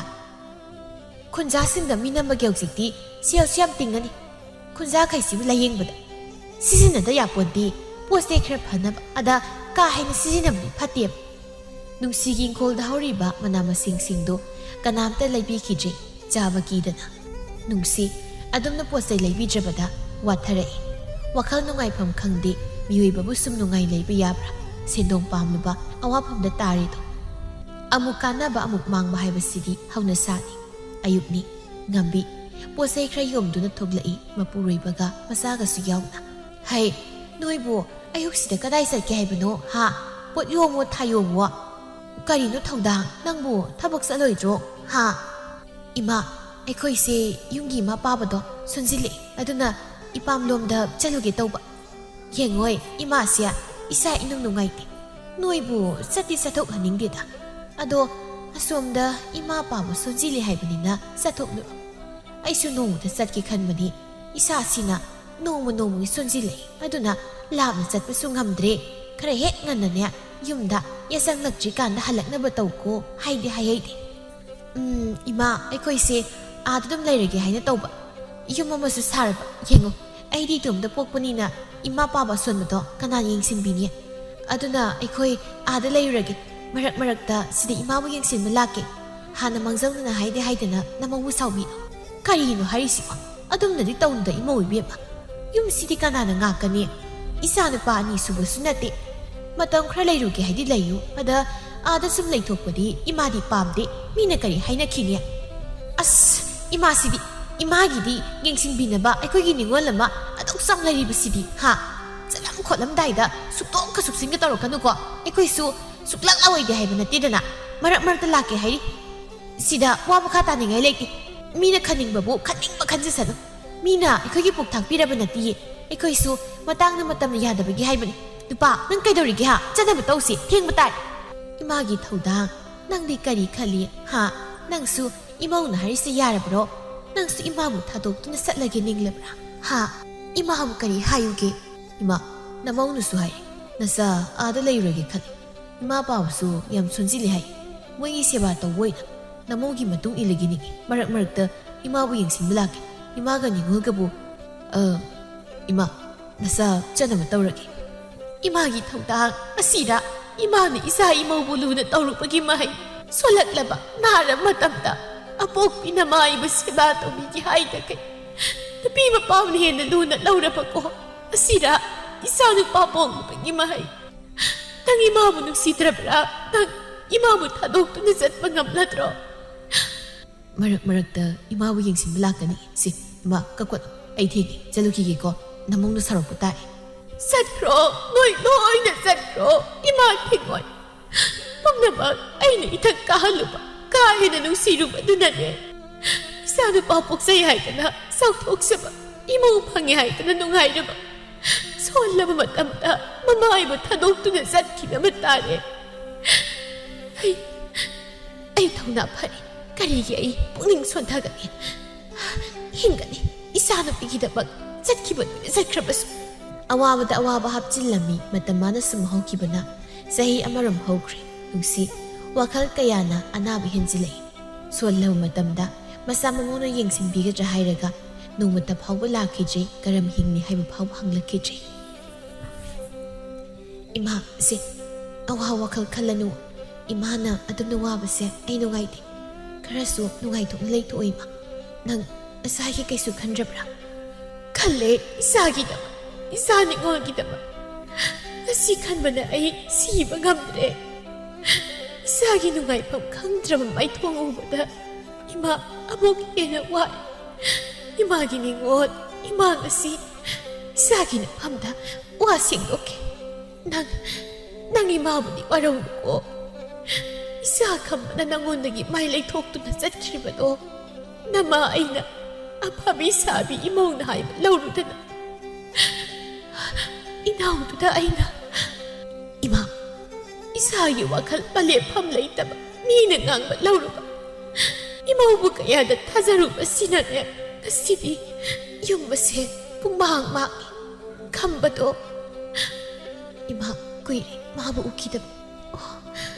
ꯈꯨꯟꯖꯥꯁꯤꯡꯗ ꯃꯤꯅꯝꯕꯒꯤ ꯍꯧꯖꯤꯛꯇꯤ ꯁꯦꯜꯁꯨ ꯌꯥꯝ ꯇꯤꯡꯒꯅꯤ꯫ ꯈꯨꯟꯖꯥꯈꯩꯁꯤꯕꯨ ꯂꯥꯌꯦꯡꯕꯗ ꯁꯤꯖꯤꯟꯅꯗ ꯌꯥꯄꯣꯟꯇꯦ꯫ ꯄꯣꯠ ꯆꯩ ꯈꯔ ꯐꯅꯕ ꯑꯗ ꯀꯥ ꯍꯦꯟꯅ ꯁꯤꯖꯤꯟꯅꯕꯗꯤ ꯐꯠꯇꯦꯕ꯫ ꯅꯨꯡꯁꯤꯒꯤ ꯏꯪꯈꯣꯜꯗ ꯍꯧꯔꯤꯕ ꯃꯅꯥ ꯃꯁꯤꯡꯁꯤꯡꯗꯨ ꯀꯅꯥꯝꯇ ꯂꯩꯕꯤꯈꯤꯗ꯭ꯔꯦ, ꯆꯥꯕ ꯀꯤꯗꯅ꯫ ꯅꯨꯡꯁꯤ ꯑꯗꯨꯝꯅ ꯄꯣꯠ ꯆꯩ ꯂꯩꯕꯤꯗ꯭ꯔꯕꯗ ꯋꯥꯊꯔꯛꯏ꯫ ꯋꯥꯈꯜ ꯅꯨꯡꯉꯥꯏꯐꯝ ꯈꯪꯗꯦ, ꯃꯤꯑꯣꯏꯕꯕꯨ ꯁꯨꯝ ꯅꯨꯡꯉꯥꯏ ꯂꯩꯕ ꯌꯥꯕ꯭ꯔꯥ? ꯁꯦꯟꯗꯣꯡ ꯄꯥꯝꯂꯨꯕ ꯑꯋꯥꯐꯝꯗ ꯇꯥꯔꯤꯗꯣ꯫ ꯑꯃꯨꯛ ꯀꯥꯟꯅꯕ ꯑꯃꯨꯛ ꯃꯥꯡꯕ ꯍꯥꯏꯕꯁꯤꯗꯤ ꯍꯧꯅꯁꯥꯅꯤ꯫ ꯑꯌꯨꯛꯅꯤ꯫ ꯉꯝꯕꯤ ꯄꯣꯠ ꯆꯩ ꯈꯔ ꯌꯣꯝꯗꯨꯅ ꯊꯣꯛꯂꯛꯏ, ꯃꯄꯨꯔꯣꯏꯕꯒ ꯃꯆꯥꯒꯁꯨ ꯌꯥꯎꯅ꯫ "ꯍꯩ, ꯅꯣꯏꯕꯨ ꯑꯌꯨꯛꯁꯤꯗ ꯀꯗꯥꯏ ꯆꯠꯀꯦ ꯍꯥꯏꯕꯅꯣ, ꯍꯥ? ꯄꯣꯠ ꯌꯣꯝꯃꯣ, ꯊꯥ ꯌꯣꯝꯃꯣ꯫ ꯀꯔꯤꯅꯣ ꯊꯧꯗꯥꯡ? ꯅꯪꯕꯨ ꯊꯕꯛ ꯆꯠꯂꯣꯏꯗ꯭ꯔꯣ, ꯍꯥ?" "ꯏꯃꯥ, ꯑꯩꯈꯣꯏꯁꯦ ꯌꯨꯝꯒꯤ ꯏꯃꯥ ꯄꯥꯕꯗꯣ ꯁꯣꯟꯖꯤꯜꯂꯛꯑꯦ, ꯑꯗꯨꯅ ꯏꯄꯥꯝꯂꯣꯝꯗ ꯆꯠꯂꯨꯒꯦ ꯇꯧꯕ꯫ ꯌꯦꯡꯉꯣꯏ, ꯏꯃꯥꯁꯦ ꯏꯁꯥ ꯏꯅꯨꯡ ꯅꯨꯡꯉꯥꯏꯇꯦ꯫ ꯅꯣꯏꯕꯨ ꯆꯠꯇꯤ ꯆꯠꯊꯣꯛꯍꯟꯅꯤꯡꯗꯦꯗ꯫ ꯑꯗꯣ ꯑꯁꯣꯝꯗ ꯏꯃꯥ ꯄꯥꯕ ꯁꯣꯟꯖꯤꯜꯂꯤ ꯍꯥꯏꯕꯅꯤꯅ ꯆꯠꯊꯣꯛꯂꯨꯔꯣ꯫ ꯑꯩꯁꯨ ꯅꯣꯡꯃꯇ ꯆꯠꯀꯦ ꯈꯟꯕꯅꯤ꯫ ꯏꯁꯥꯁꯤꯅ ꯅꯣꯡꯃ ꯅꯣꯡꯃꯒꯤ ꯁꯣꯟꯖꯤꯜꯂꯛꯏ꯫ ꯑꯗꯨꯅ ꯂꯥꯞꯅ ꯆꯠꯄꯁꯨ ꯉꯝꯗ꯭ꯔꯦ꯫ ꯈꯔ ꯍꯦꯛ ꯉꯟꯅꯅꯦ ꯌꯨꯝꯗ ꯌꯥꯆꯪꯂꯛꯇ꯭ꯔꯤꯀꯥꯟꯗ ꯍꯜꯂꯛꯅꯕ ꯇꯧꯀꯣ ꯍꯥꯏꯗꯤ ꯍꯥꯏꯍꯩꯗꯦ꯫ ꯎꯝ, ꯏꯃꯥ, ꯑꯩꯈꯣꯏꯁꯦ ꯑꯥꯗ ꯑꯗꯨꯝ ꯂꯩꯔꯒꯦ ꯍꯥꯏꯅ ꯇꯧꯕ꯫ ꯌꯨꯝ ꯑꯃꯁꯨ ꯁꯥꯔꯕ꯫ ꯌꯦꯡꯉꯣ, ꯑꯩꯗꯤ ꯏꯇꯣꯝꯇ ꯄꯣꯛꯄꯅꯤꯅ ꯏꯃꯥ ꯄꯥꯕ ꯑꯁꯣꯟꯕꯗꯣ ꯀꯅꯥꯅ ꯌꯦꯡꯁꯤꯟꯕꯤꯅꯤ? ꯑꯗꯨꯅ ꯑꯩꯈꯣꯏ ꯑꯥꯗ ꯂꯩꯔꯨꯔꯒꯦ꯫ ꯃꯔꯛ ꯃꯔꯛꯇ ꯁꯤꯗ ꯏꯃꯥꯕꯨ ꯌꯦꯡꯁꯤꯟꯕ ꯂꯥꯛꯀꯦ꯫ ꯍꯥꯟꯅ ꯃꯥꯡꯖꯧꯅꯅ ꯍꯥꯏꯗꯤ ꯍꯥꯏꯗꯅ ꯅꯃꯧꯕꯨ ꯁꯥꯎꯕꯤꯅꯨ꯫" "ꯀꯔꯤꯅꯣ ꯍꯥꯏꯔꯤꯁꯤꯕꯣ? ꯑꯗꯨꯝꯅꯗꯤ ꯇꯧꯅꯨꯗ ꯏꯃꯧ ꯏꯕꯦꯝꯃ꯫ ꯌꯨꯝꯁꯤꯗꯤ ꯀꯅꯥꯅ ꯉꯥꯛꯀꯅꯤ? ꯏꯆꯥ ꯅꯨꯄꯥ ꯑꯅꯤ ꯁꯨꯕꯁꯨ ꯅꯠꯇꯦ꯫ ꯃꯇꯝ ꯈꯔ ꯂꯩꯔꯨꯒꯦ ꯍꯥꯏꯗꯤ ꯂꯩꯌꯨ꯫ ꯑꯗ ꯑꯥꯗ ꯁꯨꯝ ꯂꯩꯊꯣꯛꯄꯗꯤ ꯏꯃꯥꯗꯤ ꯄꯥꯝꯗꯦ꯫ ꯃꯤꯅ ꯀꯔꯤ ꯍꯥꯏꯅꯈꯤꯅꯤ? ꯑꯁ, ꯏꯃꯥꯁꯤꯗꯤ, ꯏꯃꯥꯒꯤꯗꯤ ꯌꯦꯡꯁꯤꯟꯕꯤꯅꯕ ꯑꯩꯈꯣꯏꯒꯤ ꯅꯤꯉꯣꯜ ꯑꯃ ꯑꯗꯨꯛ ꯆꯥꯎꯅ ꯂꯩꯔꯤꯕꯁꯤꯗꯤ, ꯍꯥ? ꯆꯠꯂꯝ ꯈꯣꯠꯂꯝꯗꯥꯏꯗ ꯁꯨꯛꯇꯣꯛꯀ ꯁꯨꯛꯆꯤꯟꯒ ꯇꯧꯔꯛꯀꯅꯨꯀꯣ꯫ ꯑꯩꯈꯣꯏꯁꯨ ꯁꯨꯛꯂꯥꯛ ꯂꯥꯛꯑꯣꯏꯗꯦ ꯍꯥꯏꯕ ꯅꯠꯇꯦꯗꯅ꯫ ꯃꯔꯛ ꯃꯔꯛꯇ ꯂꯥꯛꯀꯦ ꯍꯥꯏꯔꯤ꯫ ꯁꯤꯗ ꯋꯥ ꯃꯈꯥ ꯇꯥꯅꯤꯡꯉꯥꯏ ꯂꯩꯇꯦ꯫ ꯃꯤꯅ ꯈꯟꯅꯤꯡꯕꯕꯨ ꯈꯟꯅꯤꯡꯕ ꯈꯟꯖꯁꯅꯨ꯫ ꯃꯤꯅ ꯑꯩꯈꯣꯏꯒꯤ ꯄꯨꯛ ꯊꯥꯛꯄꯤꯔꯕ ꯅꯠꯇꯤꯌꯦ꯫ ꯑꯩꯈꯣꯏꯁꯨ ꯃꯇꯥꯡꯅ ꯃꯇꯝꯅ ꯌꯥꯗꯕꯒꯤ ꯍꯥꯏꯕꯅꯤ꯫ ꯅꯨꯄꯥ, ꯅꯪ ꯀꯩꯗꯧꯔꯤꯒꯦ ꯍꯥ? ꯆꯠꯅꯕ ꯇꯧꯁꯤ, ꯊꯦꯡꯕ ꯇꯥꯔꯦ꯫ ꯏꯃꯥꯒꯤ ꯊꯧꯗꯥꯡ, ꯅꯪꯗꯤ ꯀꯔꯤ ꯈꯜꯂꯤ ꯍꯥ? ꯅꯪꯁꯨ ꯏꯃꯧꯅ ꯍꯥꯏꯔꯤꯁꯦ ꯌꯥꯔꯕ꯭ꯔꯣ? ꯅꯪꯁꯨ ꯏꯃꯥꯕꯨ ꯊꯥꯗꯣꯛꯇꯨꯅ ꯆꯠꯂꯒꯦ ꯅꯤꯡꯂꯕ꯭ꯔꯥ ꯍꯥ? ꯏꯃꯥꯕꯨ ꯀꯔꯤ ꯍꯥꯏꯌꯨꯒꯦ? ꯏꯃꯥ, ꯅꯃꯧꯅꯁꯨ ꯍꯥꯏ, ꯅꯆꯥ ꯑꯥꯗ ꯂꯩꯔꯨꯔꯒꯦ ꯈꯜꯂꯤ꯫ ꯏꯃꯥ ꯄꯥꯕꯁꯨ ꯌꯥꯝ ꯁꯣꯟꯖꯤꯜꯂꯤ ꯍꯥꯏ꯫ ꯃꯣꯏꯒꯤ ꯁꯦꯕꯥ ꯇꯧꯕ ꯑꯣꯏꯅ ꯅꯃꯧꯒꯤ ꯃꯇꯨꯡ ꯏꯜꯂꯒꯦ ꯅꯤꯡꯉꯤ꯫ ꯃꯔꯛ ꯃꯔꯛꯇ ꯏꯃꯥꯕꯨ ꯌꯦꯡꯁꯤꯟꯕ ꯂꯥꯛꯀꯦ꯫ ꯏꯃꯥꯒ ꯅꯤꯉꯣꯜꯒꯕꯨ, ꯑ, ꯏꯃꯥ, ꯅꯆꯥ ꯆꯠꯅꯕ ꯇꯧꯔꯒꯦ꯫ ꯏꯃꯥꯒꯤ ꯊꯧꯗꯥꯡ ꯑꯁꯤꯗ ꯏꯃꯥꯅ ꯏꯆꯥ ꯏꯃꯧꯕꯨ ꯂꯨꯅ ꯇꯧꯔꯨꯕꯒꯤ ꯃꯍꯩ ꯁꯣꯜꯂꯛꯂꯕ ꯅꯥꯔꯕ ꯃꯇꯝꯗ ꯑꯄꯣꯛꯄꯤꯅ ꯃꯥꯏꯕ ꯁꯦꯕꯥ ꯇꯧꯕꯤꯒꯦ ꯍꯥꯏꯗꯈꯩ ꯅꯨꯄꯤ ꯃꯄꯥꯝꯅ ꯍꯦꯟꯅ ꯂꯨꯅ ꯂꯧꯔꯕꯀꯣ꯫ ꯑꯁꯤꯗ ꯏꯆꯥ ꯅꯨꯄꯥ ꯄꯣꯛꯂꯨꯕꯒꯤ ꯃꯍꯩ꯫ ꯅꯪ ꯏꯃꯥꯕꯨ ꯅꯨꯡꯁꯤꯗ꯭ꯔꯕ꯭ꯔꯥ? ꯅꯪ ꯏꯃꯥꯕꯨ ꯊꯥꯗꯣꯛꯇꯨꯅ ꯆꯠꯄ ꯉꯝꯂꯗ꯭ꯔꯣ? ꯃꯔꯛ ꯃꯔꯛꯇ ꯏꯃꯥꯕꯨ ꯌꯦꯡꯁꯤꯟꯕ ꯂꯥꯛꯀꯅꯤ꯫ ꯁꯤ, ꯏꯃꯥ, ꯀꯛꯄ, ꯑꯩ ꯊꯦꯡꯉꯦ, ꯆꯠꯂꯨꯈꯤꯒꯦꯀꯣ꯫ ꯅꯃꯧꯅ ꯁꯥꯎꯔꯛꯄ ꯇꯥꯏ꯫ ꯆꯠꯈ꯭ꯔꯣ, ꯅꯣꯏ ꯂꯣꯏꯅ ꯆꯠꯈ꯭ꯔꯣ꯫ ꯏꯃꯥ ꯊꯦꯡꯉꯣꯏ꯫ ꯄꯨꯝꯅꯃꯛ ꯑꯩꯅ ꯏꯊꯛ ꯀꯥꯍꯜꯂꯨꯕ, ꯀꯥ ꯍꯦꯟꯅ ꯅꯨꯡꯁꯤꯔꯨꯕꯗꯨꯅꯅꯦ꯫ ꯏꯆꯥ ꯅꯨꯄꯥ ꯄꯣꯛꯆꯩ ꯍꯥꯏꯗꯅ ꯆꯥꯎꯊꯣꯛꯆꯕ, ꯏꯃꯧ ꯐꯪꯉꯦ ꯍꯥꯏꯗꯅ ꯅꯨꯡꯉꯥꯏꯔꯕ, ꯁꯣꯜꯂꯕ ꯃꯇꯝꯗ ꯃꯃꯥ ꯏꯕ ꯊꯥꯗꯣꯛꯇꯨꯅ ꯆꯠꯈꯤꯅꯕ ꯇꯥꯔꯦ꯫ ꯑꯩ, ꯑꯩ ꯊꯧꯅꯥ ꯐꯔꯦ꯫ ꯀꯔꯤꯒꯤ ꯑꯩ ꯄꯨꯛꯅꯤꯡ ꯁꯣꯟꯊꯒꯅꯤ? ꯍꯤꯡꯒꯅꯤ꯫ ꯏꯆꯥꯅꯨꯄꯤꯒꯤꯗꯃꯛ ꯆꯠꯈꯤꯕꯗꯨꯅ ꯆꯠꯈ꯭ꯔꯕꯁꯨ꯫ ꯑꯋꯥꯕꯗ ꯑꯋꯥꯕ ꯍꯥꯞꯆꯤꯜꯂꯝꯃꯤ꯫ ꯃꯇꯝ ꯃꯥꯅ ꯁꯨꯝ ꯍꯧꯈꯤꯕꯅ ꯆꯍꯤ ꯑꯃꯔꯣꯝ ꯍꯧꯈ꯭ꯔꯦ꯫ ꯅꯨꯡꯁꯤ, ꯋꯥꯈꯜ ꯀꯌꯥꯅ ꯑꯅꯥꯕ ꯍꯦꯟꯖꯤꯜꯂꯛꯏ꯫ ꯁꯣꯜꯂꯕ ꯃꯇꯝꯗ ꯃꯆꯥ ꯃꯃꯧꯅ ꯌꯦꯡꯁꯤꯟꯕꯤꯒꯗ꯭ꯔꯥ ꯍꯥꯏꯔꯒ ꯅꯣꯡꯃꯇ ꯐꯥꯎꯕ ꯂꯥꯛꯈꯤꯗ꯭ꯔꯦ꯫ ꯀꯔꯝ ꯍꯤꯡꯂꯤ ꯍꯥꯏꯕ ꯐꯥꯎꯕ ꯍꯪꯂꯛꯈꯤꯗ꯭ꯔꯦ꯫ ꯏꯃꯥ, ꯁꯦ, ꯑꯋꯥ ꯋꯥꯈꯜ ꯈꯜꯂꯅꯨ꯫ ꯏꯃꯥꯅ ꯑꯗꯨꯝꯅ ꯋꯥꯕꯁꯦ ꯑꯩ ꯅꯨꯡꯉꯥꯏꯇꯦ꯫ ꯈꯔꯁꯨ ꯅꯨꯡꯉꯥꯏꯊꯣꯛꯅ ꯂꯩꯊꯣꯛꯑꯣ ꯏꯃꯥ꯫ ꯅꯪ ꯏꯁꯥꯒꯤ ꯀꯩꯁꯨ ꯈꯟꯗ꯭ꯔꯕ꯭ꯔꯥ? ꯈꯜꯂꯦ, ꯏꯁꯥꯒꯤꯗꯃꯛ, ꯏꯁꯥ ꯅꯤꯉꯣꯜꯒꯤꯗꯃꯛ꯫ ꯉꯁꯤ ꯈꯟꯕꯅ ꯑꯩ ꯁꯤꯕ ꯉꯝꯗ꯭ꯔꯦ꯫ ꯏꯁꯥꯒꯤ ꯅꯨꯡꯉꯥꯏꯐꯝ ꯈꯪꯗ꯭ꯔꯕ ꯃꯥꯏꯊꯣꯡ ꯎꯕꯗ ꯏꯃꯥ ꯑꯃꯨꯛ ꯍꯦꯟꯅ ꯋꯥꯏ꯫ ꯏꯃꯥꯒꯤ ꯅꯤꯉꯣꯜ, ꯏꯃꯥ ꯉꯁꯤ ꯏꯁꯥꯒꯤ ꯅꯐꯝꯗ ꯋꯥ ꯁꯦꯡꯗꯣꯛꯀꯦ꯫ ꯅꯪ, ꯅꯪ ꯏꯃꯥꯕꯨꯗꯤ ꯋꯥꯔꯧꯅꯨꯀꯣ꯫ ꯏꯆꯥ ꯈꯝꯕꯅ ꯅꯪꯉꯣꯟꯗꯒꯤ ꯃꯥꯏ ꯂꯩꯊꯣꯛꯇꯨꯅ ꯆꯠꯈ꯭ꯔꯤꯕꯗꯣ ꯅꯃꯥ ꯑꯩꯅ ꯑꯐꯕꯤ ꯁꯥꯕꯤ ꯏꯃꯧꯅ ꯍꯥꯏꯕ ꯂꯧꯔꯨꯗꯅ ꯏꯅꯥꯎꯗꯨꯗ ꯑꯩꯅ, ꯏꯃꯥ, ꯏꯁꯥꯒꯤ ꯋꯥꯈꯜ ꯄꯂꯦꯞꯐꯝ ꯂꯩꯇꯕ ꯃꯤꯅ ꯉꯥꯡꯕ ꯂꯧꯔꯨꯕ ꯏꯃꯧꯕꯨ ꯀꯌꯥꯗ ꯊꯥꯖꯔꯨꯕꯁꯤꯅꯅꯦ ꯉꯁꯤꯗꯤ ꯌꯨꯝ ꯑꯁꯦ ꯄꯨꯡꯃꯥꯡ ꯃꯥꯡꯉꯤ꯫ ꯈꯝꯕꯗꯣ ꯏꯃꯥ ꯀꯨꯏꯔꯦ ꯃꯥꯕꯨ ꯎꯈꯤꯗꯕ꯫ ꯑꯣ,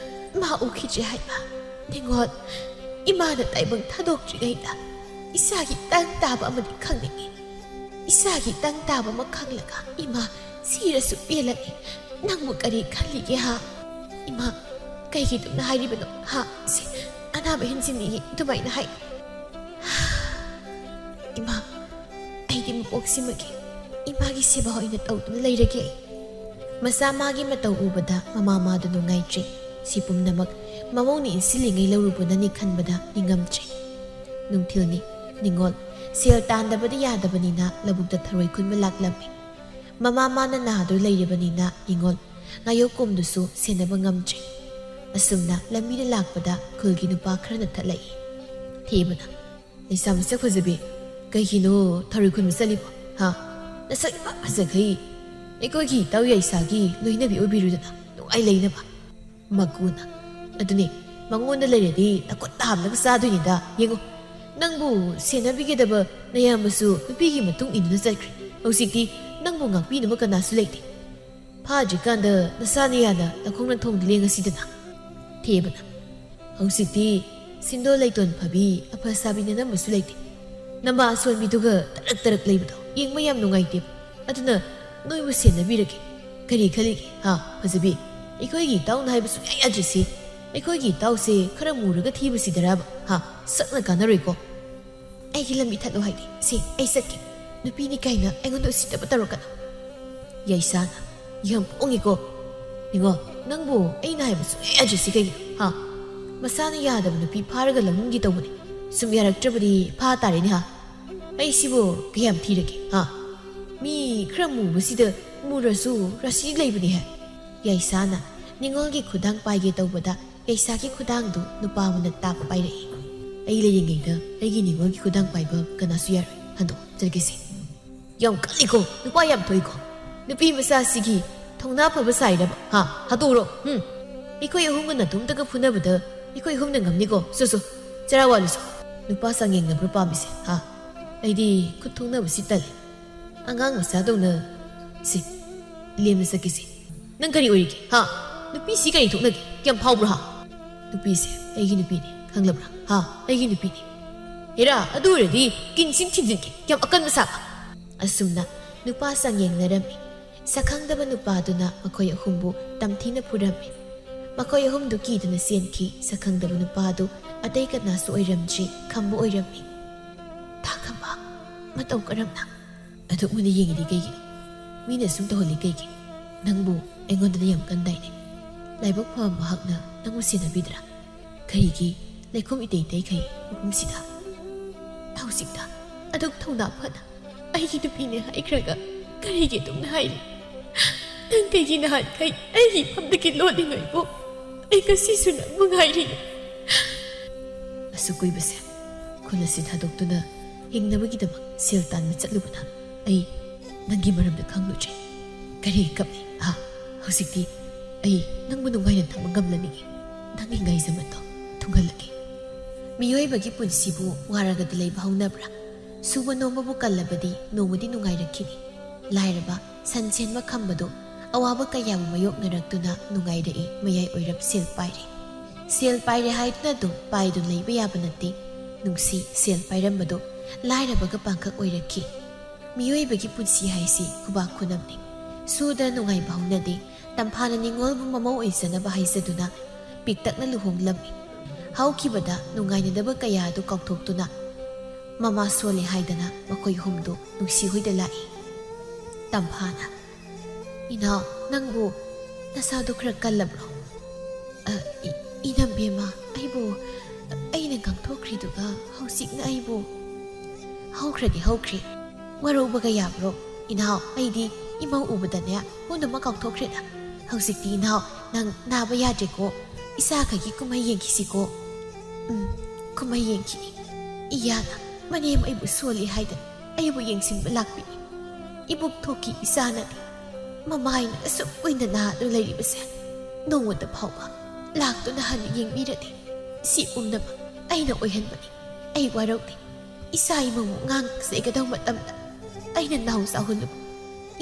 ꯃꯥ ꯎꯈꯤꯗ꯭ꯔꯦ ꯍꯥꯏꯕ꯫ ꯅꯤꯉꯣꯜ, ꯏꯃꯥꯅ ꯇꯥꯏꯕꯪ ꯊꯥꯗꯣꯛꯇ꯭ꯔꯤꯉꯩꯗ ꯏꯁꯥꯒꯤ ꯇꯪ ꯇꯥꯕ ꯑꯃꯗꯤ ꯈꯪꯅꯤꯡꯏ꯫ ꯏꯁꯥꯒꯤ ꯇꯪ ꯇꯥꯕ ꯑꯃ ꯈꯪꯂꯒ ꯏꯃꯥ ꯁꯤꯔꯁꯨ ꯄꯦꯜꯂꯅꯤ꯫ ꯅꯪꯕꯨ ꯀꯔꯤ ꯈꯜꯂꯤꯒꯦ ꯍꯥ? ꯏꯃꯥ, ꯀꯩꯒꯤ ꯑꯗꯨꯝꯅ ꯍꯥꯏꯔꯤꯕꯅꯣ ꯍꯥ? ꯁꯤ ꯑꯅꯥꯕ ꯍꯦꯟꯖꯤꯟꯅꯤꯡꯉꯤ ꯑꯗꯨꯃꯥꯏꯅ ꯍꯥꯏ꯫ ꯏꯃꯥ, ꯑꯩꯗꯤ ꯃꯄꯣꯛꯁꯤꯃꯒꯤ ꯏꯃꯥꯒꯤ ꯁꯦꯕꯥ ꯑꯣꯏꯅ ꯇꯧꯗꯨꯅ ꯂꯩꯔꯒꯦ꯫ ꯃꯆꯥ ꯃꯥꯒꯤ ꯃꯇꯧ ꯎꯕꯗ ꯃꯃꯥ ꯃꯥꯗꯨ ꯅꯨꯡꯉꯥꯏꯇ꯭ꯔꯦ꯫ ꯁꯤ ꯄꯨꯝꯅꯃꯛ ꯃꯃꯧꯅ ꯏꯟꯁꯤꯜꯂꯤꯉꯩ ꯂꯧꯔꯨꯕꯅꯅꯤ ꯈꯟꯕꯗ ꯅꯤꯡꯉꯝꯗ꯭ꯔꯦ꯫ ꯅꯨꯡꯊꯤꯜꯅꯤ꯫ ꯅꯤꯉꯣꯜ ꯁꯦꯜ ꯇꯥꯟꯗꯕꯗꯤ ꯌꯥꯗꯕꯅꯤꯅ ꯂꯧꯕꯨꯛꯇ ꯊꯔꯣꯏ ꯈꯨꯟꯕ ꯂꯥꯛꯂꯝꯃꯤ꯫ ꯃꯃꯥ ꯃꯥꯅ ꯅꯥꯗꯨꯅ ꯂꯩꯔꯕꯅꯤꯅ ꯅꯤꯉꯣꯜ ꯉꯥꯌꯣꯛꯀꯣꯝꯗꯨꯁꯨ ꯁꯦꯟꯅꯕ ꯉꯝꯗ꯭ꯔꯦ꯫ ꯑꯁꯨꯝꯅ ꯂꯝꯕꯤꯗ ꯂꯥꯛꯄꯗ ꯈꯨꯜꯒꯤ ꯅꯨꯄꯥ ꯈꯔꯅ ꯊꯠꯂꯛꯏ꯫ ꯊꯦꯕꯅ, "ꯂꯩꯁꯥ ꯃꯁꯛ ꯐꯖꯕꯤ, ꯀꯩꯒꯤꯅꯣ ꯊꯔꯣꯏ ꯈꯨꯟꯕ ꯆꯠꯂꯤꯕꯣ? ꯍꯥ? ꯅꯁꯛ ꯏꯐ ꯐꯖꯈꯩ꯫ ꯑꯩꯈꯣꯏꯒꯤ ꯏꯇꯥꯎ ꯌꯥꯏꯁꯥꯒꯤ ꯂꯣꯏꯅꯕꯤ ꯑꯣꯏꯕꯤꯔꯨꯗꯅ ꯅꯨꯡꯉꯥꯏ ꯂꯩꯅꯕ꯫" ꯃꯒꯨꯅ, "ꯑꯗꯨꯅꯦ, ꯃꯉꯣꯟꯗ ꯂꯩꯔꯗꯤ ꯅꯈꯨꯠ ꯍꯥꯝꯂꯒ ꯆꯥꯗꯣꯏꯅꯤꯗ꯫ ꯌꯦꯡꯉꯨ, ꯅꯪꯕꯨ ꯁꯦꯟꯅꯕꯤꯒꯗꯕ ꯅꯌꯥꯝꯕꯁꯨ ꯅꯨꯄꯤꯒꯤ ꯃꯇꯨꯡ ꯏꯟꯗꯨꯅ ꯆꯠꯈ꯭ꯔꯦ꯫ ꯍꯧꯖꯤꯛꯇꯤ ꯅꯪꯕꯨ ꯉꯥꯛꯄꯤꯅꯕ ꯀꯅꯥꯁꯨ ꯂꯩꯇꯦ꯫ ꯐꯥꯗ꯭ꯔꯤꯀꯥꯟꯗ ꯅꯁꯥꯅ ꯌꯥꯅ ꯅꯈꯣꯡꯅ ꯊꯣꯡꯗ ꯂꯦꯡꯉꯁꯤꯗꯅ꯫" ꯊꯦꯕꯅ, "ꯍꯧꯖꯤꯛꯇꯤ ꯁꯤꯟꯗꯣ ꯂꯩꯇꯣꯟ ꯐꯕꯤ ꯑꯐ ꯁꯥꯕꯤ ꯅꯅꯝꯃꯁꯨ ꯂꯩꯇꯦ꯫ ꯅꯃꯥ ꯑꯁꯣꯟꯕꯤꯗꯨꯒ ꯇꯔꯛ ꯇꯔꯛ ꯂꯩꯕꯗꯣ ꯌꯦꯡꯕ ꯌꯥꯝ ꯅꯨꯡꯉꯥꯏꯇꯦꯕ꯫ ꯑꯗꯨꯅ ꯅꯣꯏꯕꯨ ꯁꯦꯟꯅꯕꯤꯔꯒꯦ꯫ ꯀꯔꯤ ꯈꯜꯂꯤꯒꯦ, ꯍꯥ, ꯐꯖꯕꯤ? ꯑꯩꯈꯣꯏꯒꯤ ꯏꯇꯥꯎꯅ ꯍꯥꯏꯕ ꯁꯨꯡꯌꯥ ꯌꯥꯗ꯭ꯔꯤꯁꯤ꯫ ꯑꯩꯈꯣꯏꯒꯤ ꯏꯇꯥꯎꯁꯦ ꯈꯔ ꯃꯨꯔꯒ ꯊꯤꯕꯁꯤꯗꯔꯕ, ꯍꯥ? ꯁꯛꯅ ꯀꯥꯟꯅꯔꯣꯏꯀꯣ꯫" ꯑꯩꯒꯤ ꯂꯝꯕꯤ ꯊꯠꯂꯣ ꯍꯥꯏꯗꯤ꯫ ꯁꯤ ꯑꯩ ꯆꯠꯀꯦ꯫ ꯅꯨꯄꯤꯅꯤ ꯀꯥꯏꯅ ꯑꯩꯉꯣꯟꯗ ꯎꯁꯤꯠꯇꯕ ꯇꯧꯔꯛꯀꯅꯨ꯫ ꯌꯥꯏꯁꯥꯅ, ꯌꯥꯝ ꯄꯣꯡꯉꯤꯀꯣ꯫ ꯅꯤꯉꯣꯜ, ꯅꯪꯕꯨ ꯑꯩꯅ ꯍꯥꯏꯕ ꯁꯨꯡꯌꯥ ꯌꯥꯗ꯭ꯔꯤꯁꯤ ꯀꯩꯒꯤꯅꯣ? ꯍꯥ? ꯃꯁꯥꯅ ꯌꯥꯗꯕ ꯅꯨꯄꯤ ꯐꯥꯔꯒ ꯂꯧꯍꯟꯒꯦ ꯇꯧꯕꯅꯤ꯫ ꯁꯨꯝ ꯌꯥꯔꯛꯇ꯭ꯔꯕꯗꯤ ꯐꯥ ꯇꯥꯔꯦꯅꯦ ꯍꯥ? ꯑꯩꯁꯤꯕꯨ ꯀꯌꯥꯝ ꯊꯤꯔꯒꯦ ꯍꯥ? ꯃꯤ ꯈꯔ ꯃꯨꯕꯁꯤꯗ ꯃꯨꯔꯁꯨ ꯔꯥꯁꯤ ꯂꯩꯕꯅꯤ ꯍꯥꯏ꯫ ꯌꯥꯏꯁꯥꯅ ꯅꯤꯉꯣꯜꯒꯤ ꯈꯨꯗꯥꯡ ꯄꯥꯏꯒꯦ ꯇꯧꯕꯗ ꯌꯥꯏꯁꯥꯒꯤ ꯈꯨꯗꯥꯡꯗꯨ ꯅꯨꯄꯥ ꯑꯃꯅ ꯇꯥꯞ ꯄꯥꯏꯔꯛꯏ꯫ ꯑꯩ ꯂꯩꯔꯤꯉꯩꯗ ꯑꯩꯒꯤ ꯅꯤꯉꯣꯜꯒꯤ ꯈꯨꯗꯥꯡ ꯄꯥꯏꯕ ꯀꯅꯥꯁꯨ ꯌꯥꯔꯣꯏ꯫ ꯍꯟꯗꯣꯛ, ꯆꯠꯀꯦꯁꯦ꯫ ꯌꯥꯝ ꯀꯜꯂꯤꯀꯣ, ꯅꯨꯄꯥ ꯌꯥꯝ ꯊꯣꯛꯏꯀꯣ꯫ ꯅꯨꯄꯤ ꯃꯆꯥꯁꯤꯒꯤ ꯊꯧꯅꯥ ꯐꯕ ꯁꯥꯏꯔꯕ? ꯍꯥ? ꯍꯥꯠꯇꯣꯛꯎꯔꯣ꯫ ꯎꯝ꯫ ꯑꯩꯈꯣꯏ ꯑꯍꯨꯝꯒ ꯅꯇꯣꯝꯇꯒ ꯐꯨꯅꯕꯗ ꯑꯩꯈꯣꯏ ꯑꯍꯨꯝꯅ ꯉꯝꯅꯤꯀꯣ꯫ ꯁꯨ, ꯁꯨ꯫ ꯆꯔꯥ ꯋꯥꯜꯂꯨꯁꯨ꯫ ꯅꯨꯄꯥ ꯆꯥꯡꯌꯦꯡꯅꯕ꯭ꯔꯣ ꯄꯥꯝꯃꯤꯁꯦ? ꯍꯥ? ꯑꯩꯗꯤ ꯈꯨꯠ ꯊꯣꯡꯅꯕꯁꯤ ꯇꯜꯂꯤ꯫ ꯑꯉꯥꯡ ꯃꯆꯥꯗꯧꯅ ꯁꯤ ꯂꯦꯝꯅ ꯆꯠꯀꯦꯁꯦ꯫ ꯅꯪ ꯀꯔꯤ ꯑꯣꯏꯔꯤꯒꯦ? ꯍꯥ? ꯅꯨꯄꯤꯁꯤ ꯀꯔꯤ ꯊꯣꯛꯅꯒꯦ? ꯀꯌꯥꯝ ꯐꯥꯎꯕ꯭ꯔꯣ ꯍꯥ? ꯅꯨꯄꯤꯁꯦ ꯑꯩꯒꯤ ꯅꯨꯄꯤꯅꯤ, ꯈꯪꯂꯕ꯭ꯔꯥ? ꯍꯥ? ꯑꯩꯒꯤ ꯅꯨꯄꯤꯅꯤ꯫ ꯍꯦꯔꯥ, ꯑꯗꯨ ꯑꯣꯏꯔꯗꯤ ꯀꯤꯟꯁꯤꯟ ꯊꯤꯟꯖꯤꯟꯒꯦ꯫ ꯀꯌꯥꯝ ꯑꯀꯟꯕ ꯁꯥꯕ? ꯑꯁꯨꯝꯅ ꯅꯨꯄꯥ ꯆꯥꯡꯌꯦꯡꯅꯔꯝꯃꯤ꯫ ꯁꯛꯈꯪꯗꯕ ꯅꯨꯄꯥꯗꯨꯅ ꯃꯈꯣꯏ ꯑꯍꯨꯝꯕꯨ ꯇꯝꯊꯤꯅ ꯐꯨꯔꯝꯃꯤ꯫ ꯃꯈꯣꯏ ꯑꯍꯨꯝꯗꯨ ꯀꯤꯗꯨꯅ ꯆꯦꯟꯈꯤ꯫ ꯁꯛꯈꯪꯗꯕ ꯅꯨꯄꯥꯗꯨ ꯑꯇꯩ ꯀꯅꯥꯁꯨ ꯑꯣꯏꯔꯝꯗ꯭ꯔꯤ, ꯈꯝꯕ ꯑꯣꯏꯔꯝꯃꯤ꯫ ꯊꯥꯈꯝꯕ, ꯃꯇꯧ ꯀꯔꯝꯅ? ꯑꯗꯨꯛ ꯃꯨꯟꯅ ꯌꯦꯡꯉꯤꯗꯤ ꯀꯩꯒꯤꯅꯣ? ꯃꯤꯅ ꯁꯨꯝ ꯇꯧꯍꯜꯂꯤ ꯀꯩꯒꯤ? ꯅꯪꯕꯨ ꯑꯩꯉꯣꯟꯗꯗꯤ ꯌꯥꯝ ꯀꯟꯗꯥꯏꯅꯦ? ꯂꯥꯏꯕꯛ ꯐꯕ ꯃꯍꯥꯛꯅ ꯅꯪꯕꯨ ꯁꯦꯟꯅꯕꯤꯗ꯭ꯔꯥ? ꯀꯔꯤꯒꯤ ꯂꯩꯈꯣꯝ ꯏꯇꯩ ꯇꯩꯈꯩ ꯃꯐꯝꯁꯤꯗ? ꯍꯧꯖꯤꯛꯇ ꯑꯗꯨꯛ ꯊꯧꯅꯥ ꯐꯅ ꯑꯩꯒꯤ ꯅꯨꯄꯤꯅꯦ ꯍꯥꯏꯈ꯭ꯔꯒ ꯀꯔꯤꯒꯤ ꯑꯗꯨꯝꯅ ꯍꯥꯏꯔꯤ? ꯅꯪ ꯀꯩꯒꯤ ꯅꯍꯥꯟꯈꯩ ꯑꯩꯒꯤ ꯏꯐꯝꯗꯒꯤ ꯂꯣꯠꯂꯤꯅꯣ ꯏꯕꯣꯛ? ꯑꯩ ꯉꯁꯤꯁꯨ ꯅꯪꯕꯨ ꯉꯥꯏꯔꯤ꯫ ꯑꯁꯨꯛ ꯀꯨꯏꯕꯁꯦ ꯈꯨꯜ ꯑꯁꯤ ꯊꯥꯗꯣꯛꯇꯨꯅ ꯍꯤꯡꯅꯕꯒꯤꯗꯃꯛ ꯁꯦꯜ ꯇꯥꯟꯕ ꯆꯠꯂꯨꯕꯅ ꯑꯩ ꯅꯪꯒꯤ ꯃꯔꯝꯗ ꯈꯪꯂꯨꯗ꯭ꯔꯦ꯫ ꯀꯔꯤ ꯀꯞꯂꯤ? ꯍꯥ? ꯍꯧꯖꯤꯛꯇꯤ ꯑꯩ ꯅꯪꯕꯨ ꯅꯨꯡꯉꯥꯏꯅ ꯊꯝꯕ ꯉꯝꯂꯅꯤꯡꯉꯤ꯫ ꯅꯪꯒꯤ ꯉꯥꯏꯖꯃꯟꯗꯣ ꯊꯨꯡꯍꯜꯂꯒꯦ꯫ ꯃꯤꯑꯣꯏꯕꯒꯤ ꯄꯨꯟꯁꯤꯕꯨ ꯋꯥꯔꯒꯗ ꯂꯩꯕ ꯍꯧꯅꯕ꯭ꯔꯥ? ꯁꯨꯕ ꯅꯣꯝꯕꯕꯨ ꯀꯜꯂꯕꯗꯤ ꯅꯣꯡꯃꯗꯤ ꯅꯨꯡꯉꯥꯏꯔꯛꯈꯤꯅꯤ꯫ ꯂꯥꯏꯔꯕ ꯁꯟ ꯁꯦꯟꯕ ꯈꯝꯕꯗꯣ ꯑꯋꯥꯕ ꯀꯌꯥꯕꯨ ꯃꯥꯌꯣꯛꯅꯔꯛꯇꯨꯅ ꯅꯨꯡꯉꯥꯏꯔꯛꯏ꯫ ꯃꯌꯥꯏ ꯑꯣꯏꯔꯞ ꯁꯦꯜ ꯄꯥꯏꯔꯦ꯫ ꯁꯦꯜ ꯄꯥꯏꯔꯦ ꯍꯥꯏꯗꯨꯅ ꯑꯗꯨꯝ ꯄꯥꯏꯗꯨꯅ ꯂꯩꯕ ꯌꯥꯕ ꯅꯠꯇꯦ꯫ ꯅꯨꯡꯁꯤ, ꯁꯦꯜ ꯄꯥꯏꯔꯝꯕꯗꯣ ꯂꯥꯏꯔꯕꯒ ꯄꯥꯡꯈꯛ ꯑꯣꯏꯔꯛꯈꯤ꯫ ꯃꯤꯑꯣꯏꯕꯒꯤ ꯄꯨꯟꯁꯤ ꯍꯥꯏꯁꯤ ꯈꯨꯕꯥꯛ ꯈꯨꯅꯝꯅꯤ꯫ ꯁꯨꯗ ꯅꯨꯡꯉꯥꯏꯕ ꯍꯧꯅꯗꯦ꯫ ꯇꯝꯐꯥꯅ ꯅꯤꯉꯣꯜꯕꯨ ꯃꯃꯧ ꯑꯣꯏꯖꯅꯕ ꯍꯥꯏꯖꯗꯨꯅ ꯄꯤꯛꯇꯛꯅ ꯂꯨꯍꯣꯡꯂꯝꯃꯤ꯫ ꯍꯧꯈꯤꯕꯗ ꯅꯨꯡꯉꯥꯏꯅꯗꯕ ꯀꯌꯥ ꯑꯗꯨ ꯀꯥꯎꯊꯣꯛꯇꯨꯅ ꯃꯃꯥ ꯁꯣꯜꯂꯦ ꯍꯥꯏꯗꯅ ꯃꯈꯣꯏ ꯑꯍꯨꯝꯗꯨ ꯅꯨꯡꯁꯤ ꯍꯣꯏꯗ ꯂꯥꯛꯏ꯫ ꯇꯝꯐꯥꯅ, "ꯏꯅꯥꯎ, ꯅꯪꯕꯨ ꯅꯁꯥꯗꯨ ꯈꯔ ꯀꯜꯂꯕ꯭ꯔꯣ?" "ꯑ, ꯏ-, ꯏꯅꯝꯕꯦꯝꯃ, ꯑꯩꯕꯨ, ꯑꯩꯅ ꯉꯥꯡꯊꯣꯛꯈ꯭ꯔꯤꯗꯨꯒ ꯍꯧꯖꯤꯛꯅ ꯑꯩꯕꯨ"꯫ "ꯍꯧꯈ꯭ꯔꯗꯤ ꯍꯧꯈ꯭ꯔꯦ꯫ ꯋꯥꯔꯧꯕꯒ ꯌꯥꯕ꯭ꯔꯣ? ꯏꯅꯥꯎ, ꯑꯩꯗꯤ ꯏꯃꯧ ꯎꯕꯗꯅꯦ ꯄꯨꯝꯅꯃꯛ ꯀꯥꯎꯊꯣꯛꯈ꯭ꯔꯦꯗ꯫ ꯍꯧꯖꯤꯛꯇꯤ ꯏꯅꯥꯎ, ꯅꯪ ꯅꯥꯕ ꯌꯥꯗ꯭ꯔꯦꯀꯣ꯫ ꯏꯆꯥꯈꯩꯒꯤ ꯀꯨꯝꯍꯩ ꯌꯦꯡꯈꯤꯁꯤꯀꯣ"꯫ "ꯎꯝ, ꯀꯨꯝꯍꯩ ꯌꯦꯡꯈꯤꯅꯤ꯫ ꯏꯌꯥꯅ ꯃꯅꯦꯝ ꯑꯩꯕꯨ ꯁꯣꯜꯂꯤ ꯍꯥꯏꯗꯅ ꯑꯩꯕꯨ ꯌꯦꯡꯁꯤꯟꯕ ꯂꯥꯛꯄꯤꯅꯤ꯫ ꯏꯕꯨꯛ ꯊꯣꯛꯀꯤ ꯏꯆꯥꯅꯗꯤ ꯃꯃꯥꯏꯅ ꯑꯁꯨꯛ ꯀꯨꯏꯅ ꯅꯥꯗꯨꯅ ꯂꯩꯔꯤꯕꯁꯦ ꯅꯣꯡꯃꯇ ꯐꯥꯎꯕ ꯂꯥꯛꯇꯨꯅ ꯍꯟꯅ ꯌꯦꯡꯕꯤꯔꯗꯤ꯫ ꯁꯤ ꯄꯨꯝꯅꯃꯛ ꯑꯩꯅ ꯑꯣꯏꯍꯟꯕꯅꯤ꯫ ꯑꯩ ꯋꯥꯔꯧꯗꯦ꯫ ꯏꯆꯥ ꯏꯃꯧ ꯉꯥꯡ ꯆꯩꯒꯗꯧ ꯃꯇꯝꯗ ꯑꯩꯅ ꯅꯥꯎ ꯆꯥꯎꯍꯜꯂꯨꯕ,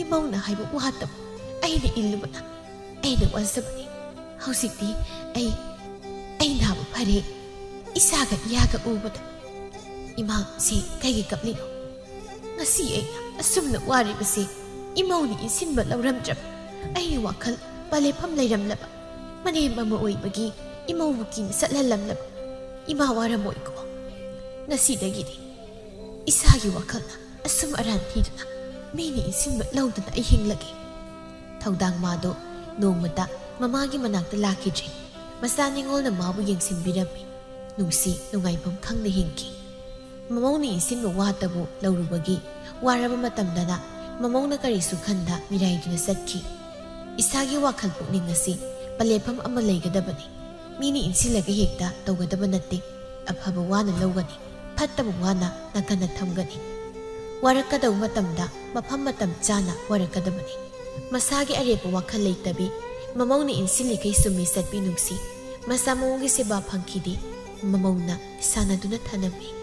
ꯏꯃꯧꯅ ꯍꯥꯏꯕ ꯋꯥꯇꯕꯨ ꯑꯩꯅ ꯏꯜꯂꯨꯕꯅ ꯑꯩꯅ ꯋꯥꯖꯕꯅꯤ꯫ ꯍꯧꯖꯤꯛꯇꯤ ꯑꯩ, ꯑꯩ ꯅꯥꯕ ꯐꯔꯦ꯫ ꯏꯆꯥꯒ ꯏꯌꯥꯒ ꯎꯕꯗ ꯏꯃꯥꯁꯤ ꯀꯩꯒꯤ ꯀꯞꯂꯤꯅꯣ? ꯉꯁꯤ ꯑꯩꯅ ꯑꯁꯨꯝꯅ ꯋꯥꯔꯤꯕꯁꯤ ꯏꯃꯧꯅ ꯏꯟꯁꯤꯟꯕ ꯂꯧꯔꯝꯗ꯭ꯔꯕ, ꯑꯩꯒꯤ ꯋꯥꯈꯜ ꯄꯂꯦꯐꯝ ꯂꯩꯔꯝꯂꯕ, ꯃꯅꯦꯝ ꯑꯃ ꯑꯣꯏꯕꯒꯤ ꯏꯃꯧꯕꯨ ꯀꯤꯅ ꯆꯠꯍꯜꯂꯝꯂꯕ꯫ ꯏꯃꯥ ꯋꯥꯔꯝꯃꯣꯏꯀꯣ? ꯉꯁꯤꯗꯒꯤꯗꯤ ꯏꯁꯥꯒꯤ ꯋꯥꯈꯜꯅ ꯑꯁꯨꯝ ꯑꯔꯥꯟ ꯊꯤꯗꯨꯅ ꯃꯤꯅ ꯏꯟꯁꯤꯟꯕ ꯂꯧꯗꯅ ꯑꯩ ꯍꯤꯡꯂꯒꯦ꯫ ꯊꯧꯗꯥꯡ ꯃꯥꯗꯣ ꯅꯣꯡꯃꯇ ꯃꯃꯥꯒꯤ ꯃꯅꯥꯛꯇ ꯂꯥꯛꯈꯤꯗ꯭ꯔꯦ꯫ ꯃꯆꯥ ꯅꯤꯉꯣꯜꯅ ꯃꯥꯕꯨ ꯌꯦꯡꯁꯤꯟꯕꯤꯔꯝꯃꯤ꯫ ꯅꯨꯡꯁꯤ ꯅꯨꯡꯉꯥꯏꯐꯝ ꯈꯪꯅ ꯍꯤꯡꯈꯤ꯫ ꯃꯃꯧꯅ ꯏꯟꯁꯤꯟꯕ ꯋꯥꯇꯕꯨ ꯂꯧꯔꯨꯕꯒꯤ ꯋꯥꯔꯕ ꯃꯇꯝꯗꯅ ꯃꯃꯧꯅ ꯀꯔꯤꯁꯨ ꯈꯟꯗ ꯃꯤꯔꯥꯏꯗꯨꯅ ꯆꯠꯈꯤ꯫ ꯏꯁꯥꯒꯤ ꯋꯥꯈꯜ ꯄꯨꯛꯅꯤꯡ ꯑꯁꯤ ꯄꯂꯦꯐꯝ ꯑꯃ ꯂꯩꯒꯗꯕꯅꯤ꯫ ꯃꯤꯅ ꯏꯟꯁꯤꯜꯂꯒ ꯍꯦꯛꯇ ꯇꯧꯒꯗꯕ ꯅꯠꯇꯦ꯫ ꯑꯐꯕ ꯋꯥꯅ ꯂꯧꯒꯅꯤ, ꯐꯠꯇꯕ ꯋꯥꯅ ꯅꯥꯀꯟꯗ ꯊꯝꯒꯅꯤ꯫ ꯋꯥꯔꯛꯀꯗꯧꯕ ꯃꯇꯝꯗ ꯃꯐꯝ ꯃꯇꯝ ꯆꯥꯅ ꯋꯥꯔꯛꯀꯗꯕꯅꯤ꯫ ꯃꯁꯥꯒꯤ ꯑꯔꯦꯞꯄ ꯋꯥꯈꯜ ꯂꯩꯇꯕꯤ, ꯃꯃꯧꯅ ꯏꯟꯁꯤꯜꯂꯤꯈꯩ ꯆꯨꯝꯃꯤ ꯆꯠꯄꯤ ꯅꯨꯡꯁꯤ, ꯃꯆꯥ ꯃꯎꯒꯤ ꯁꯦꯕꯥ ꯐꯪꯈꯤꯗꯦ, ꯃꯃꯧꯅ ꯁꯥꯟꯅꯗꯨꯅ ꯊꯅꯝꯃꯤ꯫